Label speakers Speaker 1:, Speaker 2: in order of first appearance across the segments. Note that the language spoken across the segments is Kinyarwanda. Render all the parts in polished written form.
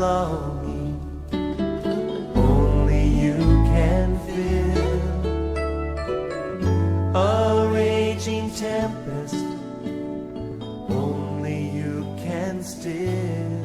Speaker 1: longing only you can fill. A raging tempest only you can still.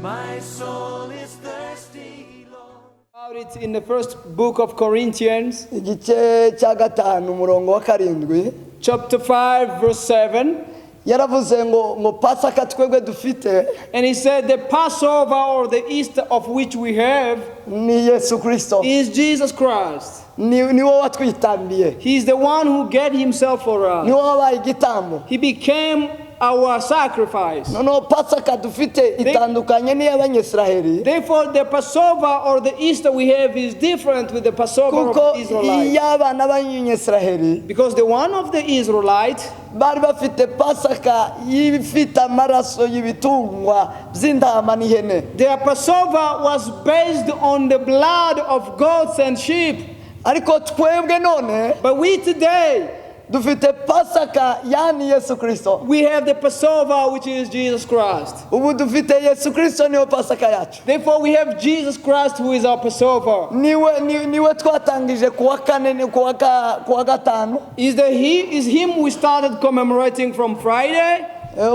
Speaker 1: My soul is thirsty, Lord.
Speaker 2: About it in the first book of Corinthians,
Speaker 3: Igice cya 5, umurongo wa 7,
Speaker 2: chapter 5, verse 7.
Speaker 3: Yaravuze ngo Pasaka twebwe dufite
Speaker 2: And he said, "The Passover or the Easter of which we have
Speaker 3: ni Yesu Kirisito.
Speaker 2: is Jesus Christ."
Speaker 3: Ni wowe watwitambiye.
Speaker 2: He's the one who gave himself for us.
Speaker 3: Ni wowe wabaye igitambo.
Speaker 2: He became our sacrifice.
Speaker 3: Noneho Pasaka dufite itandukanye n'iy'Abanyisiraheli,
Speaker 2: Therefore, the Passover or the Easter we have is different with the Passover
Speaker 3: kuko
Speaker 2: of Israelites.
Speaker 3: Iy'abana b'Abanyisiraheli
Speaker 2: Because the one of the Israelites,
Speaker 3: bari bafite Pasaka ifite amaraso y'ibitungwa by'intama n'ihene.
Speaker 2: Their Passover was based on the blood of goats and sheep.
Speaker 3: Ariko twebwe none
Speaker 2: But we today,
Speaker 3: dufite Pasaka yani Yesu Kirisito.
Speaker 2: we have the Passover, which is Jesus Christ.
Speaker 3: Ubu dufite Yesu Kirisito, niyo Pasaka yacu.
Speaker 2: Therefore, we have Jesus Christ, who is our Passover.
Speaker 3: Niwe twatangije kuwa kane ni kuwa gatanu,
Speaker 2: Is him we started commemorating from Friday,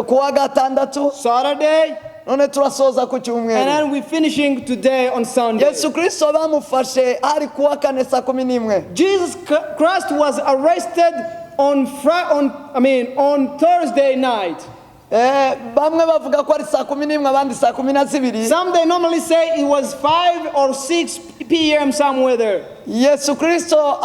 Speaker 3: kuwa gatandatu,
Speaker 2: Saturday,
Speaker 3: none turasoza ku
Speaker 2: and
Speaker 3: cyumweru.
Speaker 2: then we're finishing today on Sunday.
Speaker 3: Yesu Kirisito bamufashe ari kuwa kane saa 11.
Speaker 2: Jesus Christ was arrested on Fri- on I mean on Thursday night.
Speaker 3: Bamwe bavuga ko ari saa 11, abandi saa 12.
Speaker 2: Some, they normally say it was 5 or 6 p.m. somewhere there.
Speaker 3: Yesu Kirisito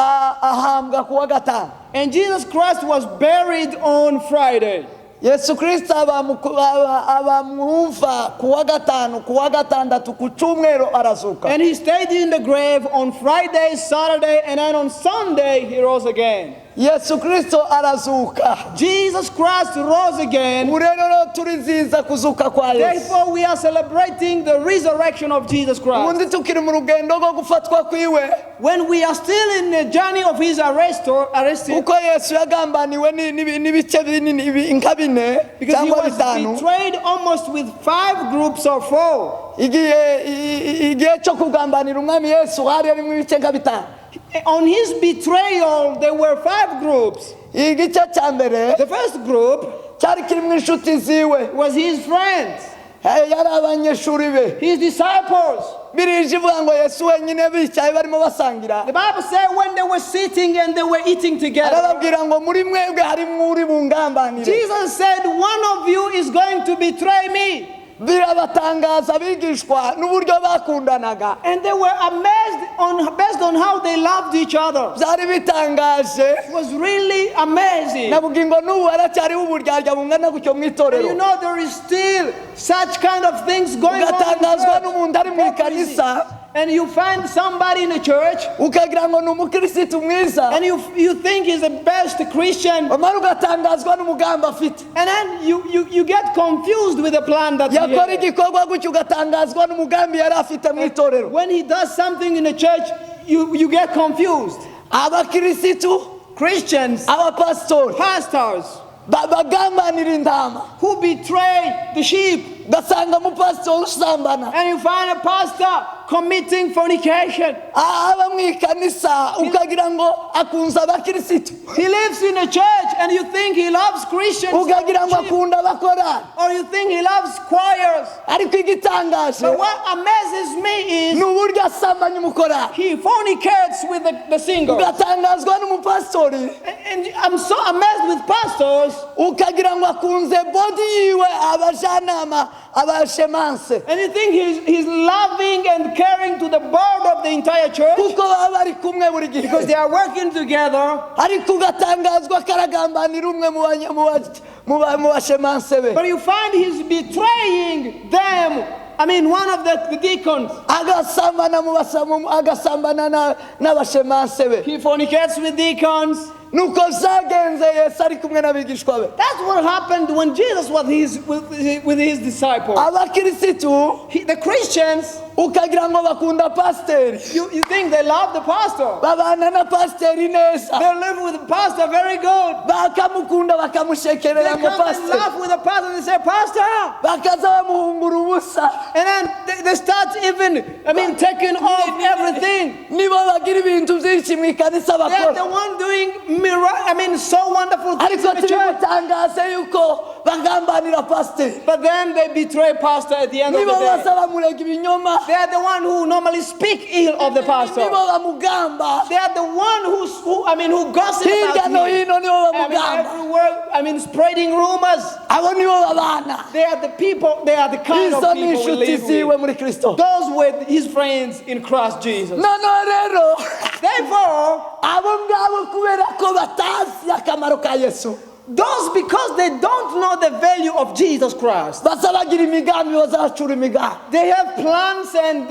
Speaker 3: ahambwa kuwa gatanu.
Speaker 2: And Jesus Christ was buried on Friday.
Speaker 3: Yesu Kirisito aba mu mva kuwa gatanu, kuwa gatandatu, ku cyumweru arazuka.
Speaker 2: And he stayed in the grave on Friday, Saturday, and then on Sunday he rose again.
Speaker 3: Yesu Kirisito arazuka.
Speaker 2: Jesus Christ rose again.
Speaker 3: Ubu rero turizihiza kuzuka kwa Yesu.
Speaker 2: Therefore, we are celebrating the resurrection of Jesus Christ.
Speaker 3: Ubundi tukiri mu rugendo rwo gufatwa kwiwe,
Speaker 2: When we are still in the journey of his arrest or arrested,
Speaker 3: kuko Yesu yagambaniwe n'ibice binini nka bine
Speaker 2: because he
Speaker 3: cyangwa
Speaker 2: was
Speaker 3: bitanu.
Speaker 2: Betrayed almost with five groups or four.
Speaker 3: Igihe cyo kugambanira Umwami Yesu hari harimo ibice nka bitanu.
Speaker 2: On his betrayal, there were five groups.
Speaker 3: Igice cya mbere
Speaker 2: The first group
Speaker 3: cyari kirimo inshuti ziwe.
Speaker 2: Was his friends,
Speaker 3: Yari abanyeshuri be.
Speaker 2: His disciples.
Speaker 3: Birije ivuga ngo Yesu wenyine bicaye barimo basangira,
Speaker 2: The Bible said when they were sitting and they were eating together,
Speaker 3: arababwira ngo muri mwebwe harimo uri bungambanire.
Speaker 2: Jesus said, "One of you is going to betray me."
Speaker 3: Birabatangaza abigishwa n'uburyo bakundanaga.
Speaker 2: And they were amazed based on how they loved each other.
Speaker 3: Byari bitangaje.
Speaker 2: It was really amazing.
Speaker 3: Na bugingo n'ubu haracyariho uburyarya bungana gutyo mu
Speaker 2: And
Speaker 3: itorero.
Speaker 2: there is still such kind of things going on in
Speaker 3: Ugatangazwa
Speaker 2: church.
Speaker 3: N'umuntu ari mu ikanisa,
Speaker 2: And you find somebody in the church
Speaker 3: ukagira ngo ni umukirisitu mwiza,
Speaker 2: and you think he's the best Christian.
Speaker 3: wamara ugatangazwa n'umugambi afite.
Speaker 2: And then you get confused with the plan that he
Speaker 3: Yakora
Speaker 2: has.
Speaker 3: Igikorwa gutyo, ugatangazwa n'umugambi yari afite mu itorero.
Speaker 2: When he does something in the church, you get confused.
Speaker 3: Abakirisitu,
Speaker 2: Christians,
Speaker 3: abapasitori
Speaker 2: pastors
Speaker 3: bagambanira intama,
Speaker 2: who betray the sheep.
Speaker 3: Ugasanga umupasitori usambana.
Speaker 2: And you find a pastor committing fornication.
Speaker 3: Aba mu ikanisa ukagira ngo akunze abakirisitu,
Speaker 2: He lives in a church and you think he loves Christians.
Speaker 3: Ukagira ngo akunda abakorari,
Speaker 2: Or you think he loves choirs.
Speaker 3: Ariko igitangaje
Speaker 2: But what amazes me is
Speaker 3: ni uburyo asambanya umukorari.
Speaker 2: He fornicates with the singer.
Speaker 3: Ugatangazwa n'umupasitori,
Speaker 2: And I'm so amazed with pastors.
Speaker 3: Ukagira ngo akunze board yiwe, abajanama, abashemanse,
Speaker 2: And you think he's loving and caring to the board of the entire church
Speaker 3: kuko baba bari kumwe buri gihe,
Speaker 2: because they are working together.
Speaker 3: Ariko ugatangazwa ko aragambanira umwe mu bashemanse be.
Speaker 2: But you find he's betraying them. I mean, one of the deacons.
Speaker 3: Agasambana mu agasambana n'abashemanse be.
Speaker 2: He fornicates with deacons.
Speaker 3: Nuko byagenze Yesu ari kumwe n'abigishwa be.
Speaker 2: That's what happened when Jesus was with his disciples.
Speaker 3: Abakirisitu
Speaker 2: The Christians,
Speaker 3: ukagira ngo bakunda pasiteri,
Speaker 2: you think they love the pastor.
Speaker 3: Babana na pasiteri neza,
Speaker 2: They live with the pastor very good.
Speaker 3: Bakamukunda
Speaker 2: They
Speaker 3: bakamushekerera ngo
Speaker 2: come and
Speaker 3: pasiteri,
Speaker 2: laugh with the pastor and they say, "Pastor."
Speaker 3: Bakaza bamuhungura ubusa.
Speaker 2: And then they start even, I mean, taking off everything.
Speaker 3: Nibo bagira ibintu byinshi mu ikanisa
Speaker 2: They are
Speaker 3: bakora.
Speaker 2: the one doing miracle, I mean, so wonderful things
Speaker 3: Ariko
Speaker 2: in the church.
Speaker 3: tubimutangaze yuko bagambanira pasiteri.
Speaker 2: But then they betray pastor at the end of
Speaker 3: Nibo
Speaker 2: the day.
Speaker 3: baza bamurega ibinyoma.
Speaker 2: They are the one who normally speak ill of the pastor.
Speaker 3: Nibo bamugamba.
Speaker 2: They are the one who, I mean, who gossip
Speaker 3: Hirya
Speaker 2: about
Speaker 3: no
Speaker 2: him.
Speaker 3: hino nibo
Speaker 2: I mean,
Speaker 3: bamugamba.
Speaker 2: everywhere, I mean, spreading rumors.
Speaker 3: Abo nibo babana.
Speaker 2: They are the people, they are the kind
Speaker 3: Izo
Speaker 2: of
Speaker 3: ni
Speaker 2: people we
Speaker 3: inshuti
Speaker 2: live
Speaker 3: ziwe
Speaker 2: with.
Speaker 3: muri Kristo.
Speaker 2: Those were his friends in Christ Jesus.
Speaker 3: Noneho rero
Speaker 2: Therefore,
Speaker 3: abo ngabo kubera ko batazi akamaro ka Yesu,
Speaker 2: those because they don't know the value of Jesus Christ,
Speaker 3: baza bagira imigambi bazacura imigambi.
Speaker 2: They have plans and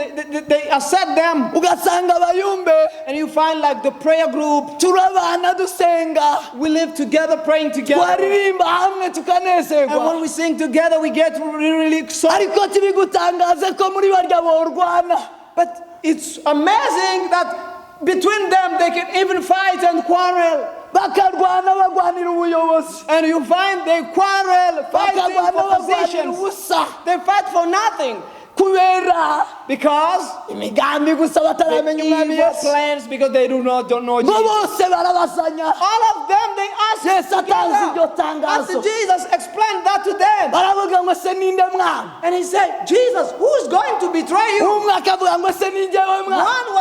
Speaker 2: they accept them.
Speaker 3: Ugasanga abayumbe
Speaker 2: And you find like the prayer group,
Speaker 3: turabana dusenga,
Speaker 2: we live together praying together.
Speaker 3: Twaririmba hamwe
Speaker 2: And
Speaker 3: tukanezerwa.
Speaker 2: when we sing together, we get really, really excited.
Speaker 3: Ariko tibigutangaze ko muri barya borwana.
Speaker 2: But it's amazing that between them they can even fight and quarrel.
Speaker 3: Bakarwana bagwanira ubuyobozi.
Speaker 2: And you find they quarrel, fighting
Speaker 3: Bakarwana
Speaker 2: for
Speaker 3: bagwanira
Speaker 2: positions.
Speaker 3: ubusa.
Speaker 2: They fight for nothing.
Speaker 3: Kubera
Speaker 2: Because
Speaker 3: imigambi gusa
Speaker 2: the
Speaker 3: bataramenya umwami
Speaker 2: evil
Speaker 3: Yesu.
Speaker 2: plans, because they do not don't know
Speaker 3: Ngo
Speaker 2: Jesus.
Speaker 3: bose barabazanya.
Speaker 2: All of them, they ask
Speaker 3: Yesu atanze iryo
Speaker 2: together.
Speaker 3: tangazo.
Speaker 2: After Jesus explained that to them.
Speaker 3: Baravuga ngo se ninde mwana?
Speaker 2: And he said, "Jesus, who is going to betray you?"
Speaker 3: Umwe akavuga ngo se ni njyewe mwana.
Speaker 2: One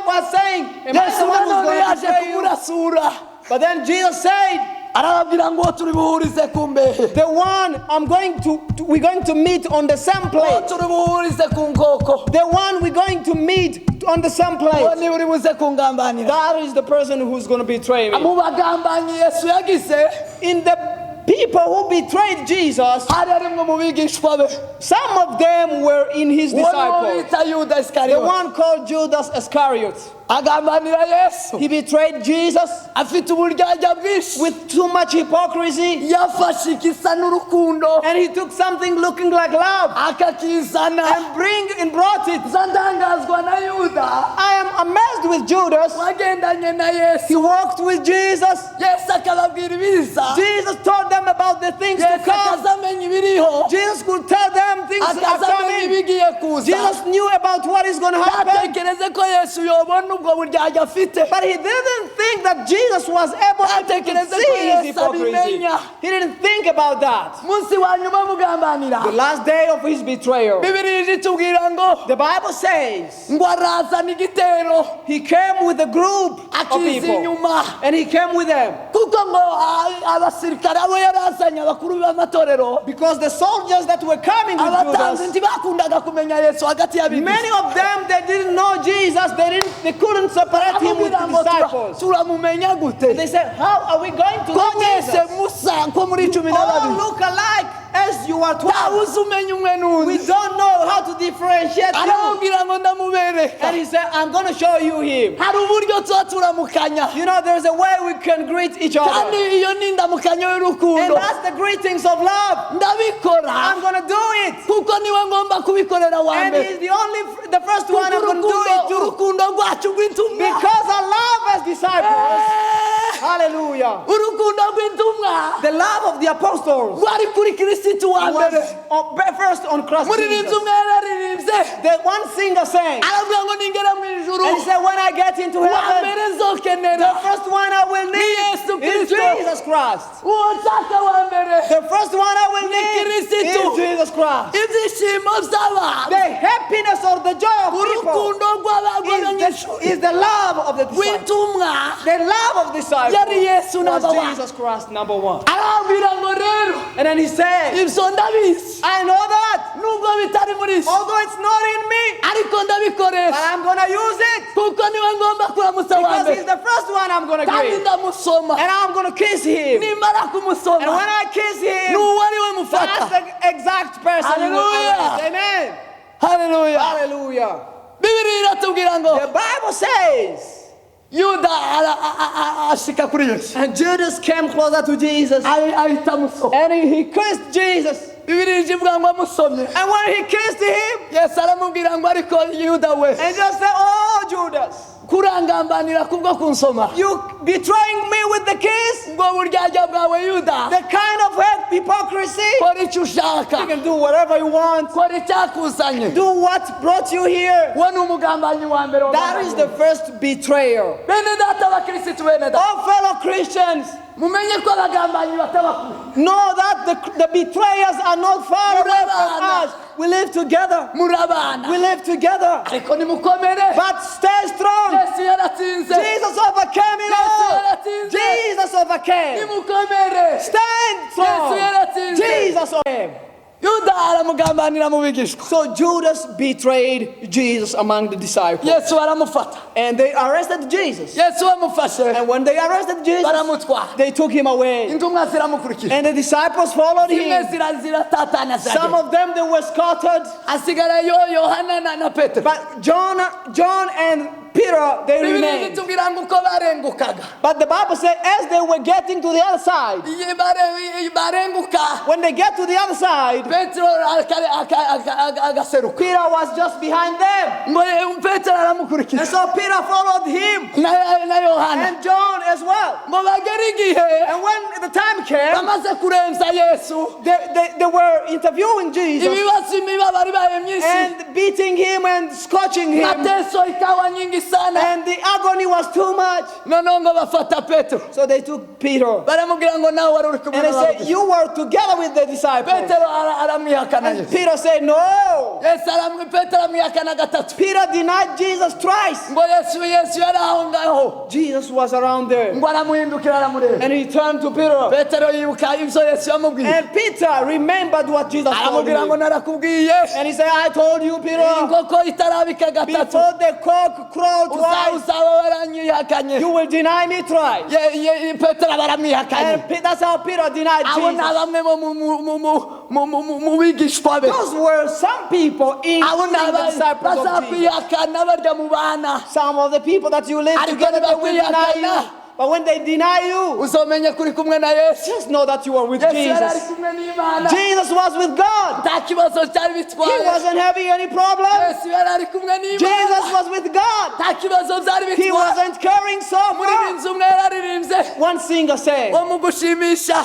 Speaker 2: was saying, "Am I
Speaker 3: Yesu
Speaker 2: the one who's
Speaker 3: nanone
Speaker 2: going to
Speaker 3: yaje
Speaker 2: betray you?"
Speaker 3: kumurasura.
Speaker 2: But then Jesus said,
Speaker 3: Arababwira ngo turi buhurize ku mbehe,
Speaker 2: "The one I'm going to we're going to meet on the same
Speaker 3: uwo
Speaker 2: place.
Speaker 3: turi buhurize ku nkoko,
Speaker 2: The one we're going to meet on the same
Speaker 3: uwo
Speaker 2: place.
Speaker 3: niwe uri buze kungambanira.
Speaker 2: That is the person who's going to betray me."
Speaker 3: Mu bagambanyi Yesu yagize
Speaker 2: In the people who betrayed Jesus,
Speaker 3: hari harimwo mu bigishwa be.
Speaker 2: some of them were in his
Speaker 3: Uwo niwo
Speaker 2: disciples.
Speaker 3: bita Yuda
Speaker 2: The
Speaker 3: Isikariyoti
Speaker 2: one called Judas Iscariot.
Speaker 3: Agambanira Yesu.
Speaker 2: He betrayed Jesus
Speaker 3: Afite uburyarya bwinshi.
Speaker 2: With too much hypocrisy.
Speaker 3: Yafashe igisa n'urukundo
Speaker 2: And he took something looking like love
Speaker 3: akakizana.
Speaker 2: and brought it.
Speaker 3: Nza ndangazwa na Yuda
Speaker 2: I am amazed with Judas.
Speaker 3: wagendanye na Yesu.
Speaker 2: He walked with Jesus.
Speaker 3: Yesu akababwira ibiza.
Speaker 2: Jesus told them about the things to
Speaker 3: Yesu
Speaker 2: come.
Speaker 3: akaza amenya ibiriho,
Speaker 2: Jesus could tell them things are
Speaker 3: akaza amenya
Speaker 2: coming.
Speaker 3: ibigiye kuza.
Speaker 2: Jesus knew about what is going to happen.
Speaker 3: Ntatekereze ko Yesu yobona ubwo buryarya afite.
Speaker 2: But he didn't think that Jesus was able to
Speaker 3: Ntatekereze ko
Speaker 2: see his
Speaker 3: Yesu
Speaker 2: hypocrisy.
Speaker 3: abimenya.
Speaker 2: He didn't think about that.
Speaker 3: Munsi wa nyuma mugambanira,
Speaker 2: The last day of his betrayal,
Speaker 3: Bibiliya ije itubwira ngo
Speaker 2: the Bible says
Speaker 3: ngo arazana igitero
Speaker 2: he came with a group of
Speaker 3: akiza
Speaker 2: people
Speaker 3: inyuma,
Speaker 2: and he came with them
Speaker 3: kuko ngo abasirikare abo yarazanye abakuru b'amatorero,
Speaker 2: because the soldiers that were coming with
Speaker 3: abatambyi
Speaker 2: Judas,
Speaker 3: ntibakundaga kumenya Yesu hagati y'abigishwa.
Speaker 2: many of them, they didn't know Jesus. They couldn't separate him with the
Speaker 3: Baramubwira ngo
Speaker 2: disciples.
Speaker 3: Turamumenya gute
Speaker 2: They said, "How are we going to
Speaker 3: ko
Speaker 2: know
Speaker 3: mwese
Speaker 2: Jesus?
Speaker 3: musa nko muri cumi na
Speaker 2: All
Speaker 3: babiri
Speaker 2: look alike as you are 12.
Speaker 3: Ntawuzi umenya umwe
Speaker 2: We
Speaker 3: n'undi.
Speaker 2: don't know how to differentiate you."
Speaker 3: Arababwira ngo ndamubereka.
Speaker 2: And he said, "I'm going to show you him."
Speaker 3: Hari uburyo tuba turamukanya.
Speaker 2: There's a way we can greet each
Speaker 3: Kandi
Speaker 2: other.
Speaker 3: iyo ni indamukanyo
Speaker 2: And
Speaker 3: y'urukundo.
Speaker 2: that's the greetings of love.
Speaker 3: Ndabikora
Speaker 2: I'm going to do it.
Speaker 3: kuko niwe ngomba kubikorera wa
Speaker 2: And
Speaker 3: mbere.
Speaker 2: he's the first
Speaker 3: Kuko
Speaker 2: one I'm going to do
Speaker 3: urukundo
Speaker 2: it to.
Speaker 3: urukundo rwacu rw'intumwa.
Speaker 2: Because I love as disciples.
Speaker 3: Eh,
Speaker 2: Hallelujah.
Speaker 3: urukundo rw'intumwa
Speaker 2: The love of the apostles
Speaker 3: rwari kuri Kirisitu wa
Speaker 2: was
Speaker 3: mbere.
Speaker 2: first on Christ
Speaker 3: Muririmbyi
Speaker 2: Jesus.
Speaker 3: umwe yararirimbye
Speaker 2: The one singer sang.
Speaker 3: aravuga ngo ningera mu ijuru
Speaker 2: And he said, "When I get into
Speaker 3: wa
Speaker 2: heaven,
Speaker 3: mbere nzokenera
Speaker 2: the first one I will
Speaker 3: ni
Speaker 2: need
Speaker 3: Yesu
Speaker 2: is
Speaker 3: Kristo.
Speaker 2: Jesus Christ.
Speaker 3: Uwo nshaka wa mbere
Speaker 2: The first one I will
Speaker 3: ni
Speaker 2: need
Speaker 3: Kirisitu.
Speaker 2: is Jesus Christ."
Speaker 3: Ibyishimo by'abantu,
Speaker 2: The happiness or the joy of people
Speaker 3: urukundo rw'abanyeshuri
Speaker 2: is the love of the disciples.
Speaker 3: rw'intumwa
Speaker 2: The love of disciples
Speaker 3: yari Yesu
Speaker 2: was
Speaker 3: number one.
Speaker 2: Jesus Christ number one.
Speaker 3: Arababwira ngo rero
Speaker 2: And then he said,
Speaker 3: ibyo ndabizi,
Speaker 2: "I know that,
Speaker 3: nubwo bitari muri isi,
Speaker 2: although it's not in me,
Speaker 3: ariko ndabikoresha
Speaker 2: but I'm going to use it
Speaker 3: kuko niwe ngomba kuramutsa wa
Speaker 2: because
Speaker 3: mbere
Speaker 2: he's the first one I'm going to
Speaker 3: kandi
Speaker 2: greet.
Speaker 3: ndamusoma.
Speaker 2: And I'm going to kiss him.
Speaker 3: Nimara kumusoma
Speaker 2: And when I kiss him,
Speaker 3: n'uwo ari we mufata.
Speaker 2: that's the exact person you will
Speaker 3: Hallelujah.
Speaker 2: arrest." Amen.
Speaker 3: Haleluya.
Speaker 2: Hallelujah.
Speaker 3: Bibiliya iratubwira ngo
Speaker 2: The Bible says,
Speaker 3: Yuda ashika kuri Yesu.
Speaker 2: And Judas came closer to Jesus.
Speaker 3: Ahita amusoma.
Speaker 2: And he kissed Jesus.
Speaker 3: Bibiliya ivuga ngo amusomye,
Speaker 2: And when he kissed him,
Speaker 3: Yesu aramubwira ngo ariko Yuda we,
Speaker 2: and just said, "Oh, Judas,
Speaker 3: kurangambanira kubwo kunsoma,
Speaker 2: you betraying me with the kiss?
Speaker 3: ubwo buryarya bwawe Yuda,
Speaker 2: The kind of hypocrisy.
Speaker 3: kora icyo ushaka,
Speaker 2: You can do whatever you want.
Speaker 3: kora icyakuzanye."
Speaker 2: Do what brought you here."
Speaker 3: Uwo ni umugambanyi wa mbere
Speaker 2: That is the first betrayer.
Speaker 3: Bene data abakirisitu, bene data,
Speaker 2: Oh, fellow Christians,
Speaker 3: mumenye ko abagambanyi bataba kure.
Speaker 2: Know that the betrayers are not far away from us. We live together.
Speaker 3: Murabana.
Speaker 2: We live together.
Speaker 3: Ariko nimukomere.
Speaker 2: But stay strong.
Speaker 3: Yesu yaratsinze.
Speaker 2: Jesus overcame it
Speaker 3: Yesu
Speaker 2: all.
Speaker 3: yaratsinze.
Speaker 2: Jesus overcame.
Speaker 3: Nimukomere.
Speaker 2: Stand strong.
Speaker 3: Yesu yaratsinze.
Speaker 2: Jesus overcame.
Speaker 3: Yuda aramugambanira mu bigishwa.
Speaker 2: So Judas betrayed Jesus among the disciples.
Speaker 3: Yesu baramufata.
Speaker 2: And they arrested Jesus.
Speaker 3: Yesu bamufashe,
Speaker 2: And when they arrested Jesus,
Speaker 3: baramutwara.
Speaker 2: They took him away.
Speaker 3: Intumwa ziramukurikira.
Speaker 2: And the disciples followed
Speaker 3: Zimwe
Speaker 2: him.
Speaker 3: ziratatana,
Speaker 2: Some
Speaker 3: ziragenda.
Speaker 2: Of them, they were scattered.
Speaker 3: Hasigarayo Yohana na Petero.
Speaker 2: But John and Peter, they
Speaker 3: Bibiliya
Speaker 2: remained.
Speaker 3: itubwira ngo uko barengukaga,
Speaker 2: But the Bible said as they were getting to the other side,
Speaker 3: Iyo barenguka,
Speaker 2: when they get to the other side,
Speaker 3: Petero agaseruka.
Speaker 2: Peter was just behind them.
Speaker 3: Ngo Petero aramukurikira
Speaker 2: And so Peter followed him
Speaker 3: na Yohana,
Speaker 2: and John as well.
Speaker 3: ngo bagere igihe
Speaker 2: And when the time came,
Speaker 3: bamaze kurenza Yesu,
Speaker 2: they were interviewing Jesus
Speaker 3: ibibazo, imibabaro ibaye myinshi,
Speaker 2: and beating him and scourging him.
Speaker 3: Mateso ikawa nyingi sana.
Speaker 2: And the agony was too much.
Speaker 3: Noneho ngo bafata Petero,
Speaker 2: So they took Peter.
Speaker 3: Baramubwira ngo nawe wari uri kumwe
Speaker 2: And they said,
Speaker 3: n'abandi.
Speaker 2: "You were together with the disciples."
Speaker 3: Petero aramwihakana
Speaker 2: And
Speaker 3: Yesu.
Speaker 2: Peter said, "No."
Speaker 3: Yesu Petero aramwihakana gatatu.
Speaker 2: Peter denied Jesus thrice.
Speaker 3: Ngo Yesu yari aho ngaho.
Speaker 2: Jesus was around there.
Speaker 3: Ngo aramuhindukira, aramureba.
Speaker 2: And he turned to Peter.
Speaker 3: Petero yibuka ibyo Yesu yamubwiye.
Speaker 2: And Peter remembered what Jesus told
Speaker 3: Aramubwira ngo
Speaker 2: him.
Speaker 3: narakubwiye,
Speaker 2: And he said, "I told you, Peter,
Speaker 3: inkoko itarabika gatatu,
Speaker 2: before the cock crow twice,
Speaker 3: uzaba waranyihakanye.
Speaker 2: You will deny me thrice."
Speaker 3: Petero baramwihakanye.
Speaker 2: And that's how Peter denied
Speaker 3: Abo ni
Speaker 2: Jesus.
Speaker 3: bamwe bo mu bigishwa be.
Speaker 2: Those were some people in
Speaker 3: Abo ni
Speaker 2: the disciples of Jesus.
Speaker 3: bazakwihakana barya mu bana.
Speaker 2: Some of the people that you live
Speaker 3: Ariko
Speaker 2: together, they will deny you.
Speaker 3: nibakwihakana,
Speaker 2: But when they deny you,
Speaker 3: uzomenye ko uri kumwe na Yesu.
Speaker 2: Just know that you are with
Speaker 3: Yesu yari ari
Speaker 2: Jesus.
Speaker 3: Kumwe n'Imana.
Speaker 2: Jesus was with God.
Speaker 3: Nta kibazo cyari
Speaker 2: He
Speaker 3: bitwaye.
Speaker 2: Wasn't having any problem.
Speaker 3: Yesu yari ari kumwe n'Imana.
Speaker 2: Jesus was with God.
Speaker 3: Nta kibazo byari
Speaker 2: He
Speaker 3: bitwaye.
Speaker 2: Wasn't caring so much.
Speaker 3: Umuririmbyi umwe yararirimbye
Speaker 2: One singer said,
Speaker 3: wo mu gushimisha,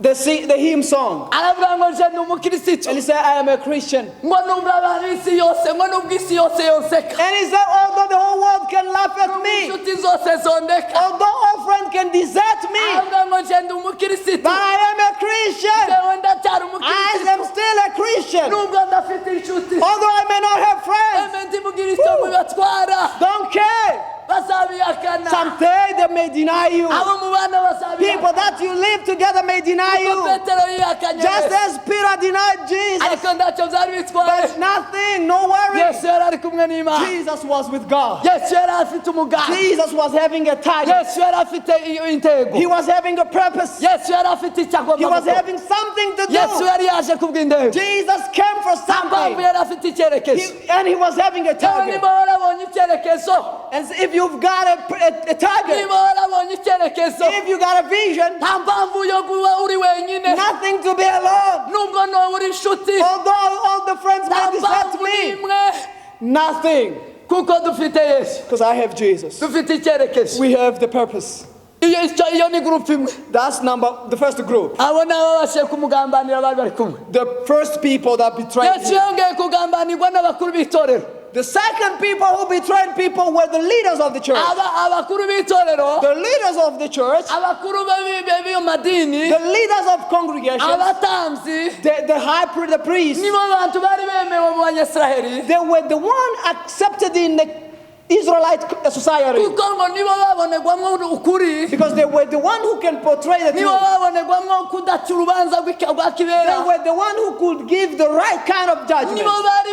Speaker 2: the hymn song,
Speaker 3: aravuga ngo nje ni umukirisitu,
Speaker 2: and he said, "I am a Christian."
Speaker 3: Ngo nubwo abantu isi yose, ngo nubwo isi yose yonseka,
Speaker 2: And he said, "Although the whole world can laugh at me,
Speaker 3: inshuti zose zondeka,
Speaker 2: although all friends can desert me,
Speaker 3: aravuga ngo nje ndi umukirisitu,
Speaker 2: but I am a Christian.
Speaker 3: Jewe ndacyari
Speaker 2: I
Speaker 3: umukirisitu,
Speaker 2: am still a Christian.
Speaker 3: Nubwo ndafite inshuti,
Speaker 2: Although I may not have friends,
Speaker 3: eme ndimugira icyo mubatwara,
Speaker 2: don't care.
Speaker 3: Bazabihakana.
Speaker 2: Someday they may deny you.
Speaker 3: Abo mubana bazabihakana.
Speaker 2: People that you live together may deny
Speaker 3: Kuko
Speaker 2: you.
Speaker 3: Petero yihakanye
Speaker 2: Just
Speaker 3: Yesu.
Speaker 2: As Peter denied Jesus.
Speaker 3: Ariko ntacyo byari bitwaye.
Speaker 2: But nothing, no worry.
Speaker 3: Yesu yari ari kumwe n'Imana.
Speaker 2: Jesus was with God.
Speaker 3: Yesu yari afite umugambi.
Speaker 2: Jesus was having a target.
Speaker 3: Yesu yari afite iyo intego.
Speaker 2: He was having a purpose.
Speaker 3: Yesu yari afite icyo agomba
Speaker 2: He was
Speaker 3: gukora.
Speaker 2: Having something to
Speaker 3: Yesu
Speaker 2: do.
Speaker 3: Yari yaje kubw'intego.
Speaker 2: Jesus came for
Speaker 3: Nta mpamvu,
Speaker 2: something.
Speaker 3: yari afite icyerekezo.
Speaker 2: And he was having a
Speaker 3: Yewe
Speaker 2: target.
Speaker 3: niba warabonye icyerekezo,
Speaker 2: And if you've got a target,
Speaker 3: niba warabonye icyerekezo,
Speaker 2: if you got a vision,
Speaker 3: nta mpamvu yo kuba uri wenyine.
Speaker 2: Nothing to be alone.
Speaker 3: Nubwo noba uri inshuti,
Speaker 2: Although all the friends
Speaker 3: nta
Speaker 2: may desert
Speaker 3: mpamvu
Speaker 2: me,
Speaker 3: n'imwe,
Speaker 2: nothing.
Speaker 3: Kuko dufite Yesu.
Speaker 2: Because I have Jesus.
Speaker 3: Dufite icyerekezo.
Speaker 2: We have the purpose.
Speaker 3: Iyo ni groupe imwe.
Speaker 2: That's number the first group.
Speaker 3: Abo ni ababashije kumugambanira bari bari kumwe.
Speaker 2: The first people that betrayed
Speaker 3: Yesu
Speaker 2: him.
Speaker 3: Yongeye kugambanirwa n'abakuru b'itorero.
Speaker 2: The second people who betrayed people were the leaders of the church.
Speaker 3: Abakuru b'itorero,
Speaker 2: The leaders of the church,
Speaker 3: abakuru b'iyo madini,
Speaker 2: the leaders of congregations,
Speaker 3: abatambyi,
Speaker 2: the high priest, the priests,
Speaker 3: nibo bantu bari bemewe mu Banyasiraheli,
Speaker 2: they were the one accepted in the Israelite society.
Speaker 3: Kuko ngo nibo babonerwamo ukuri,
Speaker 2: Because they were the one who can portray the
Speaker 3: nibo
Speaker 2: truth.
Speaker 3: Babonerwamo kudaca urubanza rwa
Speaker 2: They
Speaker 3: kibera,
Speaker 2: were the one who could give the right kind of judgment.
Speaker 3: Nibo bari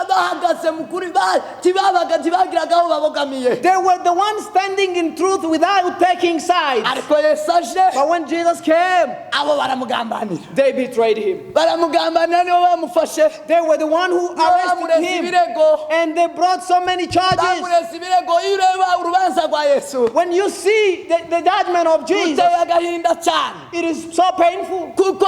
Speaker 3: bahagaze mu kuri ntibabaga ntibagiraga aho babogamiye.
Speaker 2: They were the ones standing in truth without taking sides.
Speaker 3: Ariko Yesu aje,
Speaker 2: But when Jesus came,
Speaker 3: abo baramugambanira.
Speaker 2: They betrayed him.
Speaker 3: Baramugambanira, nibo bamufashe.
Speaker 2: They were the one who
Speaker 3: Nibo
Speaker 2: arrested
Speaker 3: bamureze
Speaker 2: him.
Speaker 3: ibirego.
Speaker 2: And they brought so many charges.
Speaker 3: Bamureze ibirego. Iyo ureba urubanza rwa Yesu,
Speaker 2: When you see the judgment of Jesus,
Speaker 3: ruteye agahinda cyane,
Speaker 2: it is so painful.
Speaker 3: Kuko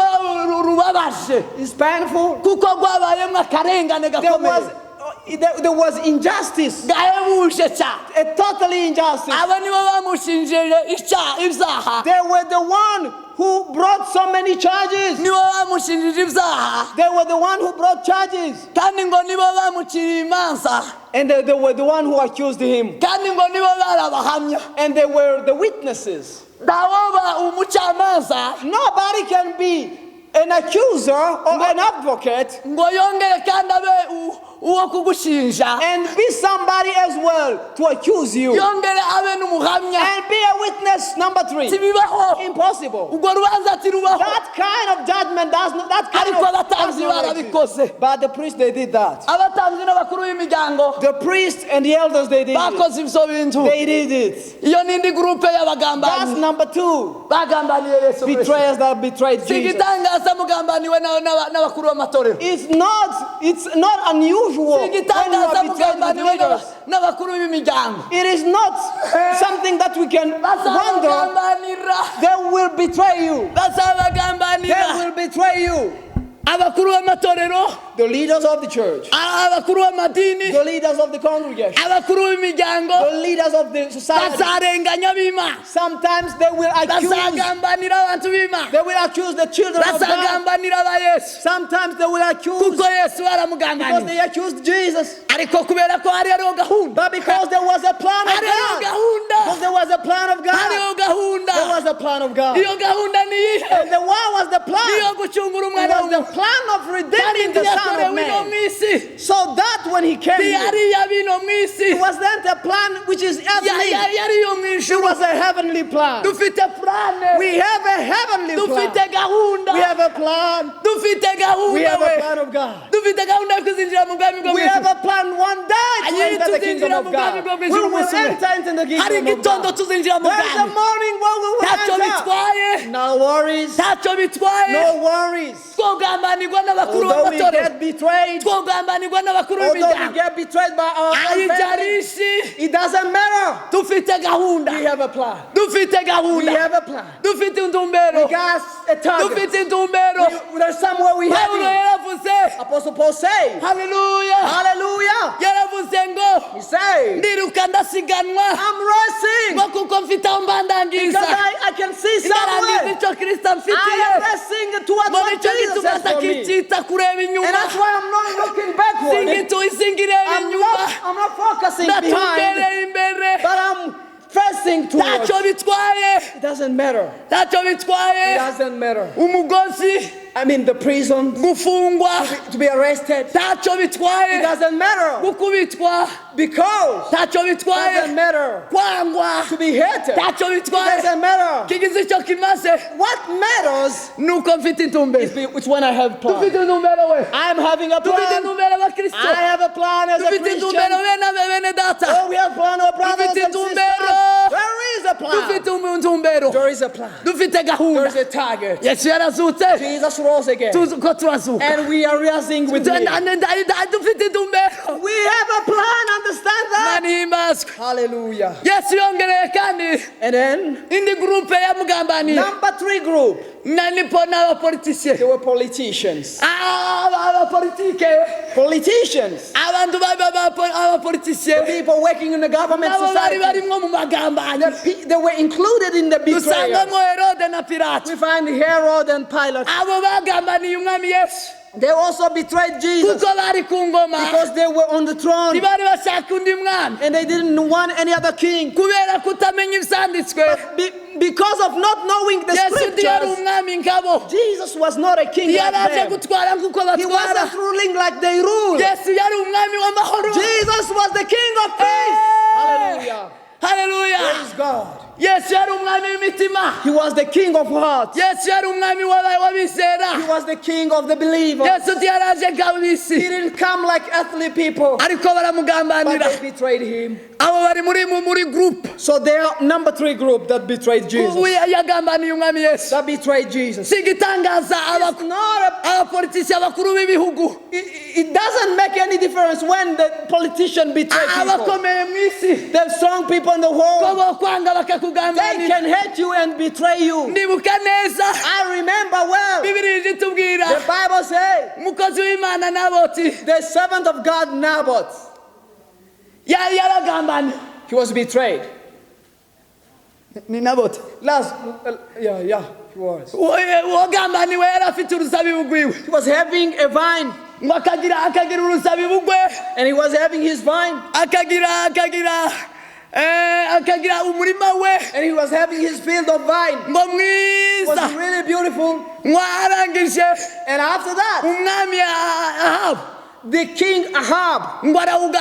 Speaker 3: rubabaje.
Speaker 2: It's painful.
Speaker 3: Kuko rwabayemo akarengane
Speaker 2: There
Speaker 3: gakomeye.
Speaker 2: was injustice,
Speaker 3: Gahebuje cyane.
Speaker 2: A totally injustice.
Speaker 3: Aba nibo bamushinjije icyaha ibyaha.
Speaker 2: They were the one who brought so many charges.
Speaker 3: Nibo bamushinjije ibyaha.
Speaker 2: They were the one who brought charges.
Speaker 3: Kandi ngo nibo bamuciriye imanza.
Speaker 2: And they were the one who accused him.
Speaker 3: Kandi ngo nibo bari abahamya.
Speaker 2: And they were the witnesses.
Speaker 3: Ntawoba umucamanza
Speaker 2: Nobody can be an accuser or an advocate
Speaker 3: ngo yongere kandi abe uwo kugushinja
Speaker 2: and be somebody as well to accuse you.
Speaker 3: yongere abe n'umuhamya.
Speaker 2: And be a witness number three.
Speaker 3: Ntibibaho.
Speaker 2: Impossible.
Speaker 3: Urwo rubanza ntirubaho.
Speaker 2: That kind of judgment does not, that kind
Speaker 3: Ariko
Speaker 2: of does
Speaker 3: abatambyi
Speaker 2: not
Speaker 3: barabikoze.
Speaker 2: exist. But the priests, they did that.
Speaker 3: Abatambyi n'abakuru b'imiryango
Speaker 2: The priests and the elders, they did it.
Speaker 3: bakoze ibyo bintu.
Speaker 2: They did it.
Speaker 3: Iyo n'indi groupe
Speaker 2: That's
Speaker 3: y'abagambanyi
Speaker 2: number two.
Speaker 3: bagambaniye Yesu Kristo.
Speaker 2: Betrayers that betrayed
Speaker 3: Si
Speaker 2: Jesus.
Speaker 3: igitangaza mugambaniwe n'abakuru b'amatorero.
Speaker 2: It's not unusual
Speaker 3: Si
Speaker 2: when you
Speaker 3: igitangaza
Speaker 2: are betrayed with
Speaker 3: mugambaniwe
Speaker 2: leaders.
Speaker 3: N'abakuru b'imiryango.
Speaker 2: It is not something that we can wonder.
Speaker 3: Bazabagambanira.
Speaker 2: They will betray you. They
Speaker 3: Bazabagambanira.
Speaker 2: Will betray you.
Speaker 3: Abakuru b'amatorero,
Speaker 2: The leaders of the church,
Speaker 3: abakuru b'amadini,
Speaker 2: the leaders of the congregation,
Speaker 3: abakuru b'imiryango
Speaker 2: the leaders of the society.
Speaker 3: bazarenganya b'Imana.
Speaker 2: Sometimes they will accuse.
Speaker 3: Bazagambanira abantu b'Imana.
Speaker 2: They will accuse the children of God.
Speaker 3: Bazagambanira ba Yesu.
Speaker 2: Sometimes they will accuse
Speaker 3: Kuko Yesu
Speaker 2: because
Speaker 3: baramugambaniye.
Speaker 2: They accused Jesus.
Speaker 3: Ariko kubera ko hari hariho gahunda.
Speaker 2: But because there was a plan of
Speaker 3: Hariho
Speaker 2: God.
Speaker 3: gahunda.
Speaker 2: Because there was a plan of God.
Speaker 3: Hariho gahunda.
Speaker 2: There was a plan of God.
Speaker 3: Iyo gahunda ni iyihe?
Speaker 2: And the what was the plan?
Speaker 3: Niyo gucungura
Speaker 2: It
Speaker 3: umwana
Speaker 2: was the
Speaker 3: w'umuntu.
Speaker 2: Plan of redeeming the Son of
Speaker 3: Ntiyakorewe ino
Speaker 2: Man.
Speaker 3: mu isi.
Speaker 2: So that when he came here,
Speaker 3: Ntiyari iya bino mu isi.
Speaker 2: It wasn't a plan which is earthly.
Speaker 3: Yari iyo mu
Speaker 2: It
Speaker 3: ijuru.
Speaker 2: Was a heavenly plan.
Speaker 3: Dufite plan.
Speaker 2: We have a heavenly
Speaker 3: Dufite
Speaker 2: plan.
Speaker 3: Gahunda.
Speaker 2: We have a plan.
Speaker 3: Dufite
Speaker 2: We
Speaker 3: gahunda
Speaker 2: have a
Speaker 3: we.
Speaker 2: Plan of God.
Speaker 3: Dufite gahunda yo kuzinjira mu bwami bwo mu
Speaker 2: We have
Speaker 3: ijuru.
Speaker 2: A plan one day to
Speaker 3: Ayi,
Speaker 2: enter the kingdom
Speaker 3: tuzinjira
Speaker 2: of
Speaker 3: mu bwami
Speaker 2: God.
Speaker 3: bwo mu
Speaker 2: We
Speaker 3: ijuru
Speaker 2: will
Speaker 3: umunsi umwe.
Speaker 2: enter into the
Speaker 3: Hari
Speaker 2: kingdom of
Speaker 3: igitondo
Speaker 2: God.
Speaker 3: tuzinjira mu
Speaker 2: There is a
Speaker 3: bwami.
Speaker 2: Morning when we will
Speaker 3: Ntacyo
Speaker 2: enter.
Speaker 3: bitwaye.
Speaker 2: No worries.
Speaker 3: Ntacyo bitwaye.
Speaker 2: No worries.
Speaker 3: Twogambanirwa n'abakuru
Speaker 2: Although we
Speaker 3: b'amatorero,
Speaker 2: get betrayed,
Speaker 3: twogambanirwa n'abakuru
Speaker 2: although we
Speaker 3: b'imiryango,
Speaker 2: get betrayed by our own family,
Speaker 3: ayijarishi,
Speaker 2: it doesn't matter.
Speaker 3: Dufite gahunda.
Speaker 2: We have a plan.
Speaker 3: Dufite
Speaker 2: We
Speaker 3: gahunda.
Speaker 2: Have a plan.
Speaker 3: Dufite intumbero.
Speaker 2: We got a target.
Speaker 3: Dufite intumbero.
Speaker 2: There's somewhere we
Speaker 3: Pawulo
Speaker 2: heading.
Speaker 3: yaravuze.
Speaker 2: Apostle Paul said,
Speaker 3: Haleluya.
Speaker 2: Hallelujah.
Speaker 3: Yaravuze ngo
Speaker 2: He said,
Speaker 3: ndiruka ndasiganwa
Speaker 2: I'm racing
Speaker 3: ngo kuko mfite aho mbandangiza.
Speaker 2: Because I can see
Speaker 3: Ndarangiza
Speaker 2: somewhere.
Speaker 3: icyo Kristo
Speaker 2: I
Speaker 3: amfitiye.
Speaker 2: am racing towards
Speaker 3: Ngo
Speaker 2: what
Speaker 3: nicyo
Speaker 2: Jesus
Speaker 3: gituma
Speaker 2: has for me.
Speaker 3: ntakicita kureba inyuma.
Speaker 2: And that's why I'm not looking backward.
Speaker 3: Singireba
Speaker 2: I'm
Speaker 3: inyuma.
Speaker 2: not, I'm not focusing behind,
Speaker 3: Ndatumbereye imbere.
Speaker 2: But I'm facing towards.
Speaker 3: Ntacyo bitwaye.
Speaker 2: It doesn't matter.
Speaker 3: Ntacyo bitwaye.
Speaker 2: It doesn't matter.
Speaker 3: Umugozi.
Speaker 2: I mean, the prison,
Speaker 3: Gufungwa.
Speaker 2: To be arrested.
Speaker 3: Ntacyo bitwaye.
Speaker 2: It doesn't matter.
Speaker 3: Gukubitwa.
Speaker 2: Because
Speaker 3: Ntacyo
Speaker 2: it
Speaker 3: bitwaye.
Speaker 2: Doesn't matter.
Speaker 3: Kwangwa.
Speaker 2: To be hated.
Speaker 3: Ntacyo
Speaker 2: It
Speaker 3: bitwaye.
Speaker 2: Doesn't matter.
Speaker 3: Kigize icyo kimaze
Speaker 2: What matters
Speaker 3: nuko mfite intumbero.
Speaker 2: Is it's when I have plan.
Speaker 3: Dufite intumbero we.
Speaker 2: I'm having a
Speaker 3: Dufite
Speaker 2: plan.
Speaker 3: intumbero abakristo.
Speaker 2: I have a plan as a
Speaker 3: Dufite
Speaker 2: Christian.
Speaker 3: intumbero bene bene data.
Speaker 2: Oh, we have plan, our brothers
Speaker 3: Dufite
Speaker 2: and sisters.
Speaker 3: intumbero.
Speaker 2: There is a plan.
Speaker 3: Dufite intumbero.
Speaker 2: There is a plan.
Speaker 3: Dufite
Speaker 2: There
Speaker 3: gahunda.
Speaker 2: is a target.
Speaker 3: Yesu yarazutse.
Speaker 2: Jesus rose again.
Speaker 3: Tuzi ko turazuka.
Speaker 2: And we are rising with him.
Speaker 3: Dufite intumbero.
Speaker 2: We have a plan, understand that?
Speaker 3: Imana ihimbazwe.
Speaker 2: Hallelujah.
Speaker 3: Yesu yongereye kandi
Speaker 2: And then,
Speaker 3: indi groupe yamugambaniye.
Speaker 2: Number three group,
Speaker 3: Na nipo n'abapolitisiye.
Speaker 2: They were politicians.
Speaker 3: Abapolitike.
Speaker 2: Politicians.
Speaker 3: Abantu abapolitisiye.
Speaker 2: People working in the government
Speaker 3: Nabo bari
Speaker 2: society.
Speaker 3: barimwo mu magambanyi.
Speaker 2: They were included in the betrayers.
Speaker 3: Dusangamo Herode na Pilato.
Speaker 2: We find Herod and Pilate.
Speaker 3: Abo bagambaniye umwami Yesu.
Speaker 2: They also betrayed Jesus
Speaker 3: Kuko bari ku ngoma.
Speaker 2: Because they were on the throne
Speaker 3: Ntibari bashaka undi mwami.
Speaker 2: And they didn't want any other king.
Speaker 3: Kubera kutamenya ibyanditswe.
Speaker 2: Because of not knowing the
Speaker 3: Yesu ntiyari
Speaker 2: scriptures,
Speaker 3: umwami nkabo.
Speaker 2: Jesus was not a king like
Speaker 3: Ntiyaraje
Speaker 2: them.
Speaker 3: Gutwara nk'uko
Speaker 2: He
Speaker 3: batwara.
Speaker 2: wasn't ruling like they rule.
Speaker 3: Yesu yari umwami w'amahoro.
Speaker 2: Jesus was the king of peace. Hallelujah.
Speaker 3: Haleluya.
Speaker 2: Praise God.
Speaker 3: Yesu yari umwami w'imitima.
Speaker 2: He was the king of hearts.
Speaker 3: Yesu yari umwami w'abizera.
Speaker 2: He was the king of the believers.
Speaker 3: Yesu ntiyaraje nk'ab'isi.
Speaker 2: He didn't come like earthly people,
Speaker 3: Ariko
Speaker 2: but
Speaker 3: baramugambanira.
Speaker 2: they betrayed him.
Speaker 3: Abo bari muri group.
Speaker 2: So they are number three group that betrayed Jesus.
Speaker 3: Ubu yagambaniye umwami Yesu.
Speaker 2: That betrayed Jesus.
Speaker 3: Si igitangaza
Speaker 2: It's not a,
Speaker 3: abapolitisi abakuru b'ibihugu
Speaker 2: it doesn't make any difference when the politician betray people.
Speaker 3: Abakomeye mu isi
Speaker 2: The strong people in the
Speaker 3: ko
Speaker 2: world,
Speaker 3: bokwanga
Speaker 2: they
Speaker 3: bakakugambanira.
Speaker 2: can hate you and betray you.
Speaker 3: Ndibuka neza
Speaker 2: I remember well.
Speaker 3: Bibiri itubwira
Speaker 2: The Bible says
Speaker 3: umukozi w'Imana Naboti
Speaker 2: the servant of God Naboth,
Speaker 3: yari yaragambaniwe.
Speaker 2: he was betrayed.
Speaker 3: Ni Naboti.
Speaker 2: Last, yeah, he was.
Speaker 3: Uwagambaniwe yari afite uruzabibu rwiwe.
Speaker 2: He was having a vine,
Speaker 3: Ngo akagira uruzabibu rwe
Speaker 2: and he was having his vine,
Speaker 3: akagira umurima we
Speaker 2: and he was having his field of vine.
Speaker 3: Ngo
Speaker 2: It was
Speaker 3: mwiza
Speaker 2: really beautiful.
Speaker 3: Ngo arangije
Speaker 2: And after that,
Speaker 3: umwami Ahabu
Speaker 2: the king Ahab,
Speaker 3: ngo arawuga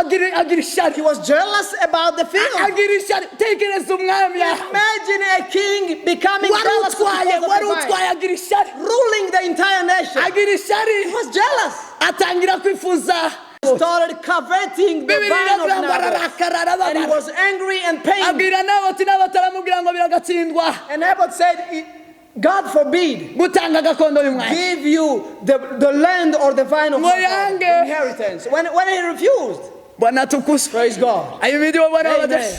Speaker 3: agira ishyari.
Speaker 2: He was jealous about the field.
Speaker 3: Agira ishyari. Tekereza umwami Ahabu
Speaker 2: Imagine a king becoming
Speaker 3: wari
Speaker 2: jealous
Speaker 3: utwaye
Speaker 2: because of
Speaker 3: wari
Speaker 2: the vine,
Speaker 3: utwaye agira ishyari
Speaker 2: ruling the entire nation.
Speaker 3: Agira ishyari
Speaker 2: He was jealous.
Speaker 3: Atangira kwifuza.
Speaker 2: He started coveting the
Speaker 3: Bibiri
Speaker 2: vine of
Speaker 3: iravuga ngo
Speaker 2: Naboth.
Speaker 3: ararakara
Speaker 2: And he
Speaker 3: arababara
Speaker 2: was angry and pained.
Speaker 3: Abwira Naboti, Naboti aramubwira ngo biragatsindwa
Speaker 2: And Naboth said, God forbid,
Speaker 3: gutanga gakondo y'umwami
Speaker 2: give you the land or the vine of my father,
Speaker 3: Moyange.
Speaker 2: the inheritance. When he refused,
Speaker 3: Bwana atukuzwe.
Speaker 2: Praise God.
Speaker 3: Ahimidiwe Bwana.
Speaker 2: Amen.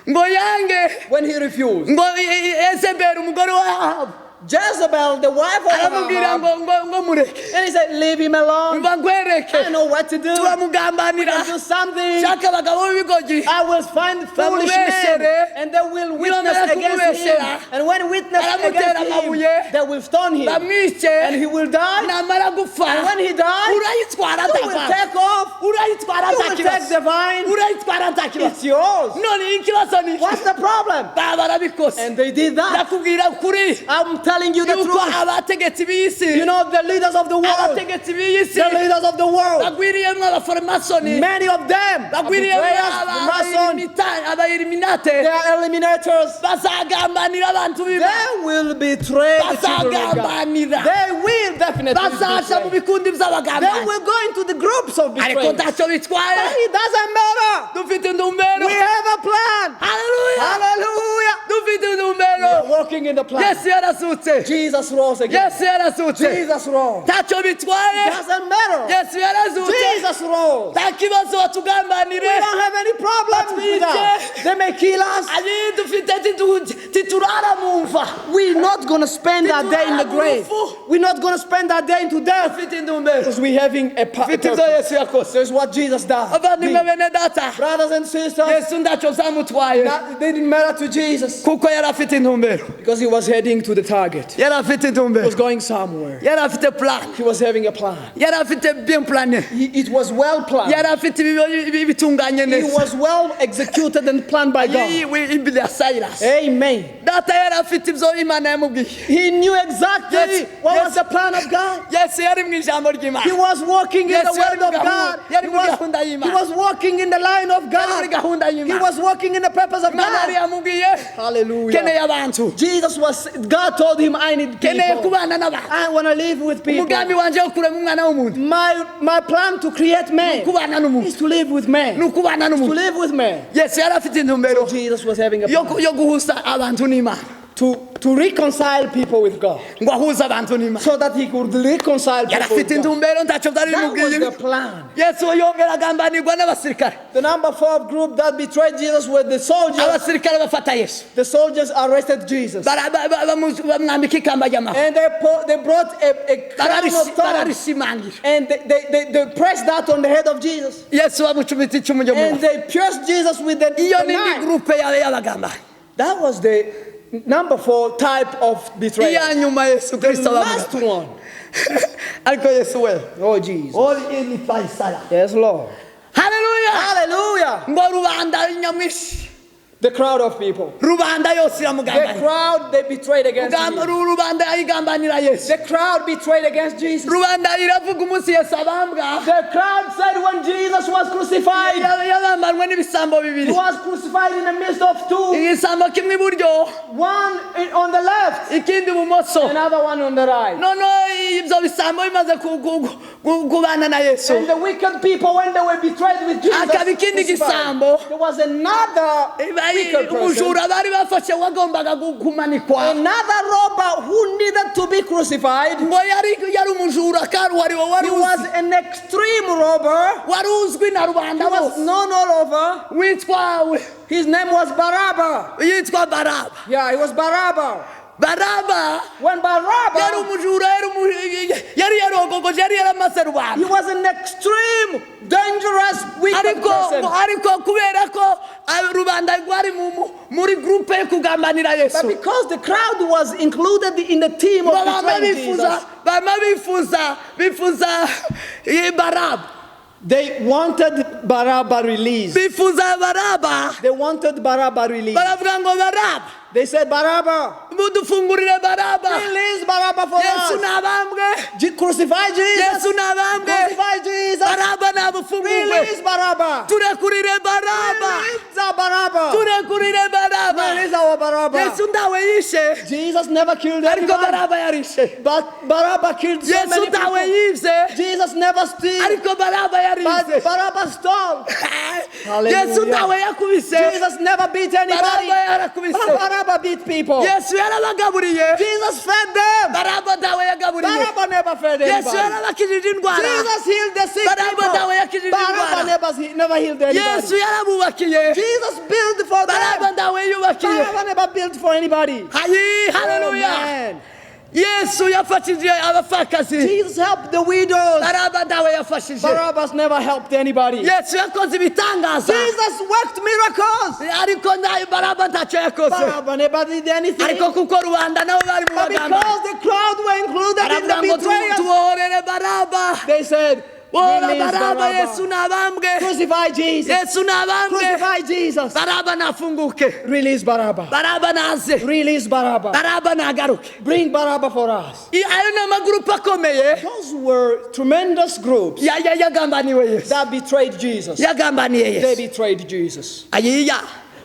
Speaker 3: Ngo yange
Speaker 2: When he refused,
Speaker 3: ngo Yezebeli umugore wa Ahabu
Speaker 2: Jezebel, the wife of
Speaker 3: aramubwira
Speaker 2: Ahab,
Speaker 3: ngo ngo ngo mureke
Speaker 2: and he said, leave him alone.
Speaker 3: Mva nkwereke
Speaker 2: I know what to do.
Speaker 3: Turamugambanira
Speaker 2: I'll do something.
Speaker 3: Shaka abagabo b'ibigogi
Speaker 2: I will find foolish men,
Speaker 3: Bamubeshere.
Speaker 2: and they will witness
Speaker 3: Nibamara
Speaker 2: against him.
Speaker 3: kumubeshera,
Speaker 2: And when witness
Speaker 3: baramutera
Speaker 2: against him,
Speaker 3: amabuye,
Speaker 2: they will stone him,
Speaker 3: bamwice
Speaker 2: and he will die.
Speaker 3: Namara gupfa
Speaker 2: And when he dies,
Speaker 3: urayitwara
Speaker 2: you will
Speaker 3: nta
Speaker 2: take off.
Speaker 3: Urayitwara
Speaker 2: You
Speaker 3: nta
Speaker 2: will take
Speaker 3: kibazo
Speaker 2: the vine.
Speaker 3: Urayitwara nta kibazo.
Speaker 2: It's yours.
Speaker 3: None ikibazo ni iki?
Speaker 2: What's the problem?
Speaker 3: Baba barabikoze.
Speaker 2: And they did that.
Speaker 3: Ndakubwira ukuri
Speaker 2: I'm telling you the
Speaker 3: yuko
Speaker 2: truth.
Speaker 3: abategetsi b'iyi si
Speaker 2: You know, the leaders of the world,
Speaker 3: abategetsi b'iyi si
Speaker 2: the leaders of the world,
Speaker 3: bagwiriyemwo abaforomasoni
Speaker 2: many of them are
Speaker 3: bagwiriyemwo
Speaker 2: betrayers, Mason,
Speaker 3: abayiriminate
Speaker 2: they are eliminators.
Speaker 3: Bazagambanira abantu b'Imana.
Speaker 2: They will betray the children of God.
Speaker 3: Bazagambanira.
Speaker 2: They will definitely
Speaker 3: Bazaca mu
Speaker 2: betray.
Speaker 3: bikundi
Speaker 2: They
Speaker 3: by'abagambanyi
Speaker 2: will go into the groups of
Speaker 3: Ariko
Speaker 2: betrayers.
Speaker 3: ntacyo bitwaye.
Speaker 2: But it doesn't matter.
Speaker 3: Dufite intumbero.
Speaker 2: We have a plan.
Speaker 3: Haleluya.
Speaker 2: Hallelujah.
Speaker 3: Dufite
Speaker 2: We
Speaker 3: intumbero.
Speaker 2: are walking in the plan.
Speaker 3: Yesu yarazutse.
Speaker 2: Jesus rose again.
Speaker 3: Yesu yarazutse.
Speaker 2: Jesus rose.
Speaker 3: Ntacyo bitwaye.
Speaker 2: Doesn't matter.
Speaker 3: Yesu yarazutse.
Speaker 2: Jesus rose.
Speaker 3: Nta kibazo batugambanire.
Speaker 2: We don't have any problems with us. They may kill us.
Speaker 3: Ayi dufite titurara mu mva.
Speaker 2: We're not going to spend that day in the grave. We're not going to spend that day into death.
Speaker 3: Dufite intumbero.
Speaker 2: Because we're having a
Speaker 3: Dufite ibyo
Speaker 2: purpose.
Speaker 3: Yesu yakoze.
Speaker 2: There's what Jesus does.
Speaker 3: Abavandimwe bene data
Speaker 2: Brothers and sisters,
Speaker 3: Yesu ntacyo byamutwaye
Speaker 2: that didn't matter to Jesus
Speaker 3: kuko yari afite intumbero.
Speaker 2: Because he was heading to the target.
Speaker 3: Yari afite
Speaker 2: He
Speaker 3: intumbero.
Speaker 2: was going somewhere.
Speaker 3: Yari afite plan.
Speaker 2: He was having a plan.
Speaker 3: Yari afite bien plane.
Speaker 2: It was well planned.
Speaker 3: Yari afite ibitunganye
Speaker 2: It
Speaker 3: neza.
Speaker 2: was well executed and planned by God.
Speaker 3: Imbere ya Cyrus
Speaker 2: Amen.
Speaker 3: Data yari afite ibyo Imana yamubwiye.
Speaker 2: He knew exactly
Speaker 3: Yes,
Speaker 2: what
Speaker 3: yes.
Speaker 2: was the plan of God.
Speaker 3: Yesu yari mu ijambo ry'Imana.
Speaker 2: He was walking in
Speaker 3: Yes,
Speaker 2: the word of God.
Speaker 3: yari
Speaker 2: He
Speaker 3: muri gahunda
Speaker 2: was,
Speaker 3: y'Imana.
Speaker 2: he was walking in the line of
Speaker 3: Yari muri
Speaker 2: God.
Speaker 3: gahunda
Speaker 2: He
Speaker 3: y'Imana.
Speaker 2: was walking in the purpose of
Speaker 3: Imana yari
Speaker 2: God.
Speaker 3: yamubwiye
Speaker 2: Hallelujah.
Speaker 3: keneye abantu
Speaker 2: Jesus was, God told him, I need
Speaker 3: keneye
Speaker 2: people.
Speaker 3: kubana n'abantu
Speaker 2: I want to live with people.
Speaker 3: umugambi wanje wo kurema umwana w'umuntu
Speaker 2: My plan to create man
Speaker 3: kubana n'umuntu
Speaker 2: is to live with man.
Speaker 3: Ni ukubana
Speaker 2: To
Speaker 3: n'umuntu
Speaker 2: live with man.
Speaker 3: Yesu yari afite intumbero
Speaker 2: Jesus was having a
Speaker 3: yo
Speaker 2: plan
Speaker 3: yo guhuza abantu n'Imana
Speaker 2: to reconcile people with God.
Speaker 3: Ngo ahuze abantu n'Imana
Speaker 2: So that he could reconcile
Speaker 3: yari
Speaker 2: people
Speaker 3: afite
Speaker 2: with God.
Speaker 3: intumbero ntacyo byari
Speaker 2: That was
Speaker 3: bimubwiye.
Speaker 2: the plan.
Speaker 3: Yesu yongera agambanirwa n'abasirikare.
Speaker 2: The number four group that betrayed Jesus were the soldiers.
Speaker 3: Abasirikare bafata Yesu
Speaker 2: The soldiers arrested Jesus.
Speaker 3: Bara- ba- ba- bamu- bamwambika ikamba ry'amahwa
Speaker 2: And they brought a crown of thorns.
Speaker 3: Bararishimangira.
Speaker 2: And they pressed that on the head of Jesus.
Speaker 3: Yesu bamucumita icumu ryo mu
Speaker 2: And
Speaker 3: mutwe.
Speaker 2: they pierced Jesus with the,
Speaker 3: Iyo
Speaker 2: the
Speaker 3: ni indi
Speaker 2: knife.
Speaker 3: gurupe yawe y'abagambanyi.
Speaker 2: That was the number four type of betrayal.
Speaker 3: Iya nyuma Yesu
Speaker 2: The
Speaker 3: Kristo
Speaker 2: last
Speaker 3: abavuga
Speaker 2: one.
Speaker 3: Ariko Yesu we
Speaker 2: Oh, Jesus.
Speaker 3: ori ini faisala.
Speaker 2: Yes, Lord.
Speaker 3: Haleluya.
Speaker 2: Hallelujah.
Speaker 3: Ngo rubanda nyamwinshi
Speaker 2: The crowd of people.
Speaker 3: Rubanda yose
Speaker 2: The
Speaker 3: iramugambanira.
Speaker 2: Crowd, they betrayed against
Speaker 3: Rugamba-
Speaker 2: Jesus.
Speaker 3: Rubanda ayigambanira Yesu.
Speaker 2: The crowd betrayed against Jesus.
Speaker 3: Rubanda iravuga umunsi Yesu abambwa.
Speaker 2: The crowd said when Jesus was crucified,
Speaker 3: Yabambanwe n'ibisambo
Speaker 2: he
Speaker 3: bibiri.
Speaker 2: was crucified in the midst of two.
Speaker 3: Igisambo kimwe iburyo,
Speaker 2: One on the left,
Speaker 3: ikindi ibumoso.
Speaker 2: Another one on the right.
Speaker 3: Noneho ibyo bisambo bimaze kubana na Yesu,
Speaker 2: And the wicked people, when they were betrayed with Jesus,
Speaker 3: Hakaba ikindi
Speaker 2: crucified,
Speaker 3: gisambo.
Speaker 2: There was another wicked person,
Speaker 3: umujura bari bafashe wagombaga kumanikwa,
Speaker 2: another robber who needed to be crucified.
Speaker 3: Ngo yari umujura karuhariwe wari
Speaker 2: He was
Speaker 3: uzi
Speaker 2: an extreme robber.
Speaker 3: Wari uzwi na
Speaker 2: He
Speaker 3: rubanda
Speaker 2: was
Speaker 3: bose,
Speaker 2: known all over.
Speaker 3: witwa
Speaker 2: His name was Barabba.
Speaker 3: yitwa Baraba.
Speaker 2: Yeah, he was Barabba.
Speaker 3: Baraba
Speaker 2: When
Speaker 3: yari
Speaker 2: Barabba,
Speaker 3: umujura, yari yarogogoje, yari yaramaze
Speaker 2: he
Speaker 3: rubanda.
Speaker 2: Was an extreme, dangerous, wicked
Speaker 3: Ariko
Speaker 2: person.
Speaker 3: Ariko kubera ko rubanda rwari muri groupe yo kugambanira
Speaker 2: But
Speaker 3: Yesu,
Speaker 2: because the crowd was included in the team of
Speaker 3: ngo bama
Speaker 2: betraying
Speaker 3: bifuza
Speaker 2: Jesus,
Speaker 3: bama bifuza Baraba.
Speaker 2: They wanted Barabba released.
Speaker 3: Bifuza Baraba.
Speaker 2: They wanted Barabba released.
Speaker 3: Baravuga ngo Baraba,
Speaker 2: They said, "Barabba,
Speaker 3: mudufungurire Baraba.
Speaker 2: Release Barabba for
Speaker 3: Yesu
Speaker 2: us.
Speaker 3: nabambwe.
Speaker 2: Crucify Jesus.
Speaker 3: Yesu nabambwe.
Speaker 2: Crucify Jesus.
Speaker 3: Baraba nabufungurwe.
Speaker 2: Release Barabba.
Speaker 3: Turekurire Baraba.
Speaker 2: Release our Barabba.
Speaker 3: Turekurire Baraba.
Speaker 2: Release our Barabba."
Speaker 3: Yesu ntawe yishe,
Speaker 2: Jesus never killed
Speaker 3: ariko
Speaker 2: anyone,
Speaker 3: Baraba yarishe.
Speaker 2: but Barabba killed so
Speaker 3: Yesu
Speaker 2: many
Speaker 3: ntawe
Speaker 2: people.
Speaker 3: yibye,
Speaker 2: Jesus never steal,
Speaker 3: ariko Baraba yaribye.
Speaker 2: But Barabba stole. Hallelujah.
Speaker 3: Yesu ntawe yakubise,
Speaker 2: Jesus never beat anybody,
Speaker 3: Baraba yarakubise.
Speaker 2: But Barabba beat people.
Speaker 3: Yesu yarabagaburiye,
Speaker 2: Jesus fed them.
Speaker 3: Baraba ntawe yagaburiye.
Speaker 2: Barabba never fed
Speaker 3: Yesu
Speaker 2: anybody.
Speaker 3: yarabakijije indwara,
Speaker 2: Jesus healed the sick
Speaker 3: Barabba
Speaker 2: people.
Speaker 3: ntawe yakijije
Speaker 2: Barabba
Speaker 3: indwara.
Speaker 2: never healed
Speaker 3: Yesu
Speaker 2: anybody.
Speaker 3: yarabubakiye,
Speaker 2: Jesus built for
Speaker 3: Baraba
Speaker 2: them.
Speaker 3: ntawe yubakiye.
Speaker 2: Barabba never built for anybody.
Speaker 3: Hayi, haleluya.
Speaker 2: Amen.
Speaker 3: Yesu yafashije abapfakazi,
Speaker 2: Jesus helped the widows.
Speaker 3: Baraba ntawe yafashije.
Speaker 2: Barabbas never helped anybody.
Speaker 3: Yesu yakoze ibitangaza,
Speaker 2: Jesus worked miracles.
Speaker 3: Ariko Baraba ntacyo yakoze.
Speaker 2: Barabba never did anything.
Speaker 3: Ariko kuko rubanda nabo bari mu
Speaker 2: But
Speaker 3: bagamba,
Speaker 2: because the crowd were included in the
Speaker 3: baravuga ngo
Speaker 2: betrayers,
Speaker 3: tubohorere Baraba.
Speaker 2: They said,
Speaker 3: Bohora
Speaker 2: "Release
Speaker 3: Baraba, Yesu
Speaker 2: Barabba.
Speaker 3: nabambwe.
Speaker 2: Crucify Jesus.
Speaker 3: Yesu nabambwe.
Speaker 2: Crucify Jesus.
Speaker 3: Baraba nafunguke.
Speaker 2: Release Barabba.
Speaker 3: Baraba naze.
Speaker 2: Release Barabba.
Speaker 3: Baraba nagaruke."
Speaker 2: Bring Barabba for us."
Speaker 3: Ayo ni amagurupe akomeye
Speaker 2: Those were tremendous groups
Speaker 3: yagambaniwe Yesu,
Speaker 2: that betrayed Jesus.
Speaker 3: yagambaniye
Speaker 2: They
Speaker 3: Yesu.
Speaker 2: betrayed Jesus.
Speaker 3: Ayiya,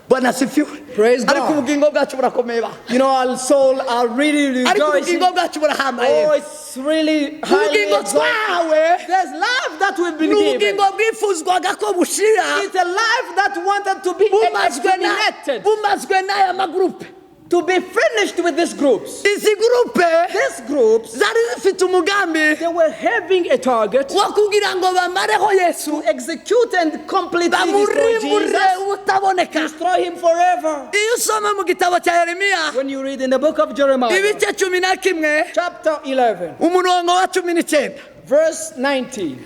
Speaker 3: Bwana asifiwe.
Speaker 2: Praise God.
Speaker 3: Ariko ubugingo bwacu burakomeye ba.
Speaker 2: Our soul are really
Speaker 3: Ariko
Speaker 2: rejoicing.
Speaker 3: ubugingo bwacu burahambaye.
Speaker 2: Oh, it's really highly
Speaker 3: Ubugingo
Speaker 2: exalted.
Speaker 3: twahawe
Speaker 2: There's life that we've been
Speaker 3: ni
Speaker 2: given.
Speaker 3: ubugingo bwifuzwaga ko bushira,
Speaker 2: It's a life that wanted to be
Speaker 3: bumazwe na
Speaker 2: exterminated,
Speaker 3: bumazwe n'aya magurupe.
Speaker 2: To be finished with these groups.
Speaker 3: Izi gurupe
Speaker 2: These groups,
Speaker 3: zari zifite umugambi
Speaker 2: they were having a target
Speaker 3: wo kugira ngo bamareho Yesu,
Speaker 2: to execute and completely destroy
Speaker 3: bamurimbure
Speaker 2: Jesus,
Speaker 3: utaboneka.
Speaker 2: Destroy him forever.
Speaker 3: Iyo usoma mu gitabo cya Yeremiya,
Speaker 2: When you read in the book of Jeremiah,
Speaker 3: ibice 11,
Speaker 2: chapter 11,
Speaker 3: umurongo wa 19,
Speaker 2: verse 19,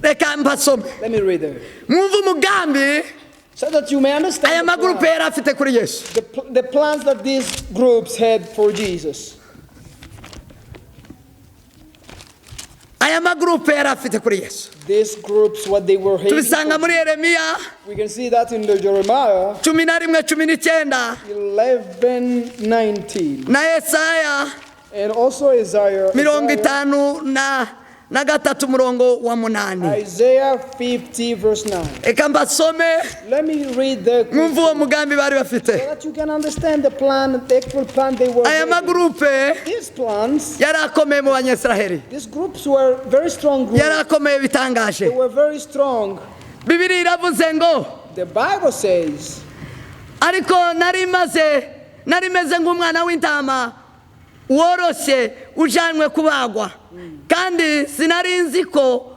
Speaker 3: reka mbasome,
Speaker 2: let me read it
Speaker 3: mwumve umugambi
Speaker 2: so that you may understand
Speaker 3: aya
Speaker 2: the,
Speaker 3: magurupe
Speaker 2: plan,
Speaker 3: yari afite kuri Yesu.
Speaker 2: the plans that these groups had for Jesus.
Speaker 3: Aya magurupe yari afite kuri Yesu,
Speaker 2: These groups, what they were having.
Speaker 3: Tubisanga muri Yeremiya
Speaker 2: We can see that in the Jeremiah
Speaker 3: 11:19
Speaker 2: 11 19.
Speaker 3: Na Yesaya
Speaker 2: And also Isaiah,
Speaker 3: mirongo
Speaker 2: Isaiah,
Speaker 3: itanu na gatatu umurongo wa 8.
Speaker 2: Isaiah 50, verse 9.
Speaker 3: Reka mbasome,
Speaker 2: Let me read the
Speaker 3: mwumve uwo mugambi bari bafite.
Speaker 2: So that you can understand the plan, the actual plan they were
Speaker 3: Aya
Speaker 2: having.
Speaker 3: magurupe
Speaker 2: These plans,
Speaker 3: yari akomeye mu Banyesiraheli,
Speaker 2: these groups were very strong groups.
Speaker 3: Yari akomeye bitangaje.
Speaker 2: They were very strong.
Speaker 3: Bibiri iravuze ngo,
Speaker 2: The Bible says,
Speaker 3: ariko nari maze nari meze nk'umwana w'intama woroshye ujanywe kubagwa, kandi sinari nzi ko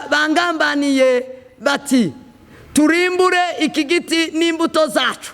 Speaker 3: bangambaniye bati turimbure iki giti n'imbuto zacu.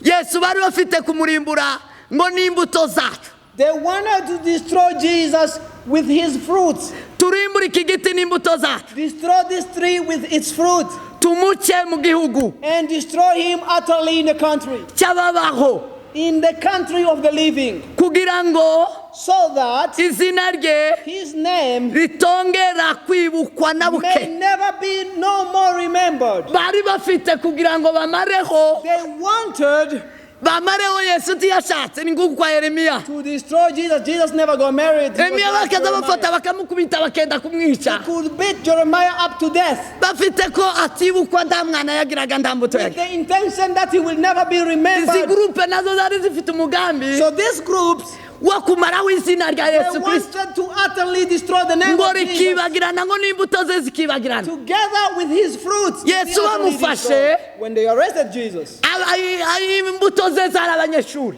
Speaker 3: Yesu bari bafite kumurimbura ngo n'imbuto zacu.
Speaker 2: They wanted to destroy Jesus with his fruits.
Speaker 3: Turimbure iki giti n'imbuto zacu,
Speaker 2: Destroy this tree with its fruit
Speaker 3: tumuce mu gihugu
Speaker 2: and destroy him utterly in the country
Speaker 3: cy'ababaho.
Speaker 2: In the country of the living,
Speaker 3: Kugira ngo
Speaker 2: so that
Speaker 3: izina rye
Speaker 2: his name
Speaker 3: ritongera kwibukwa na
Speaker 2: may
Speaker 3: buke.
Speaker 2: Never be no more remembered.
Speaker 3: Bari bafite kugira ngo bamareho
Speaker 2: They wanted
Speaker 3: bamareho Yesu ntiyashatse ni nguku kwa Yeremiya.
Speaker 2: To destroy Jesus. Jesus never got married. He was
Speaker 3: Yeremiya
Speaker 2: like
Speaker 3: bakaza
Speaker 2: Jeremiah.
Speaker 3: bafata bakamukubita bakenda kumwica.
Speaker 2: They could beat Jeremiah up to death
Speaker 3: Bafite ko atibukwa nta mwana yagiraga nta mbuto
Speaker 2: with
Speaker 3: yagira.
Speaker 2: The intention that he will never be
Speaker 3: Izi
Speaker 2: remembered.
Speaker 3: gurupe nazo zari zifite umugambi
Speaker 2: So these groups,
Speaker 3: wo kumaraho izina rya
Speaker 2: they
Speaker 3: Yesu Kristo
Speaker 2: wanted to utterly destroy the name
Speaker 3: ngo
Speaker 2: of Jesus
Speaker 3: rikibagirana ngo n'imbuto ze zikibagirana.
Speaker 2: Together with his fruits.
Speaker 3: Yesu
Speaker 2: Be utterly
Speaker 3: bamufashe.
Speaker 2: destroyed. When they arrested Jesus,
Speaker 3: Imbuto ze zari abanyeshuri.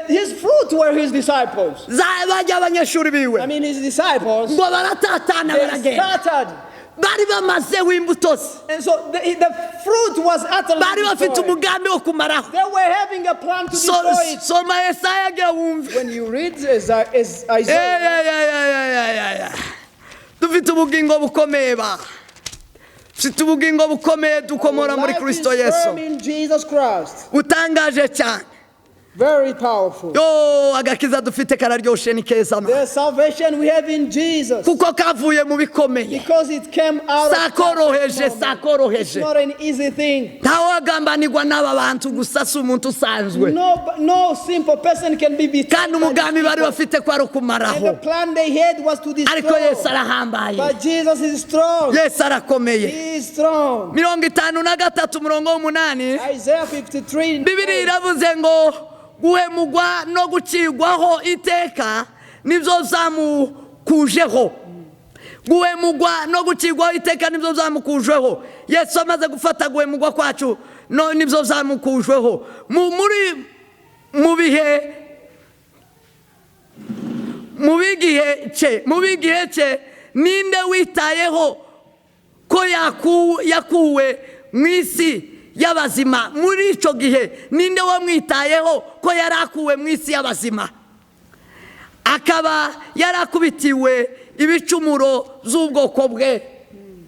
Speaker 2: His fruit were his disciples.
Speaker 3: Bajya abanyeshuri biwe
Speaker 2: I mean, his disciples,
Speaker 3: ngo baratatana
Speaker 2: they
Speaker 3: baragenda.
Speaker 2: Scattered.
Speaker 3: Bari bamazeho imbuto ze.
Speaker 2: And so the fruit was utterly
Speaker 3: Bari bafite
Speaker 2: destroyed.
Speaker 3: Umugambi wo kumaraho.
Speaker 2: They were having a plan to destroy it.
Speaker 3: Soma Yesaya agira wumve.
Speaker 2: When you read Isaiah, Isaiah
Speaker 3: Eh, eh, eh, eh, eh, eh, eh. Dufite ubugingo bukomeye ba dufite ubugingo bukomeye dukomora muri
Speaker 2: life is
Speaker 3: Kristo Yesu.
Speaker 2: Firm in Jesus Christ.
Speaker 3: Butangaje cyane.
Speaker 2: Very powerful.
Speaker 3: Yo agakiza dufite kararyoshe ni keza ma.
Speaker 2: The salvation we have in Jesus,
Speaker 3: Kuko kavuye mu bikomeye.
Speaker 2: Because it came out of
Speaker 3: Sakoroheje
Speaker 2: It's
Speaker 3: sakoroheje.
Speaker 2: Not an easy thing.
Speaker 3: Ntawagambanirwa n'aba bantu gusa si umuntu usanzwe.
Speaker 2: No simple person can be betrayed
Speaker 3: Kandi
Speaker 2: by these
Speaker 3: umugambi bari
Speaker 2: people.
Speaker 3: bafite ko ari
Speaker 2: And the
Speaker 3: ukumaraho.
Speaker 2: Plan they had was to
Speaker 3: Ariko Yesu
Speaker 2: destroy.
Speaker 3: arahambaye.
Speaker 2: But Jesus is strong.
Speaker 3: Yesu arakomeye.
Speaker 2: He is strong.
Speaker 3: 53 umurongo w'umunani.
Speaker 2: Isaiah 53.
Speaker 3: Bibiri iravuze ngo guhemugwa no gucirwaho iteka nibyo zamukujeho. Guhemugwa no gucirwaho iteka nibyo zamukujeho. Yesu amaze gufata guhemugwa kwacu no nibyo zamukujweho muri mu bihe mu bigihe cye mu bigihe cye ninde witayeho ko yakuwe mu isi y'abazima muri icyo gihe ninde wamwitayeho ko yari akuwe mu isi y'abazima akaba yarakubitiwe ibicumuro z'ubwoko bwe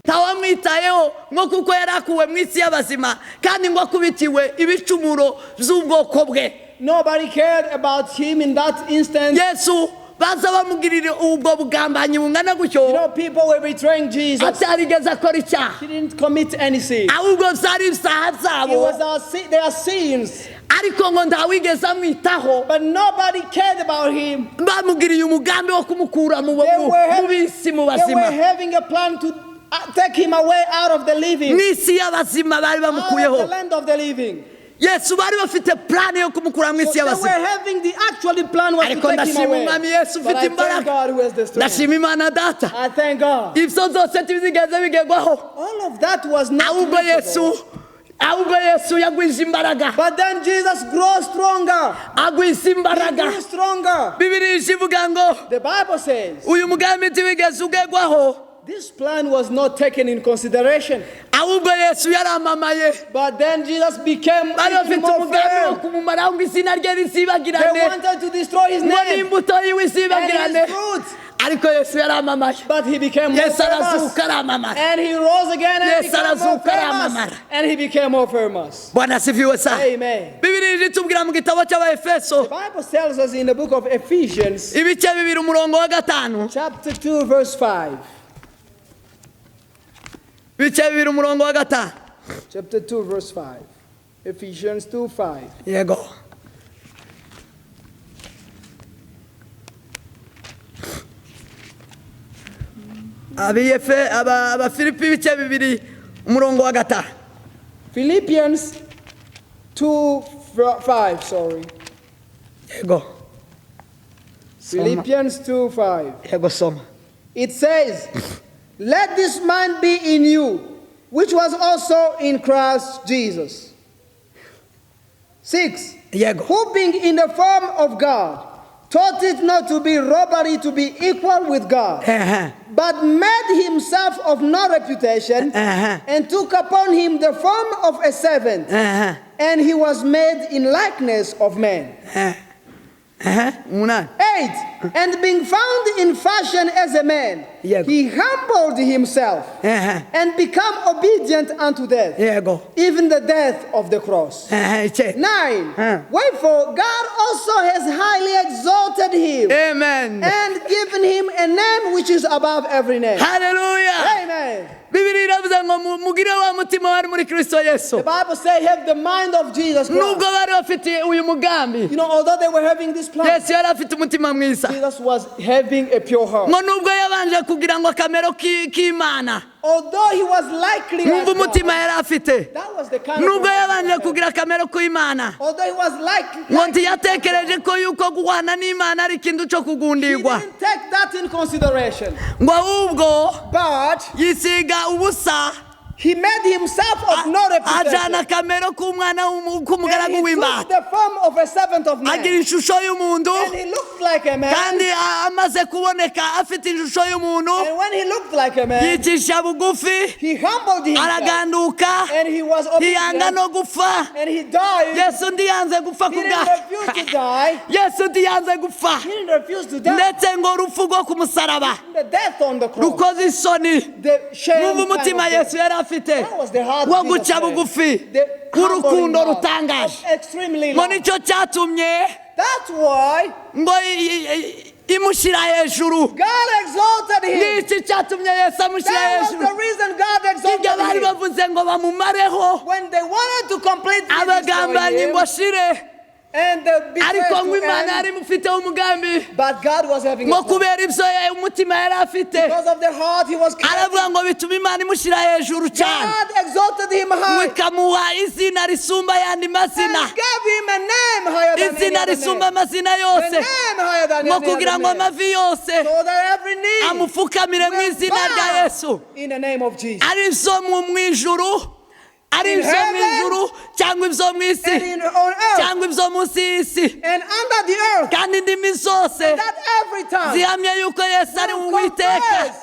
Speaker 3: ntawamwitayeho ngo kuko yari akuwe mu isi y'abazima kandi ngo akubitiwe ibicumuro z'ubwoko bwe.
Speaker 2: Nobody cared about him in that instant.
Speaker 3: Yesu baza bamugirira ubwo bugambanyi bungana gutyo.
Speaker 2: People were betraying Jesus.
Speaker 3: Atarigeze akora icyaha.
Speaker 2: He didn't commit any sin.
Speaker 3: Ahubwo byari ibyaha
Speaker 2: It
Speaker 3: byabo.
Speaker 2: was our sin, their sins.
Speaker 3: Ariko ngo ntawigeze amwitaho.
Speaker 2: But nobody cared about him.
Speaker 3: Bamugiriye umugambi wo kumukura mu
Speaker 2: They were,
Speaker 3: mu bisi mu
Speaker 2: they were
Speaker 3: bazima.
Speaker 2: Having a plan to take him away out of the living,
Speaker 3: Mu isi y'abazima bari
Speaker 2: out of
Speaker 3: bamukuyeho.
Speaker 2: The land of the living.
Speaker 3: Yesu bari bafite plan yo kumukura mu
Speaker 2: So
Speaker 3: isi
Speaker 2: they were
Speaker 3: y'abazima.
Speaker 2: Having the actually plan was to
Speaker 3: Ariko
Speaker 2: take him
Speaker 3: ndashima
Speaker 2: away.
Speaker 3: umwami Yesu
Speaker 2: But
Speaker 3: ufite
Speaker 2: I thank
Speaker 3: imbaraga.
Speaker 2: God who has the strength.
Speaker 3: Ndashima Imana data.
Speaker 2: I thank God.
Speaker 3: Ibyo byose ntibizigeze bigerwaho.
Speaker 2: All of that was not
Speaker 3: Ahubwo Yesu
Speaker 2: reachable.
Speaker 3: Ahubwo Yesu yagwije imbaraga.
Speaker 2: But then Jesus grows stronger.
Speaker 3: Agwiza
Speaker 2: He
Speaker 3: imbaraga.
Speaker 2: Grew stronger.
Speaker 3: Bibiri ivuga ngo
Speaker 2: The Bible says
Speaker 3: uyu mugambi ntiwigeze ugerwaho.
Speaker 2: This plan was not taken in consideration.
Speaker 3: Ahubwo Yesu yaramamaye.
Speaker 2: But then Jesus became
Speaker 3: Bari
Speaker 2: even
Speaker 3: bafite
Speaker 2: more
Speaker 3: umugambi wo
Speaker 2: firm.
Speaker 3: kumumaraho ngo izina rye
Speaker 2: They
Speaker 3: rizibagirane
Speaker 2: wanted to destroy his
Speaker 3: ngo
Speaker 2: name
Speaker 3: n'imbuto yiwe
Speaker 2: and
Speaker 3: izibagirane.
Speaker 2: His fruits.
Speaker 3: Ariko Yesu yaramamaye.
Speaker 2: But he became more
Speaker 3: Yesu
Speaker 2: famous.
Speaker 3: arazuka aramamara.
Speaker 2: And he rose again and
Speaker 3: Yesu
Speaker 2: became more
Speaker 3: arazuka
Speaker 2: famous.
Speaker 3: aramamara.
Speaker 2: And he became more famous.
Speaker 3: Bwana asifiwe sana.
Speaker 2: Amen.
Speaker 3: Bibiri itubwira mu gitabo cy'Abaefeso
Speaker 2: The Bible tells us in the book of Ephesians,
Speaker 3: ibice bibiri umurongo wa gatanu.
Speaker 2: Chapter 2, verse 5.
Speaker 3: Ibice bibiri umurongo wa gatanu.
Speaker 2: Chapter 2, verse 5. Ephesians 2 5.
Speaker 3: Yego. Abiyefe aba Abafilipi ibice bibiri umurongo wa gatanu.
Speaker 2: Philippians 2 5, sorry.
Speaker 3: Yego. Soma.
Speaker 2: Philippians 2 5.
Speaker 3: Yego soma.
Speaker 2: It says, "Let this mind be in you, which was also in Christ Jesus." 6.
Speaker 3: Yego.
Speaker 2: Who being in the form of God, thought it not to be robbery to be equal with God,
Speaker 3: Ehe.
Speaker 2: But made himself of no reputation, and took upon him the form of a servant,
Speaker 3: Ehe.
Speaker 2: And he was made in likeness of men.
Speaker 3: Eh. Ehe, umunani.
Speaker 2: 8. And being found in fashion as a man,
Speaker 3: Yego.
Speaker 2: he humbled himself
Speaker 3: Ehe.
Speaker 2: and become obedient unto death,
Speaker 3: Yego.
Speaker 2: even the death of the cross.
Speaker 3: Ehe, icyenda.
Speaker 2: 9.
Speaker 3: Huh.
Speaker 2: Wherefore God also has highly exalted him
Speaker 3: Amen.
Speaker 2: and given him a name which is above every name.
Speaker 3: Haleluya.
Speaker 2: Amen.
Speaker 3: Bibiri iravuze ngo mugire wa mutima wari muri Kristo Yesu.
Speaker 2: The Bible says, have the mind of Jesus Christ.
Speaker 3: Nubwo bari bafite uyu mugambi,
Speaker 2: Although they were having this plan,
Speaker 3: Yesu yari afite umutima mwiza.
Speaker 2: Jesus was having a pure heart.
Speaker 3: Ngo nubwo yabanje kugira ngo akamero k'Imana,
Speaker 2: Although he was likely
Speaker 3: mwumva
Speaker 2: like God,
Speaker 3: umutima yari afite.
Speaker 2: that was the kind of
Speaker 3: Nubwo
Speaker 2: heart
Speaker 3: yabanje
Speaker 2: he had.
Speaker 3: kugira akamero k'Imana,
Speaker 2: Although he was like,
Speaker 3: ngo ntiyatekereje ko yuko guhwana n'Imana ari ikintu cyo
Speaker 2: he
Speaker 3: kugundirwa,
Speaker 2: didn't take that in consideration.
Speaker 3: ngo ahubwo
Speaker 2: But
Speaker 3: yisiga ubusa,
Speaker 2: he made himself of no reputation.
Speaker 3: ajana akamero k'umwana
Speaker 2: And
Speaker 3: k'umugaragu
Speaker 2: he took
Speaker 3: w'imbata,
Speaker 2: the form of a servant of man.
Speaker 3: agira ishusho y'umuntu.
Speaker 2: And he looked like a man.
Speaker 3: Kandi amaze kuboneka afite ishusho y'umuntu,
Speaker 2: And when he looked like a man,
Speaker 3: yicisha bugufi,
Speaker 2: he humbled himself.
Speaker 3: araganduka,
Speaker 2: And he was
Speaker 3: ntiyanga
Speaker 2: obedient.
Speaker 3: no gupfa.
Speaker 2: And he died.
Speaker 3: Yesu ntiyanze gupfa
Speaker 2: He
Speaker 3: ku
Speaker 2: didn't
Speaker 3: bwacu.
Speaker 2: refuse to die.
Speaker 3: Yesu ntiyanze gupfa,
Speaker 2: He didn't refuse to die.
Speaker 3: ndetse ngo urupfu rwo ku musaraba
Speaker 2: The death on the cross.
Speaker 3: rukoze isoni.
Speaker 2: The shame.
Speaker 3: Mwumva
Speaker 2: kind
Speaker 3: umutima
Speaker 2: of death.
Speaker 3: Yesu yari afite
Speaker 2: That was the heart
Speaker 3: wo
Speaker 2: Jesus
Speaker 3: guca
Speaker 2: had.
Speaker 3: bugufi,
Speaker 2: The
Speaker 3: w'urukundo
Speaker 2: humbling heart
Speaker 3: rutangaje.
Speaker 2: of extremely
Speaker 3: Ngo
Speaker 2: love.
Speaker 3: nicyo cyatumye
Speaker 2: That's why
Speaker 3: ngo imushyira hejuru.
Speaker 2: God exalted him.
Speaker 3: Niki cyatumye Yesu amushyira
Speaker 2: That was
Speaker 3: hejuru?
Speaker 2: the reason God
Speaker 3: Ibyo
Speaker 2: exalted
Speaker 3: bari
Speaker 2: him.
Speaker 3: bavuze ngo bamumareho,
Speaker 2: When they wanted to completely destroy
Speaker 3: abagambanyi
Speaker 2: him
Speaker 3: ngo ashire,
Speaker 2: and the
Speaker 3: ariko
Speaker 2: betrayal
Speaker 3: ngo
Speaker 2: to
Speaker 3: Imana
Speaker 2: end,
Speaker 3: yari imufiteho umugambi.
Speaker 2: but God was having
Speaker 3: Ngo
Speaker 2: a plan.
Speaker 3: kubera ibyo umutima yari afite,
Speaker 2: Because of the heart he was carrying,
Speaker 3: aravuga ngo bituma Imana imushyira hejuru cyane,
Speaker 2: God exalted him
Speaker 3: ngo
Speaker 2: high
Speaker 3: ikamuha izina risumba ayandi mazina,
Speaker 2: and gave him a name higher than any
Speaker 3: izina
Speaker 2: other
Speaker 3: risumba
Speaker 2: name.
Speaker 3: amazina
Speaker 2: The
Speaker 3: yose,
Speaker 2: name higher than
Speaker 3: ngo
Speaker 2: any
Speaker 3: kugira
Speaker 2: other
Speaker 3: ngo
Speaker 2: name.
Speaker 3: amavi yose
Speaker 2: So that every knee
Speaker 3: amupfukamire mu
Speaker 2: will
Speaker 3: izina rya
Speaker 2: bow
Speaker 3: Yesu,
Speaker 2: in the name of Jesus.
Speaker 3: ari ibyo mu ijuru, ari
Speaker 2: In
Speaker 3: ibyo mu
Speaker 2: heaven,
Speaker 3: ijuru cyangwa ibyo mu isi,
Speaker 2: And in on earth
Speaker 3: cyangwa ibyo munsi y'isi,
Speaker 2: and under the earth,
Speaker 3: kandi indimi zose
Speaker 2: that every tongue
Speaker 3: zihamye yuko Yesu ari
Speaker 2: will
Speaker 3: Uwiteka,
Speaker 2: confess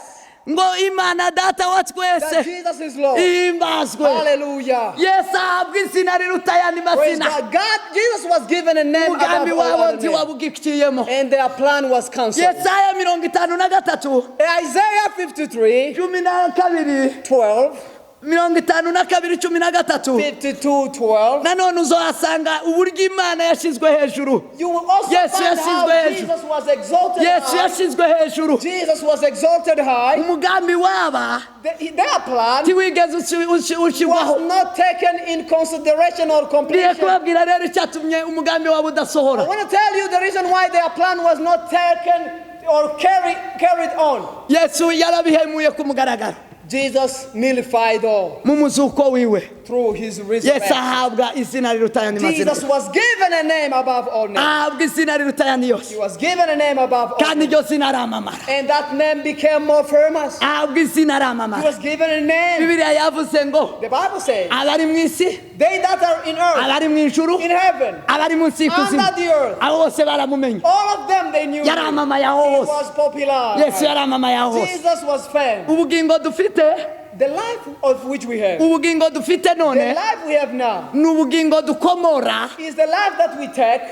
Speaker 3: ngo Imana Data wa
Speaker 2: that
Speaker 3: twese
Speaker 2: Jesus is Lord.
Speaker 3: ihimbazwe.
Speaker 2: Hallelujah.
Speaker 3: Yesu ahabwa izina riruta ayandi
Speaker 2: Praise
Speaker 3: mazina.
Speaker 2: God. God, Jesus was given a name
Speaker 3: Umugambi
Speaker 2: above all
Speaker 3: wabo
Speaker 2: other names.
Speaker 3: ntiwabugikiyemo.
Speaker 2: And their plan was cancelled.
Speaker 3: Yesaya 53,
Speaker 2: Isaiah 53,
Speaker 3: 12,
Speaker 2: 12,
Speaker 3: 52, 13,
Speaker 2: 52, 12.
Speaker 3: nanone uzohasanga uburyo Imana yashyizwe hejuru.
Speaker 2: You will also
Speaker 3: Yesu
Speaker 2: find how
Speaker 3: yashyizwe hejuru.
Speaker 2: Jesus was exalted
Speaker 3: Yesu
Speaker 2: high.
Speaker 3: yashyizwe hejuru.
Speaker 2: Jesus was exalted high.
Speaker 3: Umugambi waba
Speaker 2: Their plan
Speaker 3: ntiwigeze ushyirwaho.
Speaker 2: was not taken in consideration or
Speaker 3: Ngiye
Speaker 2: completion.
Speaker 3: kubabwira rero icyatumye umugambi wabo
Speaker 2: I
Speaker 3: udasohora.
Speaker 2: want to tell you the reason why their plan was not taken or carried on.
Speaker 3: Yesu yarabihemuye ku mugaragaro
Speaker 2: Jesus nullified all
Speaker 3: mu muzuko wiwe.
Speaker 2: through his
Speaker 3: Yesu
Speaker 2: resurrection.
Speaker 3: ahabwa izina riruta ayandi mazina.
Speaker 2: Jesus was given a name above all names.
Speaker 3: Ahabwa izina riruta ayandi
Speaker 2: He
Speaker 3: yose,
Speaker 2: was given a name above all
Speaker 3: kandi
Speaker 2: names.
Speaker 3: iryo zina aramamara.
Speaker 2: And that name became more famous.
Speaker 3: Ahabwa izina
Speaker 2: He
Speaker 3: aramamara.
Speaker 2: was given a name.
Speaker 3: Bibiliya yavuze ngo
Speaker 2: The Bible says,
Speaker 3: abari mu isi,
Speaker 2: they that are in earth,
Speaker 3: abari mu ijuru,
Speaker 2: in heaven,
Speaker 3: abari munsi y'ikuzimu,
Speaker 2: under the earth,
Speaker 3: abo bose baramumenye.
Speaker 2: all of them they knew him.
Speaker 3: Yaramamaye aho
Speaker 2: He
Speaker 3: hose.
Speaker 2: was popular.
Speaker 3: Yesu yaramamaye aho hose.
Speaker 2: Jesus was famous.
Speaker 3: Ubugingo dufite,
Speaker 2: The life of which we have,
Speaker 3: ubugingo dufite
Speaker 2: the
Speaker 3: none
Speaker 2: life we have now,
Speaker 3: ni ubugingo dukomora
Speaker 2: is the life that we take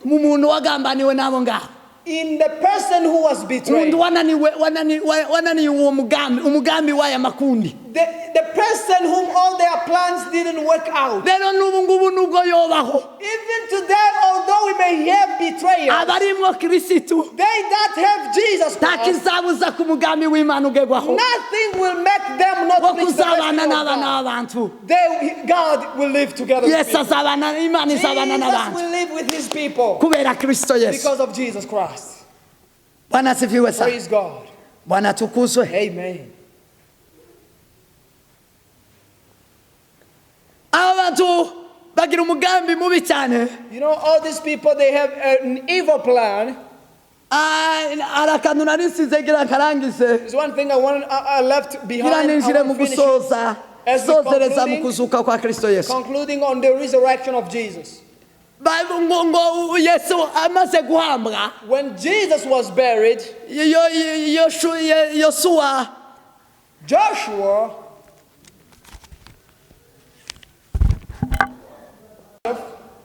Speaker 3: mu muntu wagambaniwe n'abo ngabo,
Speaker 2: in the person who was betrayed.
Speaker 3: umuntu wananiwe wananiye uwo mugambi, umugambi w'aya makundi.
Speaker 2: The person whom all their plans didn't work out.
Speaker 3: Rero n'ubu ngubu nubwo yobaho,
Speaker 2: Even today, although we may have betrayers,
Speaker 3: abarimwo Kirisitu
Speaker 2: they that have Jesus
Speaker 3: nta
Speaker 2: Christ,
Speaker 3: kizabuza ku mugambi w'Imana ugerwaho,
Speaker 2: nothing will make them not
Speaker 3: wo
Speaker 2: reach the
Speaker 3: kuzabana
Speaker 2: destiny of
Speaker 3: n'abana
Speaker 2: God.
Speaker 3: b'abantu.
Speaker 2: God will live together with
Speaker 3: Yesu
Speaker 2: people.
Speaker 3: azabana, Imana izabana
Speaker 2: Jesus
Speaker 3: n'abantu
Speaker 2: will live with his people
Speaker 3: kubera Kristo Yesu.
Speaker 2: because of Jesus Christ.
Speaker 3: Bwana asifiwe sana.
Speaker 2: Praise God.
Speaker 3: Bwana atukuzwe.
Speaker 2: Amen.
Speaker 3: Aba bantu bagira umugambi mubi cyane.
Speaker 2: You know, all these people, they have an evil plan.
Speaker 3: Ah, hari akantu nari nsize ngira nkarangize,
Speaker 2: There's one thing I left
Speaker 3: ngira
Speaker 2: behind. I
Speaker 3: ninjire
Speaker 2: want
Speaker 3: mu
Speaker 2: to finish it.
Speaker 3: gusoza,
Speaker 2: As we
Speaker 3: sozereza mu
Speaker 2: concluding-
Speaker 3: kuzuka kwa Kristo Yesu.
Speaker 2: Concluding on the resurrection of Jesus.
Speaker 3: Ngo Yesu amaze guhambwa,
Speaker 2: When Jesus was buried,
Speaker 3: Yosuwa
Speaker 2: Joshua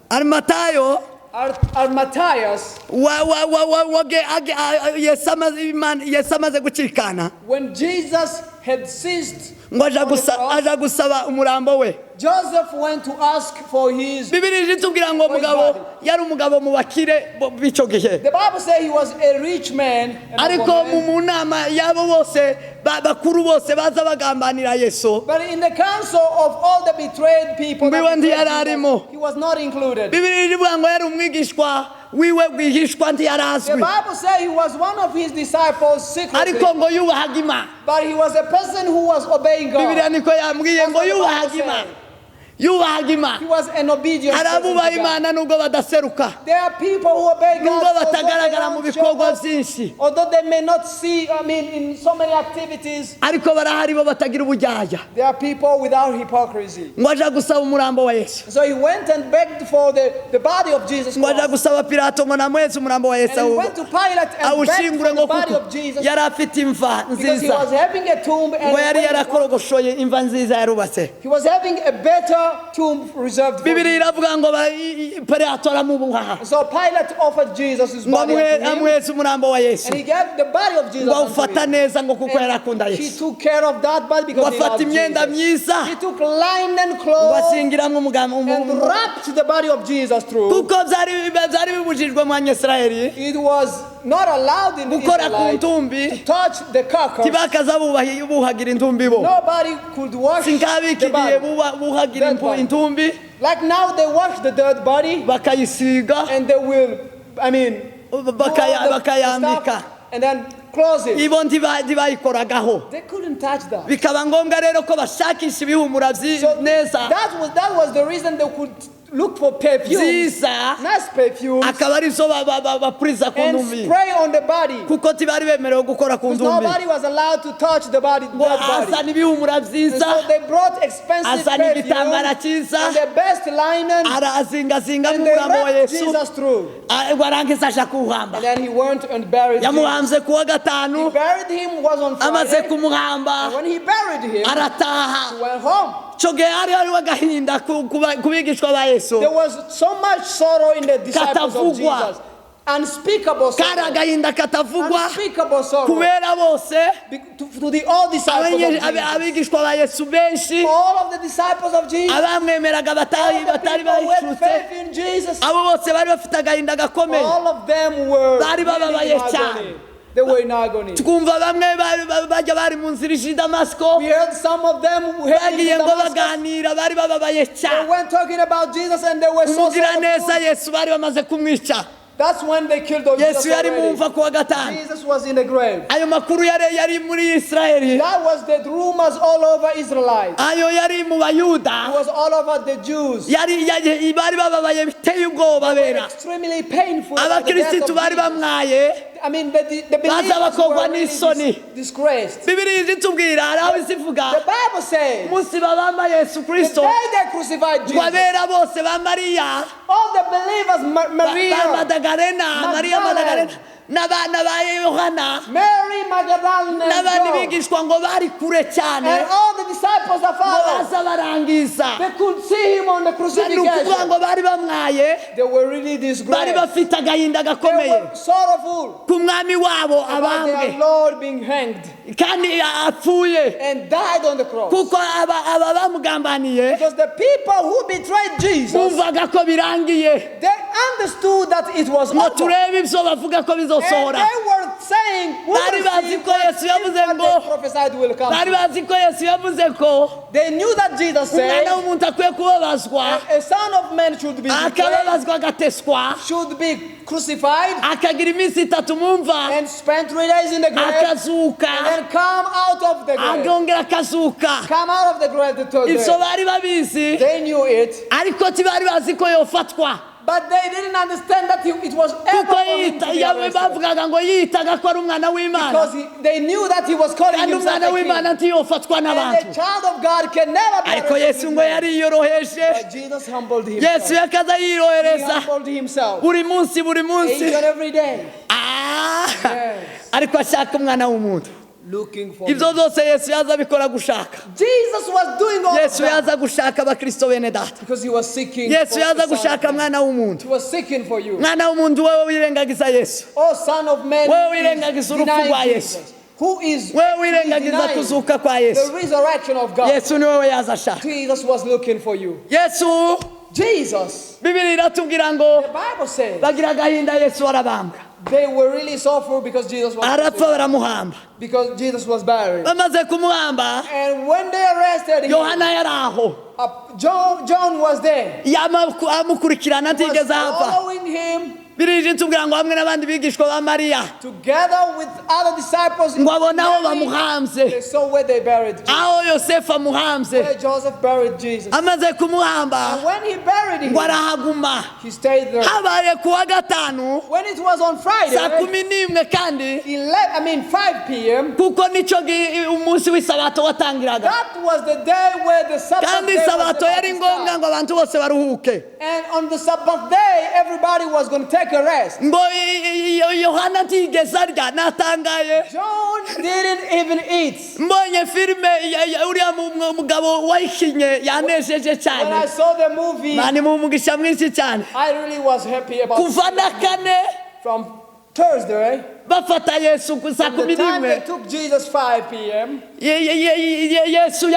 Speaker 3: Arimatayo,
Speaker 2: Matthias,
Speaker 3: wa wa wa wa wage- age- a- a- Yesu amaze Yesu amaze gucikana,
Speaker 2: when Jesus had ceased
Speaker 3: ngo aja
Speaker 2: on the
Speaker 3: gusa
Speaker 2: cross,
Speaker 3: aja gusaba umurambo we.
Speaker 2: Joseph went to ask for his.
Speaker 3: Bibiri itubwira ngo umugabo yari umugabo mu bakire b'icyo gihe.
Speaker 2: The Bible says he was a rich man. And
Speaker 3: Ariko
Speaker 2: noble
Speaker 3: mu
Speaker 2: man.
Speaker 3: mu nama y'abo bose bakuru bose baza bagambanira Yesu,
Speaker 2: But in the council of all the betrayed people, that
Speaker 3: Mbiwe
Speaker 2: betrayed
Speaker 3: ntiyari
Speaker 2: Jesus,
Speaker 3: arimo.
Speaker 2: he was not included.
Speaker 3: Bibiri ivuga ngo yari umwigishwa wiwe rwihishwa,
Speaker 2: The
Speaker 3: ntiyarazwi.
Speaker 2: Bible says he was one of his disciples secretly,
Speaker 3: Ariko ngo yubahaga Imana.
Speaker 2: but he was a person who was obeying
Speaker 3: Bibiliya
Speaker 2: God.
Speaker 3: niko yambwiye ngo yubahaga Imana, yubahaga
Speaker 2: He
Speaker 3: Imana.
Speaker 2: was an obedient
Speaker 3: Hari
Speaker 2: person
Speaker 3: abubaha
Speaker 2: to God.
Speaker 3: Imana nubwo badaseruka,
Speaker 2: There are people who obey God
Speaker 3: nubwo
Speaker 2: although they
Speaker 3: batagaragara mu
Speaker 2: don't show
Speaker 3: bikorwa
Speaker 2: up,
Speaker 3: byinshi,
Speaker 2: although they may not see, I mean, in so many activities,
Speaker 3: ariko barahari bo batagira ubujyajya.
Speaker 2: There are people without hypocrisy.
Speaker 3: Ngo aja gusaba umurambo wa Yesu.
Speaker 2: So he went and begged for the body of Jesus
Speaker 3: Ngo aja
Speaker 2: Christ.
Speaker 3: gusaba Pilato ngo namuheze umurambo wa Yesu
Speaker 2: And he went to Pilate and begged
Speaker 3: awushingure,
Speaker 2: for
Speaker 3: ngo
Speaker 2: the body
Speaker 3: kuko
Speaker 2: of Jesus
Speaker 3: yari afite imva
Speaker 2: because he
Speaker 3: nziza,
Speaker 2: was having a tomb and
Speaker 3: ngo yari yarakorogoshoye imva nziza yarubatse.
Speaker 2: he was having a better tomb reserved for
Speaker 3: Bibiri
Speaker 2: him.
Speaker 3: iravuga ngo Pilato aramubuhaha,
Speaker 2: So Pilate offered Jesus his
Speaker 3: ngo
Speaker 2: body unto him,
Speaker 3: amuheze umurambo wa Yesu,
Speaker 2: and he gave the body of Jesus
Speaker 3: ngo
Speaker 2: unto
Speaker 3: awufata
Speaker 2: him.
Speaker 3: neza, ngo kuko yari akunda
Speaker 2: And he
Speaker 3: Yesu,
Speaker 2: took care of that body
Speaker 3: ngo
Speaker 2: because he
Speaker 3: afata
Speaker 2: loved
Speaker 3: imyenda
Speaker 2: Jesus.
Speaker 3: myiza,
Speaker 2: He took linen
Speaker 3: ngo
Speaker 2: clothes
Speaker 3: asingiramo umugambi
Speaker 2: and wrapped the body of Jesus through.
Speaker 3: kuko byari bibujijwe mu Banyisiraheli
Speaker 2: It was not allowed in
Speaker 3: gukora ku
Speaker 2: Israelite
Speaker 3: ntumbi.
Speaker 2: to touch the carcass.
Speaker 3: Ntibakaza buhagira intumbi bo.
Speaker 2: Nobody could wash
Speaker 3: Sinkabiki
Speaker 2: the
Speaker 3: igihe
Speaker 2: body.
Speaker 3: buhagira
Speaker 2: Dead body.
Speaker 3: intumbi,
Speaker 2: Like now they wash the dead body
Speaker 3: bakayisiga,
Speaker 2: and they will, I mean, do all the
Speaker 3: bakayambika.
Speaker 2: stuff and then close it.
Speaker 3: Ibo ntibayikoragaho.
Speaker 2: They couldn't touch that.
Speaker 3: Bikaba ngombwa rero ko bashakisha ibihumura
Speaker 2: So
Speaker 3: neza
Speaker 2: that was the reason they could look for perfume,
Speaker 3: byiza,
Speaker 2: nice perfume,
Speaker 3: akaba arizo bapuriza ku
Speaker 2: and
Speaker 3: ntumbi,
Speaker 2: spray on the body.
Speaker 3: kuko ntibari bemerewe gukora ku
Speaker 2: Because
Speaker 3: ntumbi.
Speaker 2: nobody was allowed to touch the body,
Speaker 3: Ngo
Speaker 2: dead body.
Speaker 3: azana ibihumura
Speaker 2: And
Speaker 3: byiza,
Speaker 2: so they brought expensive
Speaker 3: azana
Speaker 2: perfume
Speaker 3: igitambara cyiza,
Speaker 2: and the best linen,
Speaker 3: arazingazinga
Speaker 2: and they
Speaker 3: umurambo wa
Speaker 2: wrapped
Speaker 3: Yesu.
Speaker 2: Jesus through.
Speaker 3: Warangiza aja kuwuhamba.
Speaker 2: And then he went and buried him.
Speaker 3: Yamuhambye kuwa gatanu.
Speaker 2: He buried him was on
Speaker 3: Amaze
Speaker 2: Friday.
Speaker 3: kumuhamba,
Speaker 2: And when he buried him,
Speaker 3: arataha.
Speaker 2: he went home.
Speaker 3: Icyo gihe hari hariho agahinda ku bigishwa ba Yesu.
Speaker 2: There was so much sorrow in the disciples of
Speaker 3: Katavugwa.
Speaker 2: Jesus. Unspeakable
Speaker 3: Kari
Speaker 2: sorrow.
Speaker 3: agahinda katavugwa
Speaker 2: Unspeakable sorrow.
Speaker 3: kubera bose
Speaker 2: To the all disciples of Jesus.
Speaker 3: abigishwa ba Yesu benshi,
Speaker 2: All of the disciples of Jesus.
Speaker 3: abamwemeraga
Speaker 2: All
Speaker 3: batari
Speaker 2: of the
Speaker 3: batari
Speaker 2: people who had
Speaker 3: bahishutse,
Speaker 2: faith in Jesus.
Speaker 3: abo bose bari bafite agahinda gakomeye.
Speaker 2: All of them were
Speaker 3: Bari
Speaker 2: really
Speaker 3: bababaye
Speaker 2: in
Speaker 3: cyane.
Speaker 2: agony. They were in agony.
Speaker 3: Twumva bamwe bajya bari mu nzira ije i Damasiko,
Speaker 2: We heard some of them who heading
Speaker 3: bagiye
Speaker 2: to
Speaker 3: ngo
Speaker 2: Damascus.
Speaker 3: baganira, bari bababaye
Speaker 2: They
Speaker 3: cyane.
Speaker 2: went talking about Jesus and they were so
Speaker 3: Umugiraneza
Speaker 2: sorrowful.
Speaker 3: Yesu bari bamaze kumwica.
Speaker 2: That's when they killed Jesus
Speaker 3: Yesu yari mu
Speaker 2: already.
Speaker 3: mva kuwa gatanu.
Speaker 2: Jesus was in the grave.
Speaker 3: Ayo makuru yari muri Isiraheli,
Speaker 2: That was the rumors all over Israelites.
Speaker 3: ayo yari mu
Speaker 2: It
Speaker 3: Bayuda,
Speaker 2: was all over the Jews.
Speaker 3: bari bababaye biteye ubwoba bera.
Speaker 2: Extremely painful about the death
Speaker 3: Abakirisitu
Speaker 2: of
Speaker 3: bari
Speaker 2: Jesus.
Speaker 3: bamwaye,
Speaker 2: I mean, the believers
Speaker 3: bakogwa
Speaker 2: were really
Speaker 3: n'isoni.
Speaker 2: disgraced.
Speaker 3: Bibiri itubwira hari aho izivuga
Speaker 2: The Bible says,
Speaker 3: umunsi babamba Yesu
Speaker 2: the
Speaker 3: Kristo,
Speaker 2: day they crucified
Speaker 3: ngo
Speaker 2: Jesus,
Speaker 3: abera bose ba Mariya,
Speaker 2: all the believers,
Speaker 3: ba
Speaker 2: Maria,
Speaker 3: Madagarena, Mariya
Speaker 2: Magdalene,
Speaker 3: Madagarena n'abana ba Yohana
Speaker 2: Mary Magdalene, and
Speaker 3: n'abandi
Speaker 2: John,
Speaker 3: bigishwa ngo bari kure cyane,
Speaker 2: and all the disciples that
Speaker 3: ngo
Speaker 2: followed,
Speaker 3: baza barangiza.
Speaker 2: they could see him on the
Speaker 3: Ni ukuvuga
Speaker 2: crucifixion.
Speaker 3: ngo bari bamwaye,
Speaker 2: They were really
Speaker 3: bari
Speaker 2: disgraced.
Speaker 3: bafite agahinda
Speaker 2: They
Speaker 3: gakomeye
Speaker 2: were sorrowful
Speaker 3: ku mwami wabo
Speaker 2: about their
Speaker 3: abambwe
Speaker 2: Lord being hanged
Speaker 3: kandi apfuye,
Speaker 2: and died on the cross.
Speaker 3: kuko aba bamugambaniye
Speaker 2: Because the people who betrayed Jesus,
Speaker 3: bumvaga ko birangiye.
Speaker 2: they understood that it was
Speaker 3: Ngo
Speaker 2: over.
Speaker 3: turebe ibyo bavuga ko
Speaker 2: And
Speaker 3: bizosohora.
Speaker 2: they were saying, we
Speaker 3: Bari
Speaker 2: will
Speaker 3: bazi
Speaker 2: see
Speaker 3: ko Yesu yavuze
Speaker 2: what
Speaker 3: ngo
Speaker 2: they prophesied will come.
Speaker 3: bari bazi ko Yesu yavuze ko
Speaker 2: They knew that Jesus said,
Speaker 3: umwana w'umuntu akwiye kubabazwa,
Speaker 2: a son of man should be betrayed,
Speaker 3: akababazwa, agateswa,
Speaker 2: should be crucified,
Speaker 3: akagira iminsi 3 mu mva,
Speaker 2: and spend 3 days in the grave,
Speaker 3: akazuka,
Speaker 2: and then come out of the grave.
Speaker 3: akongera akazuka.
Speaker 2: Come out of the grave the third
Speaker 3: Ibyo
Speaker 2: day.
Speaker 3: bari babizi,
Speaker 2: They knew it,
Speaker 3: ariko ntibari bazi ko yofatwa,
Speaker 2: but they didn't understand that it was ever
Speaker 3: kuko
Speaker 2: for him to be arrested.
Speaker 3: bavugaga ngo yiyitaga ko ari umwana w'Imana,
Speaker 2: Because they knew that he was calling
Speaker 3: kandi
Speaker 2: himself
Speaker 3: umwana
Speaker 2: a king.
Speaker 3: w'Imana ntiyofatwa
Speaker 2: And
Speaker 3: n'abantu.
Speaker 2: the child of God can never be
Speaker 3: Ariko
Speaker 2: arrested
Speaker 3: Yesu
Speaker 2: with
Speaker 3: ngo
Speaker 2: man.
Speaker 3: yariyoroheje.
Speaker 2: But Jesus humbled himself.
Speaker 3: Yesu yakaza
Speaker 2: He
Speaker 3: yiyorohereza
Speaker 2: humbled himself.
Speaker 3: buri munsi, buri munsi.
Speaker 2: Each and every day.
Speaker 3: Ah!
Speaker 2: Yes.
Speaker 3: Ariko ashaka umwana w'umuntu.
Speaker 2: Looking for
Speaker 3: Ibyo
Speaker 2: me.
Speaker 3: byose Yesu yaza abikora gushaka.
Speaker 2: Jesus was doing all of
Speaker 3: Yesu
Speaker 2: that
Speaker 3: yaza gushaka abakristo bene data.
Speaker 2: because he was seeking
Speaker 3: Yesu
Speaker 2: for
Speaker 3: yaza
Speaker 2: the Son of
Speaker 3: gushaka
Speaker 2: Man.
Speaker 3: mwana w'umuntu.
Speaker 2: He was seeking for you.
Speaker 3: Mwana w'umuntu, wowe wirengagiza Yesu,
Speaker 2: Oh, Son of Man,
Speaker 3: Wewe
Speaker 2: who is
Speaker 3: wirengagiza urupfu
Speaker 2: denying
Speaker 3: rwa Yesu.
Speaker 2: Jesus, who is
Speaker 3: Wewe wirengagiza
Speaker 2: denying
Speaker 3: kuzuka kwa Yesu,
Speaker 2: the resurrection of God.
Speaker 3: Yesu ni wowe yaza ashaka.
Speaker 2: Jesus was looking for you.
Speaker 3: Yesu,
Speaker 2: Jesus,
Speaker 3: Bibiri iratubwira ngo
Speaker 2: the Bible says,
Speaker 3: bagira agahinda, Yesu arabambwa,
Speaker 2: they were really sorrowful because Jesus was
Speaker 3: arapfa, baramuhamba.
Speaker 2: because Jesus was buried.
Speaker 3: Bamaze kumuhamba,
Speaker 2: And when they arrested him,
Speaker 3: Yohana yari aho.
Speaker 2: John was there.
Speaker 3: Amukurikirana,
Speaker 2: He was
Speaker 3: ntigeze ahava.
Speaker 2: following him
Speaker 3: Birije tubwira ngo hamwe n'abandi bigishwa ba Mariya,
Speaker 2: together with other disciples.
Speaker 3: ngo abone aho
Speaker 2: Mary,
Speaker 3: bamuhambye,
Speaker 2: they saw where they buried Jesus.
Speaker 3: aho Yosefu amuhambye.
Speaker 2: Where Joseph buried Jesus.
Speaker 3: Amaze kumuhamba,
Speaker 2: And when he buried him,
Speaker 3: ngo arahaguma.
Speaker 2: he stayed there.
Speaker 3: Habaye kuwa gatanu
Speaker 2: When it was on
Speaker 3: saa
Speaker 2: Friday,
Speaker 3: 11 kandi,
Speaker 2: 11, I mean 5 p.m.,
Speaker 3: kuko nicyo umunsi w'isabato watangiraga,
Speaker 2: that was the day where the Sabbath
Speaker 3: kandi
Speaker 2: day was
Speaker 3: isabato
Speaker 2: about
Speaker 3: yari
Speaker 2: to
Speaker 3: ngombwa
Speaker 2: start.
Speaker 3: ngo abantu bose baruhuke.
Speaker 2: And on the Sabbath day, everybody was going to take a rest.
Speaker 3: Ngo Yohana ntiyigeze arya, natangaye.
Speaker 2: John didn't even eat.
Speaker 3: Mbonye filime uriya mugabo wayikinye yanejeje
Speaker 2: When I
Speaker 3: cyane.
Speaker 2: saw the movie,
Speaker 3: Mani mu mugisha mwinshi cyane.
Speaker 2: I really was happy about
Speaker 3: Kuva na kane
Speaker 2: from Thursday,
Speaker 3: bafata Yesu ku saa
Speaker 2: from the
Speaker 3: kumi
Speaker 2: time
Speaker 3: n'imwe
Speaker 2: they took Jesus 5 p.m.,
Speaker 3: Yesu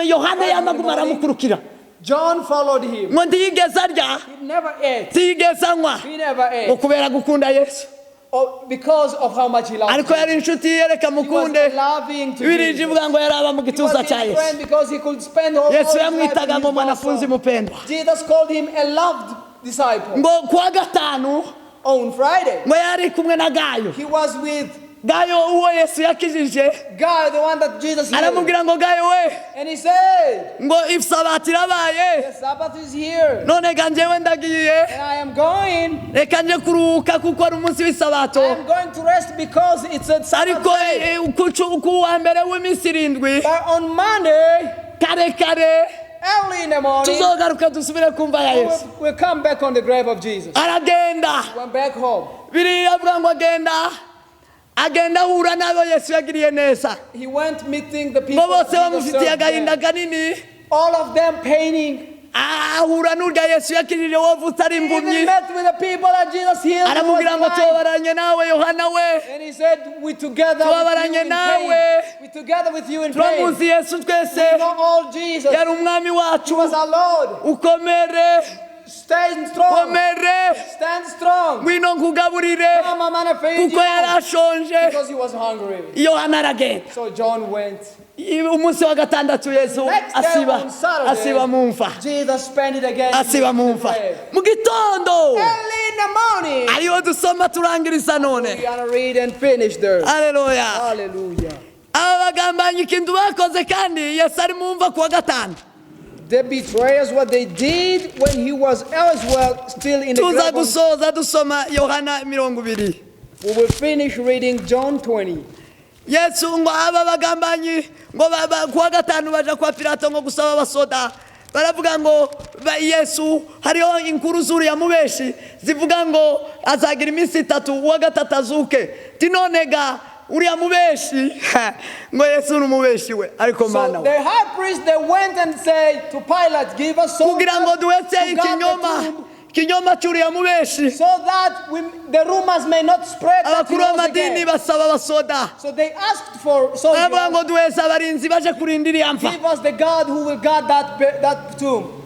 Speaker 3: Yohana yamaguma aramukurikira.
Speaker 2: John followed him.
Speaker 3: Ngo ntiyigeze arya,
Speaker 2: He never ate.
Speaker 3: ntiyigeze anywa,
Speaker 2: He never
Speaker 3: ngo
Speaker 2: ate.
Speaker 3: kubera gukunda Yesu.
Speaker 2: Oh, because of how much he loved
Speaker 3: Ariko
Speaker 2: Jesus.
Speaker 3: yari inshuti ye, reka
Speaker 2: He was
Speaker 3: mukunde.
Speaker 2: loving to
Speaker 3: Birije
Speaker 2: Jesus.
Speaker 3: ivuga ngo yari aba mu
Speaker 2: He
Speaker 3: gituza
Speaker 2: was
Speaker 3: cya
Speaker 2: his
Speaker 3: Yesu.
Speaker 2: friend because he could spend all
Speaker 3: Yesu
Speaker 2: his life
Speaker 3: yamwitaga
Speaker 2: in
Speaker 3: ngo
Speaker 2: his
Speaker 3: mwanafunzi
Speaker 2: bosom.
Speaker 3: mupendwa.
Speaker 2: Jesus called him a loved disciple.
Speaker 3: Ngo kuwa gatanu,
Speaker 2: On Friday,
Speaker 3: ngo yari kumwe na Gayo.
Speaker 2: he was with
Speaker 3: Gayo uwo Yesu yakijije.
Speaker 2: Guy, the one that Jesus healed.
Speaker 3: Aramubwira ngo Gayo we,
Speaker 2: And he said,
Speaker 3: ngo isabato irabaye,
Speaker 2: "The Sabbath is here,
Speaker 3: none ga njyewe ndagiye,
Speaker 2: and I am going.
Speaker 3: reka nje kuruhuka kuko ari umunsi w'isabato.
Speaker 2: I am going to rest because it's a Sabbath
Speaker 3: Ariko
Speaker 2: day."
Speaker 3: ku wa mbere w'iminsi 7,
Speaker 2: But on Monday,
Speaker 3: kare kare,
Speaker 2: early in the morning,
Speaker 3: tuzogaruka dusubire kumva ya Yesu.
Speaker 2: we'll come back on the grave of Jesus.
Speaker 3: Aragenda.
Speaker 2: Went back home.
Speaker 3: Biriya avuga ngo agenda, agenda ahura n'abo Yesu yagiriye neza,
Speaker 2: He went meeting the people
Speaker 3: ngo bose
Speaker 2: that Jesus
Speaker 3: bamufitiye
Speaker 2: served
Speaker 3: agahinda
Speaker 2: them.
Speaker 3: kanini.
Speaker 2: All of them paining.
Speaker 3: Ahura n'urya Yesu yakijije wovutse ari
Speaker 2: He
Speaker 3: impumyi.
Speaker 2: even met with the people that Jesus healed who was
Speaker 3: Aramubwira ngo
Speaker 2: blind.
Speaker 3: tubabaranye nawe, Yohana we.
Speaker 2: And he said, "We together with you
Speaker 3: Tubabaranye
Speaker 2: in
Speaker 3: nawe.
Speaker 2: pain. We together with you in pain.
Speaker 3: Turamuzi Yesu twese,
Speaker 2: We know all Jesus.
Speaker 3: yari umwami
Speaker 2: He
Speaker 3: wacu.
Speaker 2: was our Lord.
Speaker 3: Ukomere.
Speaker 2: Stand strong.
Speaker 3: Komere.
Speaker 2: Stand strong.
Speaker 3: Ngwino nkugaburire,
Speaker 2: Come, I'm gonna feed
Speaker 3: kuko yari
Speaker 2: you."
Speaker 3: ashonje.
Speaker 2: Because he was hungry.
Speaker 3: Yohana aragenda.
Speaker 2: So John went.
Speaker 3: Umunsi wa gatandatu Yesu
Speaker 2: Next day
Speaker 3: asiba,
Speaker 2: on Saturday,
Speaker 3: asiba mu mva,
Speaker 2: Jesus spent it again in
Speaker 3: asiba mu
Speaker 2: the
Speaker 3: mva
Speaker 2: grave.
Speaker 3: mu gitondo,
Speaker 2: Early in the morning.
Speaker 3: ariyo dusoma turangiriza none.
Speaker 2: We're gonna read and finish there.
Speaker 3: Aleluya.
Speaker 2: Hallelujah.
Speaker 3: Aba bagambanyi ikintu bakoze kandi Yesu ari mu mva kuwa gatanu,
Speaker 2: The betrayers, what they did when he was as well still in the
Speaker 3: tuza
Speaker 2: grave.
Speaker 3: Gusoza dusoma Yohana 20.
Speaker 2: We will finish reading John 20.
Speaker 3: Yesu ngo aba bagambanyi ngo kuwa gatanu baja kwa Pilato ngo gusaba abasoda, baravuga ngo Yesu hariho inkuru zuriya mubeshi zivuga ngo azagira iminsi 3, uwa gatatu azuke, ti none ga uriya mubeshi ngo Yesu ni umubeshi we, ariko
Speaker 2: So
Speaker 3: Mana we,
Speaker 2: the high priest, they went and said to Pilate, "Give us soldiers
Speaker 3: kugira ngo duhetse
Speaker 2: to guard the
Speaker 3: ikinyoma,
Speaker 2: tomb,
Speaker 3: ikinyoma cy'uriya mubeshi.
Speaker 2: so that the rumors may not spread that he
Speaker 3: Abakuru
Speaker 2: rose
Speaker 3: b'amadini
Speaker 2: again."
Speaker 3: basaba abasoda,
Speaker 2: So they asked for
Speaker 3: baravuga
Speaker 2: soldiers,
Speaker 3: ngo duheze abarinzi baje kurinda iriya mva.
Speaker 2: "Give us the guard who will guard that tomb."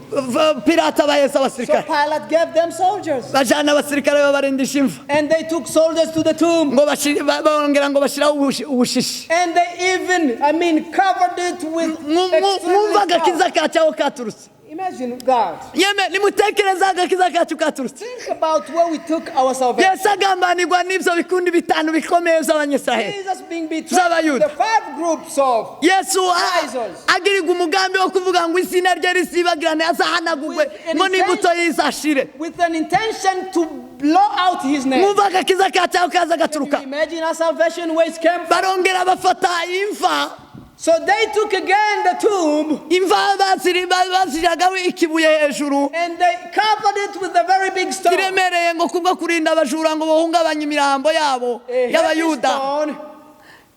Speaker 3: Pilato abaheza
Speaker 2: So
Speaker 3: abasirikare,
Speaker 2: Pilate gave them soldiers.
Speaker 3: bajana abasirikare babarindisha imva,
Speaker 2: And they took soldiers to the tomb.
Speaker 3: ngo bongera ngo bashyiraho ubushishi.
Speaker 2: And they even, I mean, covered it with
Speaker 3: Mwumva
Speaker 2: extremely
Speaker 3: agakiza
Speaker 2: tough.
Speaker 3: kacu aho katurutse.
Speaker 2: Imagine that.
Speaker 3: Yeme nimutekereze aho agakiza kacu katurutse.
Speaker 2: Think about where we took our salvation.
Speaker 3: Yesu agambanirwa n'ibyo bikundi bitanu bikomeye by'Abanyisiraheli,
Speaker 2: Jesus being betrayed
Speaker 3: z'Abayuda.
Speaker 2: the five groups of
Speaker 3: Yesu
Speaker 2: Jesus.
Speaker 3: agirirwa umugambi wo kuvuga ngo izina rye risibagirane, azahanagurwe,
Speaker 2: With an
Speaker 3: ngo n'imbuto ye izashire.
Speaker 2: with an intention to blow out his name.
Speaker 3: Mwumva agakiza kacu aho kaza
Speaker 2: Can
Speaker 3: gaturuka.
Speaker 2: you imagine our salvation where it came from?
Speaker 3: Barongera bafata imva.
Speaker 2: So they took again the tomb
Speaker 3: Imva bazishyiragaho ikibuye hejuru
Speaker 2: and they covered it with a very big stone.
Speaker 3: kiremereye, ngo kubwo kurinda abajura ngo bahungabanye imirambo yabo
Speaker 2: A heavy
Speaker 3: y'Abayuda.
Speaker 2: stone.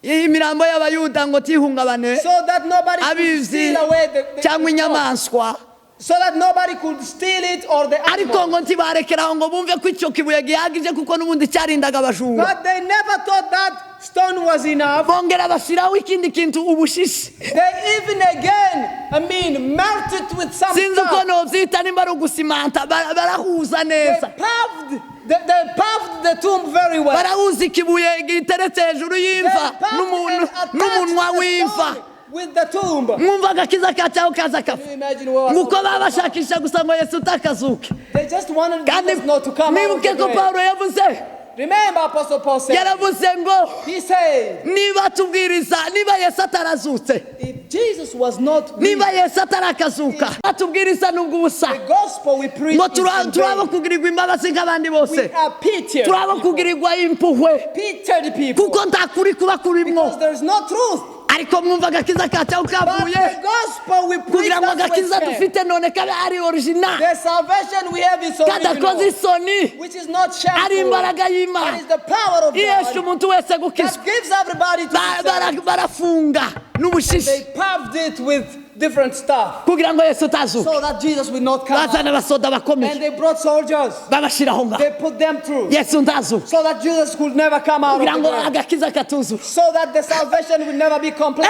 Speaker 3: Imirambo y'abayuda ngo tihungabane
Speaker 2: So that nobody could
Speaker 3: abizi
Speaker 2: steal away
Speaker 3: cyangwa
Speaker 2: the stone.
Speaker 3: inyamaswa.
Speaker 2: So that nobody could steal it or the
Speaker 3: Ariko
Speaker 2: animal.
Speaker 3: ngo ntibarekeraho ngo bumve ko icyo kibuye gihagije kuko n'ubundi cyarindaga abajura.
Speaker 2: But they never thought that stone was enough.
Speaker 3: Bongera bashyiraho ikindi kintu ubushishi.
Speaker 2: They even again, I mean, melted with some
Speaker 3: Sinzi uko
Speaker 2: stuff.
Speaker 3: nobyita nimba ari ugusimanta barahuza
Speaker 2: They
Speaker 3: neza.
Speaker 2: paved, they paved the tomb very well.
Speaker 3: Barahuza ikibuye giteretse hejuru
Speaker 2: They
Speaker 3: y'imva
Speaker 2: paved and attached
Speaker 3: n'umunwa
Speaker 2: the
Speaker 3: w'imva.
Speaker 2: stone with the tomb. Can
Speaker 3: Mwumva agakiza kacyaho kaza kafa
Speaker 2: you imagine what was
Speaker 3: nguko babashakisha gusa ngo Yesu utakazuke.
Speaker 2: They just wanted
Speaker 3: Kandi
Speaker 2: Jesus not to come out of
Speaker 3: mwibuke
Speaker 2: the
Speaker 3: ko
Speaker 2: grave.
Speaker 3: Pawulo yavuze
Speaker 2: Remember Apostle Paul said,
Speaker 3: yaravuze ngo
Speaker 2: he said,
Speaker 3: niba tubwiriza niba Yesu atarazutse
Speaker 2: if Jesus was not
Speaker 3: niba
Speaker 2: risen,
Speaker 3: Yesu atarakazuka atubwiriza nubwo ubusa
Speaker 2: the gospel we preach
Speaker 3: ngo
Speaker 2: is in vain.
Speaker 3: turabo kugirirwa imbabazi nk'abandi bose
Speaker 2: We are pitied
Speaker 3: turabo
Speaker 2: people.
Speaker 3: kugirirwa impuhwe
Speaker 2: Pitied people.
Speaker 3: kuko nta kuri kuba kurimo.
Speaker 2: Because there is no truth.
Speaker 3: Ariko mwumva agakiza kacu aho
Speaker 2: But
Speaker 3: kavuye
Speaker 2: the gospel we preach,
Speaker 3: kugira ngo
Speaker 2: that's where
Speaker 3: agakiza
Speaker 2: it came.
Speaker 3: dufite none kabe ari original
Speaker 2: The salvation we have is
Speaker 3: kadakoze
Speaker 2: original,
Speaker 3: isoni
Speaker 2: which is not
Speaker 3: ari
Speaker 2: shameful,
Speaker 3: imbaraga
Speaker 2: but
Speaker 3: y'Imana
Speaker 2: is the power of
Speaker 3: ihesha
Speaker 2: God
Speaker 3: umuntu wese gukizwa.
Speaker 2: that gives everybody to be saved.
Speaker 3: Barafunga n'ubushishi
Speaker 2: They paved it with different stuff
Speaker 3: kugira ngo Yesu utazuke.
Speaker 2: so that Jesus will not come
Speaker 3: Bazana
Speaker 2: out.
Speaker 3: abasoda bakomeye
Speaker 2: And they brought soldiers.
Speaker 3: babashyiraho ngaho
Speaker 2: They put them through
Speaker 3: Yesu ntazuke
Speaker 2: so that Jesus could never come out of
Speaker 3: kugira
Speaker 2: the
Speaker 3: ngo
Speaker 2: grave.
Speaker 3: agakiza katuzura.
Speaker 2: So that the salvation will never be complete.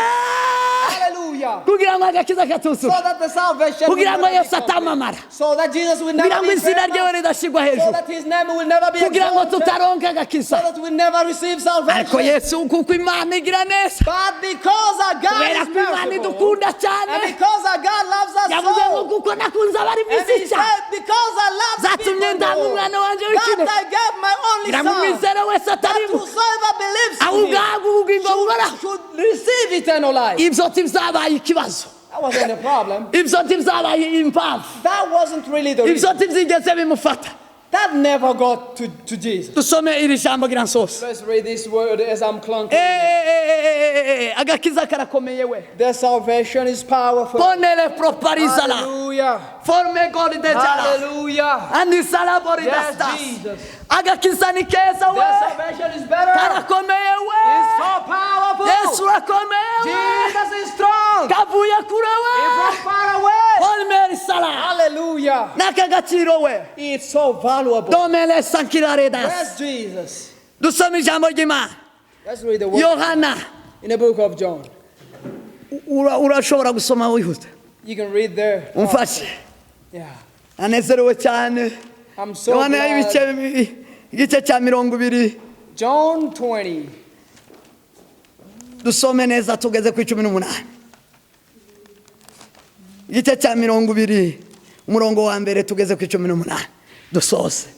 Speaker 2: Hallelujah.
Speaker 3: Kugira ngo agakiza
Speaker 2: So
Speaker 3: katuzura
Speaker 2: that the salvation will
Speaker 3: kugira ngo
Speaker 2: never be
Speaker 3: Yesu
Speaker 2: complete.
Speaker 3: atamamara
Speaker 2: So that Jesus will never
Speaker 3: kugira ngo
Speaker 2: be
Speaker 3: izina ryewe
Speaker 2: famous.
Speaker 3: ridashyirwa
Speaker 2: So
Speaker 3: hejuru
Speaker 2: that his name will never be
Speaker 3: kugira ngo
Speaker 2: exalted.
Speaker 3: tutaronka
Speaker 2: So
Speaker 3: agakiza.
Speaker 2: that we never receive
Speaker 3: Ariko
Speaker 2: salvation.
Speaker 3: Yesu kuko Imana igira neza
Speaker 2: But because our God
Speaker 3: kubera
Speaker 2: is
Speaker 3: ko Imana
Speaker 2: merciful,
Speaker 3: idukunda cyane
Speaker 2: and because our God loves us
Speaker 3: yavuze ngo
Speaker 2: so,
Speaker 3: kuko nakunze abari mu
Speaker 2: and
Speaker 3: isi
Speaker 2: he
Speaker 3: cyane
Speaker 2: said, because I love the
Speaker 3: zatumye
Speaker 2: people,
Speaker 3: ndanga umwana wanjye w'ikinege
Speaker 2: that I gave my only
Speaker 3: kugira ngo
Speaker 2: son,
Speaker 3: umwizere wese
Speaker 2: that
Speaker 3: atarimu
Speaker 2: whosoever believes in
Speaker 3: ahubwo
Speaker 2: him
Speaker 3: ahabwe ubugingo buhoraho.
Speaker 2: should receive eternal life.
Speaker 3: Ibyo ntibyabaye ikibazo.
Speaker 2: That wasn't a problem.
Speaker 3: Ibyo ntibyabaye impamvu.
Speaker 2: That wasn't really the
Speaker 3: Ibyo
Speaker 2: reason.
Speaker 3: ntibyigeze bimufata.
Speaker 2: That never got to Jesus.
Speaker 3: Dusome iri jambo gira nsoze.
Speaker 2: Let's read this word as I'm clunking.
Speaker 3: Agakiza karakomeye we.
Speaker 2: The salvation is powerful.
Speaker 3: Ponele proparizala
Speaker 2: Hallelujah.
Speaker 3: forme gori de jala
Speaker 2: Hallelujah.
Speaker 3: andisala bori
Speaker 2: Yes,
Speaker 3: dastas.
Speaker 2: Jesus.
Speaker 3: Agakiza ni keza we.
Speaker 2: The salvation is better.
Speaker 3: Karakomeye we.
Speaker 2: It's so powerful.
Speaker 3: Yesu urakomeye we.
Speaker 2: Jesus is strong.
Speaker 3: Kavuye kure we.
Speaker 2: It's from far away.
Speaker 3: Polmeri sala.
Speaker 2: Hallelujah.
Speaker 3: N'akagaciro we.
Speaker 2: It's so valuable.
Speaker 3: Domele sankiraredas.
Speaker 2: Yes, Jesus.
Speaker 3: Dusome ijambo ry'Imana.
Speaker 2: Let's read the word
Speaker 3: Yohana
Speaker 2: in the book of John.
Speaker 3: Urashobora gusoma wihuse.
Speaker 2: You can read there.
Speaker 3: Umfashe.
Speaker 2: Yeah.
Speaker 3: Anezerewe cyane.
Speaker 2: I'm so
Speaker 3: Yohana
Speaker 2: glad.
Speaker 3: ibice igice cya 20.
Speaker 2: John 20.
Speaker 3: Dusome neza tugeze ku 18. Igice cya 20 umurongo wa mbere tugeze ku 18 dusoze.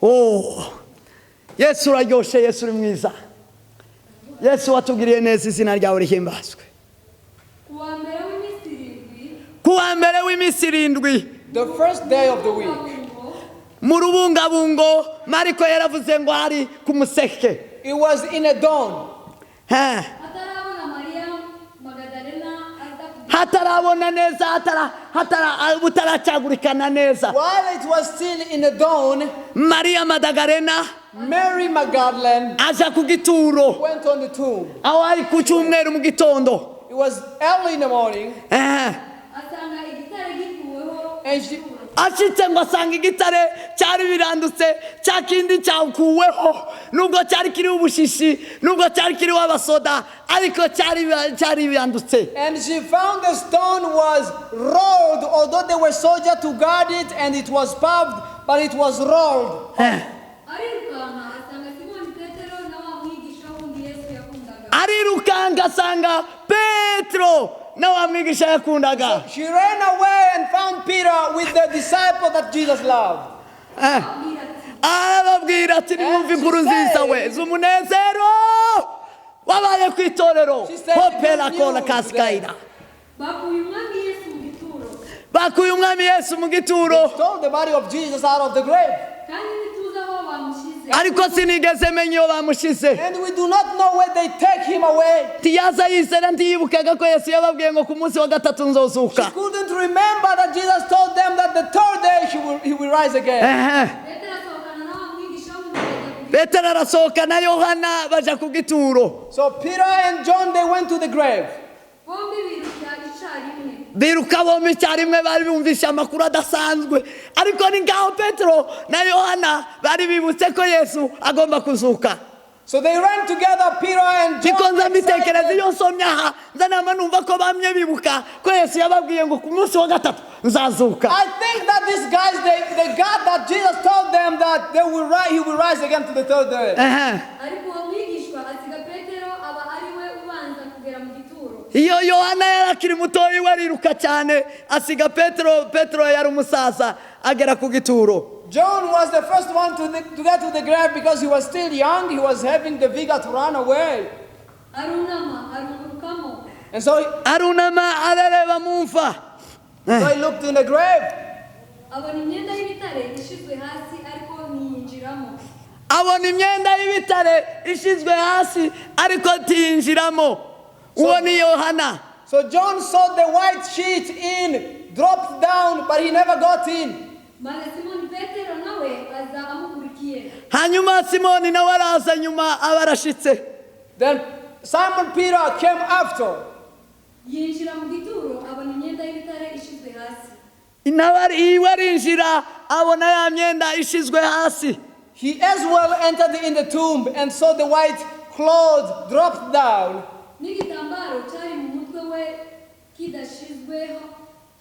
Speaker 3: Oh, Yesu uraryoshe, Yesu uri mwiza. Yesu watugiriye neza, izina ryawe rihimbazwe. Ku wa mbere w'iminsi irindwi
Speaker 2: The first day of the week.
Speaker 3: Mu rubungabungo Mariko yaravuze ngo hari ku museke.
Speaker 2: It was in a dawn.
Speaker 3: Hatarabona neza, butaracagurikana neza.
Speaker 2: While it was still in the dawn,
Speaker 3: Maria Magdalena
Speaker 2: Mary Magdalene
Speaker 3: aja ku gituro
Speaker 2: went on the tomb.
Speaker 3: aho ari ku cyumweru mu gitondo.
Speaker 2: It was early in the morning, and she
Speaker 3: Ashitse ngo asanga igitare cyari birandutse cya kindi cyakuweho nubwo cyari kiriho ubushishi nubwo cyari kiriho abasoda ariko cyari birandutse.
Speaker 2: And she found the stone was rolled, although there were soldiers to guard it, and it was paved, but it was rolled.
Speaker 3: Arirukanga asanga Petro na wa mwigisha yakundaga.
Speaker 2: She ran away and found Peter with the disciple that Jesus loved.
Speaker 3: Arababwira ati nimwumve inkuru nziza we z'umunezero wabaye ku itorero hopera kola kaskaira. Bakuye umwami Yesu mu gituro.
Speaker 2: Stole the body of Jesus out of the grave.
Speaker 3: Ariko sinigeze menya iyo bamushize.
Speaker 2: And we do not know where they take him away.
Speaker 3: Ntiyaza yizera ntiyibukaga ko Yesu yababwiye ngo ku munsi wa gatatu nzozuka.
Speaker 2: She couldn't remember that Jesus told them that the third day he will rise again.
Speaker 3: Petero arasohoka na Yohana baja ku gituro.
Speaker 2: So Peter and John, they went to the grave.
Speaker 4: Bombi birukira icyarimwe.
Speaker 3: Biruka bombi icyarimwe, bari bumvishe amakuru adasanzwe, ariko ni ngaho Petero na Yohana bari bibutse ko Yesu agomba kuzuka.
Speaker 2: So they ran together, Peter and John.
Speaker 3: Niko nza mbitekereza.
Speaker 2: Excited.
Speaker 3: Iyo nsomye aha nza nama numva ko bamye bibuka ko Yesu yababwiye ngo ku munsi wa gatatu nzazuka.
Speaker 2: I think that these guys, they got that Jesus told them that they will rise, he will rise again to the third day.
Speaker 3: Ehe.
Speaker 4: Ariko uwo mwigishwa asiga Petero, aba ari we ubanza kugera mu gituro.
Speaker 3: Iyo Yohana yari akiri mutoya, we ariruka cyane asiga Petero. Petero yari umusaza, agera ku gituro.
Speaker 2: John was the first one to get to the grave because he was still young. He was having the vigor to run away.
Speaker 4: Arunama arungurukamo.
Speaker 2: And so,
Speaker 3: Arunama arareba mu mva.
Speaker 2: so he looked in the grave.
Speaker 4: Abona imyenda y'ibitare ishyizwe hasi, ariko ntiyinjiramo.
Speaker 3: Abona imyenda y'ibitare ishyizwe hasi, ariko ntiyinjiramo. Uwo ni Yohana.
Speaker 2: So John saw the white sheet in, dropped down, but he never got in.
Speaker 4: Maze Simoni Petero nawe aza amukurikiye.
Speaker 3: Hanyuma Simoni nawe araza nyuma, aba arashitse.
Speaker 2: Then Simon Peter came after.
Speaker 4: Yinjira mu gituro, abona imyenda y'ibitare ishyizwe hasi.
Speaker 3: Nawe iwe arinjira, abona ya myenda ishyizwe hasi.
Speaker 2: He as well entered in the tomb and saw the white cloth dropped down.
Speaker 4: N'igitambaro cyari mu mutwe we kidashyizweho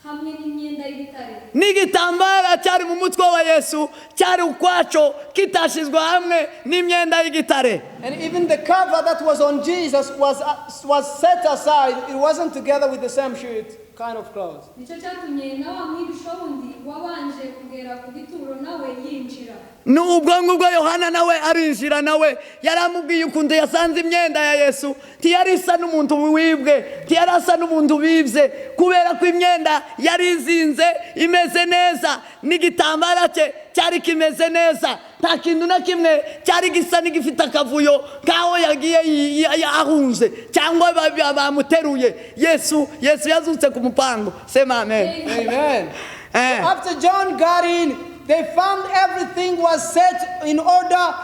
Speaker 4: hamwe n'imyenda y'ibitare.
Speaker 3: N'igitambara cyari mu mutwe wa Yesu cyari ukwaco, kitashyizwe hamwe n'imyenda y'igitare.
Speaker 2: And even the cover that was on Jesus was set aside. It wasn't together with the same sheet kind of clothes.
Speaker 4: Nicyo cyatumye na wa mwigishwa wundi wabanje kugera ku gituro nawe yinjira.
Speaker 3: Ni ubwo ngubwo Yohana nawe arinjira. Nawe yari amubwiye ukuntu yasanze imyenda ya Yesu, ntiyari isa n'umuntu wibwe, ntiyari asa n'umuntu bibye, kubera ko imyenda yari izinze imeze neza, n'igitambara cye cyari kimeze neza, nta kintu na kimwe cyari gisa n'igifite akavuyo nk'aho yagiye ahunze cyangwa bamuteruye. Yesu yazutse ku mupango. Sema amen.
Speaker 2: Amen.
Speaker 3: Eh.
Speaker 2: After John got in, they found everything was set in order.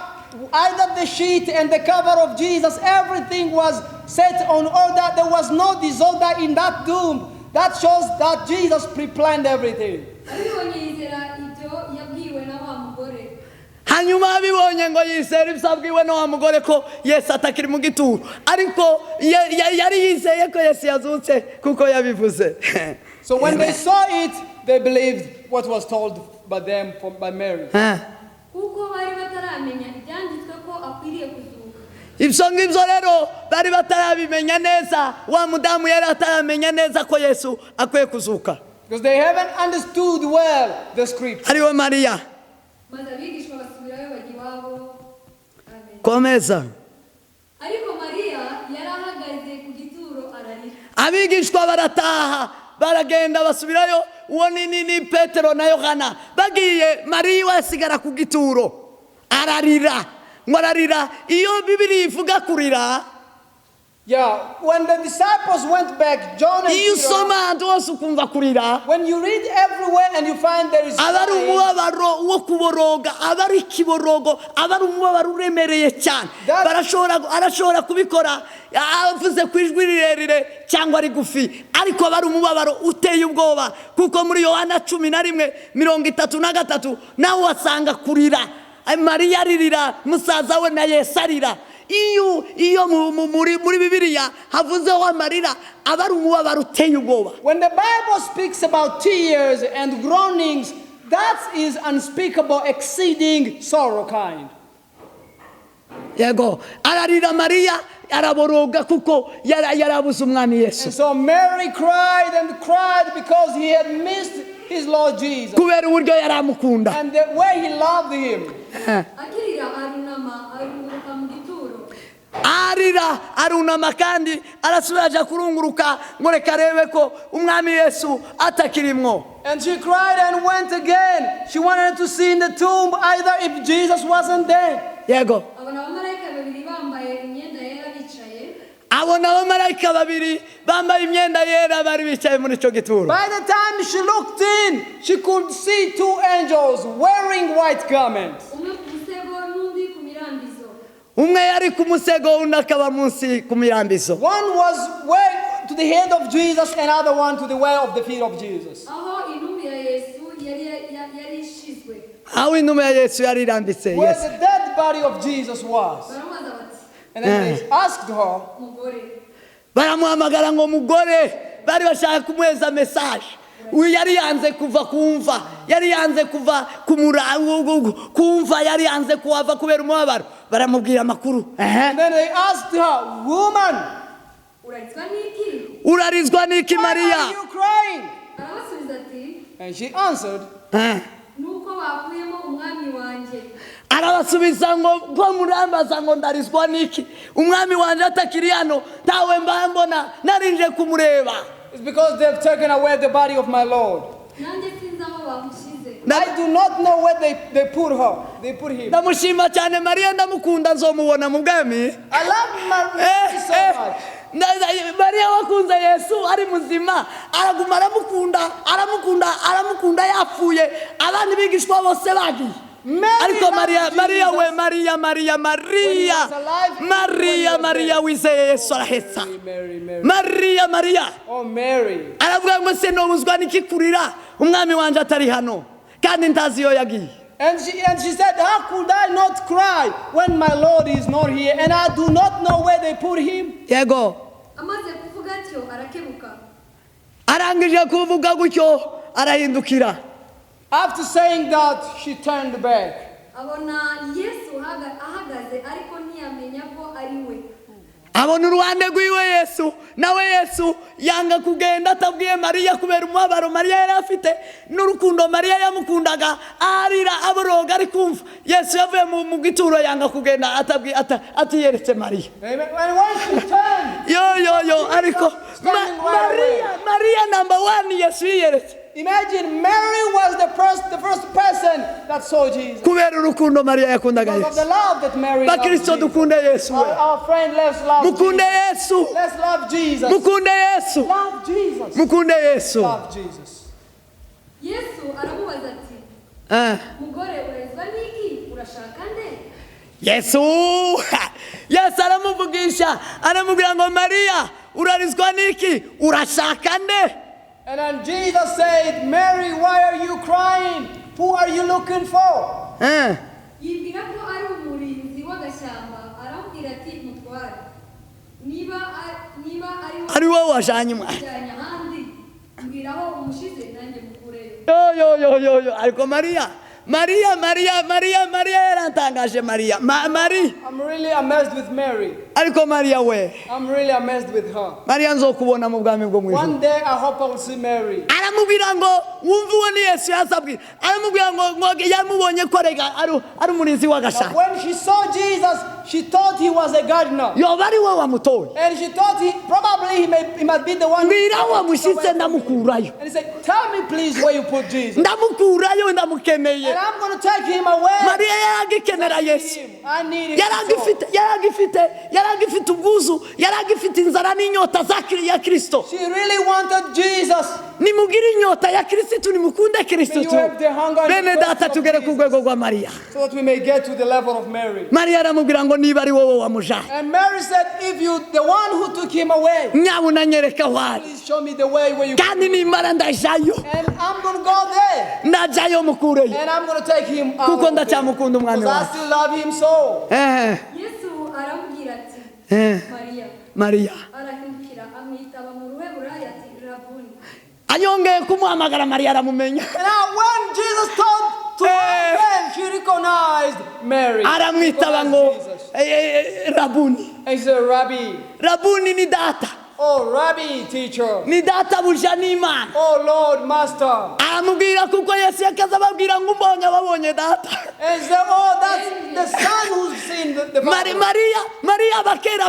Speaker 2: Either the sheet and the cover of Jesus, everything was set on order. There was no disorder in that tomb. That shows that Jesus pre-planned everything.
Speaker 4: Abibonye yizera ibyo yabwiwe na wa mugore.
Speaker 3: Hanyuma abibonye ngo yizera ibyo abwiwe na wa mugore ko Yesu atakiri mu gituro, ariko yari yizeye ko Yesu yazutse kuko yabivuze.
Speaker 2: So when they saw it, they believed what was told by them by Mary.
Speaker 3: Eh.
Speaker 4: Kuko bari bataramenya ibyanditswe ko akwiriye kuzuka.
Speaker 3: Ibyo ngibyo rero bari batarabimenya neza, wa mudamu yari ataramenya neza ko Yesu akwiye kuzuka.
Speaker 2: Because they haven't understood well the scripture.
Speaker 3: Ariwe Mariya.
Speaker 4: Maze abigishwa basubirayo bajya iwabo. Amen.
Speaker 3: Komeza.
Speaker 4: Ariko Mariya yari ahagaze ku gituro ararira.
Speaker 3: Abigishwa barataha, baragenda basubirayo. Uwo ni Petero na Yohana. Bagiye, Mariya we asigara ku gituro ararira, ngo ararira. Iyo Bibiri ivuga kurira,
Speaker 2: Yeah, when the disciples went back, John and
Speaker 3: iyo
Speaker 2: Peter,
Speaker 3: usoma ahantu hose ukumva kurira,
Speaker 2: when you read everywhere and you find there is
Speaker 3: aba ari
Speaker 2: crying,
Speaker 3: umubabaro wo kuboroga, aba ari ikiborogo, aba ari umubabaro uremereye cyane. Barashobora, arashobora kubikora avuze ku ijwi rirerire cyangwa rigufi, ariko aba ari umubabaro uteye ubwoba, kuko muri Yohana 11:33 nawe wasanga kurira. Mariya aririra musaza we na Yesu arira. Iyo muri Bibiliya havuzeho amarira, aba ari umubabaro uteye ubwoba.
Speaker 2: When the Bible speaks about tears and groanings, that is unspeakable, exceeding sorrow kind.
Speaker 3: Yego, ararira Mariya, araboroga kuko yarabuze umwami Yesu.
Speaker 2: And so Mary cried and cried because he had missed his Lord Jesus
Speaker 3: kubera uburyo yari amukunda.
Speaker 2: And the way he loved him.
Speaker 4: Akirira arunama arunguruka mu gituro.
Speaker 3: Arira, arunama kandi arasubira aja kurunguruka ngo reka arebe ko umwami Yesu atakirimwo.
Speaker 2: And she cried and went again. She wanted to see in the tomb either if Jesus wasn't there.
Speaker 3: Yego.
Speaker 4: Abona abamarayika babiri bambaye imyenda yera bicaye.
Speaker 3: Abona abamarayika babiri bambaye imyenda yera bari bicaye muri icyo gituro.
Speaker 2: By the time she looked in, she could see two angels wearing white garments.
Speaker 4: Umwe ku musego n'undi ku mirambika.
Speaker 3: Umwe yari ku musego, undi akaba munsi ku mirambizo.
Speaker 2: One was way to the head of Jesus, another one to the way of the feet of Jesus.
Speaker 4: Aho intumbi ya Yesu yari yari ishizwe.
Speaker 3: Aho intumbi ya Yesu yari irambitse.
Speaker 2: Where
Speaker 3: Yesu
Speaker 2: the dead body of Jesus was.
Speaker 4: Baramubaza bati
Speaker 2: And then they asked her,
Speaker 4: mugore,
Speaker 3: baramuhamagara ngo mugore, bari bashaka kumuheza message. Uyu yari yanze kuva kumva, yari yanze kuva kumva, yari yanze kuhava kubera umubabaro. Baramubwira amakuru. Ehe.
Speaker 2: And then they asked her, "Woman,
Speaker 4: urarizwa n'iki?
Speaker 3: Urarizwa n'iki
Speaker 2: why
Speaker 3: Mariya?
Speaker 2: are you crying?"
Speaker 4: Arabasubiza ati
Speaker 2: And she answered,
Speaker 3: Eh.
Speaker 4: nuko bakuyemo umwami wanjye.
Speaker 3: Arabasubiza ngo ko murambaza ngo ndarizwa n'iki, umwami wanjye atakiri hano, ntawe mba mbona narinje kumureba.
Speaker 2: "It's because they've taken away the body of my Lord.
Speaker 4: Nanjye sinzi aho bamushyize.
Speaker 2: I do not know where they put her. They put him."
Speaker 3: Ndamushima cyane Mariya, ndamukunda, nzomubona mu bwami.
Speaker 2: I love Mary so much.
Speaker 3: Mariya wakunze Yesu ari muzima, araguma aramukunda, aramukunda, aramukunda yapfuye, abandi bigishwa bose bagiye.
Speaker 2: Mary
Speaker 3: Ariko Mariya,
Speaker 2: loved
Speaker 3: Mariya we,
Speaker 2: Jesus.
Speaker 3: Mariya, Mariya, Mariya,
Speaker 2: When he was alive, when
Speaker 3: Mariya,
Speaker 2: he was
Speaker 3: Mariya
Speaker 2: dead.
Speaker 3: wizeye Yesu arahesa.
Speaker 2: Mary, Mary, Mary.
Speaker 3: Mariya, Mariya
Speaker 2: Oh, Mary.
Speaker 3: aravuga ngo se nobuzwa n'iki kurira umwami wanjye atari hano kandi ntazi iyo yagiye.
Speaker 2: And she said, "How could I not cry when my Lord is not here and I do not know where they put him?"
Speaker 3: Yego.
Speaker 4: Amaze kuvuga atyo arakebuka.
Speaker 3: Arangije kuvuga gutyo arahindukira.
Speaker 2: After saying that, she turned back.
Speaker 4: Abona Yesu ahagaze ariko ntiyamenya ko ari we.
Speaker 3: Abona uruhande rw'iwe Yesu, nawe Yesu yanga kugenda atabwiye Mariya kubera umubabaro Mariya yari afite n'urukundo Mariya yamukundaga, arira aboroga ari kumva Yesu yavuye mu gituro, yanga kugenda atabwiye atiyeretse Mariya.
Speaker 2: Amen. And when she turned,
Speaker 3: Yo yo yo, ariko Mariya, Mariya number one Yesu yiyeretse.
Speaker 2: Imagine Mary was the first person that saw Jesus.
Speaker 3: Kubera urukundo Mariya yakundaga
Speaker 2: Because of the
Speaker 3: Yesu.
Speaker 2: love that Mary loved
Speaker 3: Bakristo
Speaker 2: Jesus.
Speaker 3: dukunde Yesu we.
Speaker 2: Our friend, let's love
Speaker 3: Mukunde
Speaker 2: Jesus.
Speaker 3: Yesu.
Speaker 2: Let's love Jesus.
Speaker 3: Mukunde Yesu.
Speaker 2: Love Jesus.
Speaker 3: Mukunde Yesu.
Speaker 2: Love Jesus.
Speaker 4: Yesu aramubaza ati
Speaker 3: Eh.
Speaker 4: mugore, urarizwa n'iki? Urashaka nde?
Speaker 3: Yesu, Yesu aramuvugisha, aramubwira ngo Mariya urarizwa n'iki, urashaka nde?
Speaker 2: And then Jesus said, "Mary, why are you crying? Who are you looking for?"
Speaker 3: Eh.
Speaker 4: Yibwira ko ari umurinzi w'agashyamba, aramubwira ati mutware, niba niba ari wowe
Speaker 3: Ari wowe wajanye umwana.
Speaker 4: ujyanye ahandi, mbwira aho umushize nanjye mukureyo.
Speaker 3: Yo yo yo yo yo, ariko Mariya, Mariya, Mariya, Mariya, Mariya yarantangaje Mariya. Mariya.
Speaker 2: I'm really amazed with Mary.
Speaker 3: Ariko Mariya we.
Speaker 2: I'm really amazed with her.
Speaker 3: Mariya nzokubona mu bwami bwo mu ijuru.
Speaker 2: One day I hope I will see Mary.
Speaker 3: Aramubwira ngo wumve uwo ni Yesu yasabwiye. Aramubwira ngo yamubonye ko arega ari umurinzi w'agashamba.
Speaker 2: When she saw Jesus, she thought he was a gardener.
Speaker 3: Yoba ari we wamutoye.
Speaker 2: And she thought he probably he must be the one.
Speaker 3: Mbwira aho wamushyitse ndamukurayo.
Speaker 2: And he said, "Tell me please where you put Jesus.
Speaker 3: Ndamukurayo ndamukeneye.
Speaker 2: And I'm going to take him away.
Speaker 3: Mariya yaragikenera Yesu.
Speaker 2: I need him."
Speaker 3: Yaragifite, yaragifite, yaragifite ubwuzu, yaragifite inzara n'inyota za ya Kristo.
Speaker 2: She really wanted Jesus.
Speaker 3: Nimugire inyota ya Kristo, nimukunde Kristo.
Speaker 2: May you have the hunger and
Speaker 3: Bene
Speaker 2: the
Speaker 3: data
Speaker 2: thirst of
Speaker 3: tugere ku
Speaker 2: Jesus.
Speaker 3: rwego rwa Mariya.
Speaker 2: So that we may get to the level of Mary.
Speaker 3: Mariya aramubwira ngo niba ari wowe wamujanye,
Speaker 2: And Mary said, "If you the one who took him away,
Speaker 3: nyabuna nyereka aho ari,
Speaker 2: please show me the way where you
Speaker 3: kandi nimara ndajayo,
Speaker 2: And I'm going to go there.
Speaker 3: ndajayo mukureyo,
Speaker 2: And I'm going to take him out."
Speaker 3: kuko ndacyamukunda umwami
Speaker 2: Because I
Speaker 3: wanjye.
Speaker 2: still love him so.
Speaker 4: Yesu aramubwira ati Mariya.
Speaker 3: Mariya
Speaker 4: Arahindukira amwitaba mu ruheburayo ati Rabuni.
Speaker 3: anyongeye kumuhamagara, Mariya aramumenya.
Speaker 2: And now when Jesus told to her friend, she recognized Mary.
Speaker 3: Aramwitaba ngo
Speaker 2: Recognized Jesus.
Speaker 3: Rabuni.
Speaker 2: And she said, "Rabbi."
Speaker 3: Rabuni ni data.
Speaker 2: Oh, Rabbi, teacher.
Speaker 3: Ni data buja n'Imana.
Speaker 2: Oh, Lord, master.
Speaker 3: Aramubwira kuko Yesu yakaza ababwira ngo umbonye ababonye data.
Speaker 2: And she said, "Oh, that's the son who's seen the father."
Speaker 3: Mariya, Mariya abakera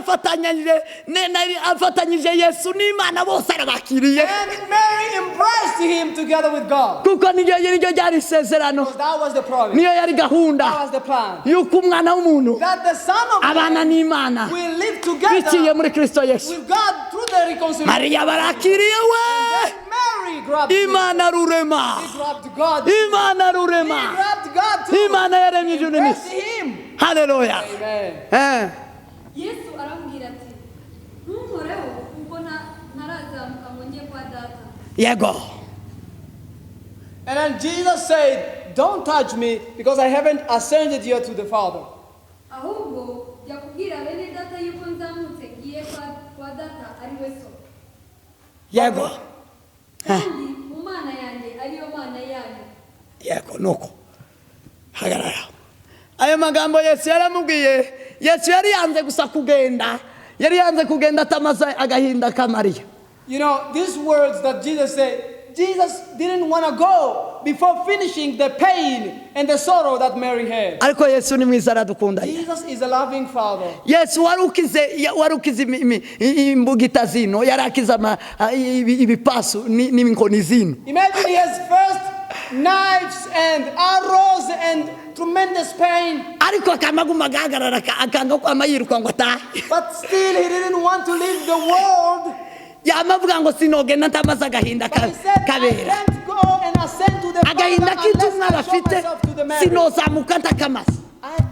Speaker 3: afatanyije Yesu n'Imana bose arabakiriye.
Speaker 2: And Mary embraced him together with God.
Speaker 3: Kuko niryo niryo ryari isezerano,
Speaker 2: Because that was the promise.
Speaker 3: niyo yari gahunda
Speaker 2: That was the plan.
Speaker 3: yuko umwana w'umuntu
Speaker 2: That the Son of
Speaker 3: abana
Speaker 2: Man
Speaker 3: n'Imana
Speaker 2: will live
Speaker 3: biciye
Speaker 2: together
Speaker 3: muri Kristo Yesu.
Speaker 2: with God through the reconciliation.
Speaker 3: Mariya barakiriye we.
Speaker 2: Mary grabbed him.
Speaker 3: Imana rurema,
Speaker 2: He grabbed God.
Speaker 3: Imana
Speaker 2: He
Speaker 3: rurema,
Speaker 2: grabbed God too.
Speaker 3: Imana yaremye ijuru
Speaker 2: Embraced
Speaker 3: n'isi.
Speaker 2: him.
Speaker 3: Haleluya.
Speaker 2: Amen.
Speaker 4: Yesu aramubwira ati ntunkoreho kuko ntarazamuka ngo njye kwa Data.
Speaker 3: Yego.
Speaker 2: And then Jesus said, "Don't touch me because I haven't ascended yet to the Father."
Speaker 4: Ahubwo jya kubwira bene Data yuko nzamutse ngiye kwa Data ari we So,
Speaker 3: Yego.
Speaker 4: kandi mu Mana yanjye ariyo Mana yanyu.
Speaker 3: Yego, nuko hagarara. Ayo magambo Yesu yaramubwiye. Yesu yari yanze gusa kugenda, yari yanze kugenda atamaze agahinda ka Mariya.
Speaker 2: These words that Jesus said, Jesus didn't want to go before finishing the pain and the sorrow that Mary had.
Speaker 3: Ariko Yesu ni mwiza, aradukunda.
Speaker 2: Jesus is a loving Father.
Speaker 3: Yesu wari ukize imbugita zino, yari akize ibipasu n'inkoni zino.
Speaker 2: Imagine he has first knives and arrows and tremendous pain,
Speaker 3: Ariko akamaguma agahagarara, akanga kwama yiruka ngo atahe.
Speaker 2: But still he didn't want to leave the world.
Speaker 3: Yama avuga ngo sinogenda ntamaze agahinda
Speaker 2: But he said, "I
Speaker 3: kabera
Speaker 2: can't go and ascend to the Father
Speaker 3: agahinda
Speaker 2: unless
Speaker 3: k'intumwa
Speaker 2: I show
Speaker 3: bafite,
Speaker 2: myself to the Mary.
Speaker 3: sinozamuka ntakamaze.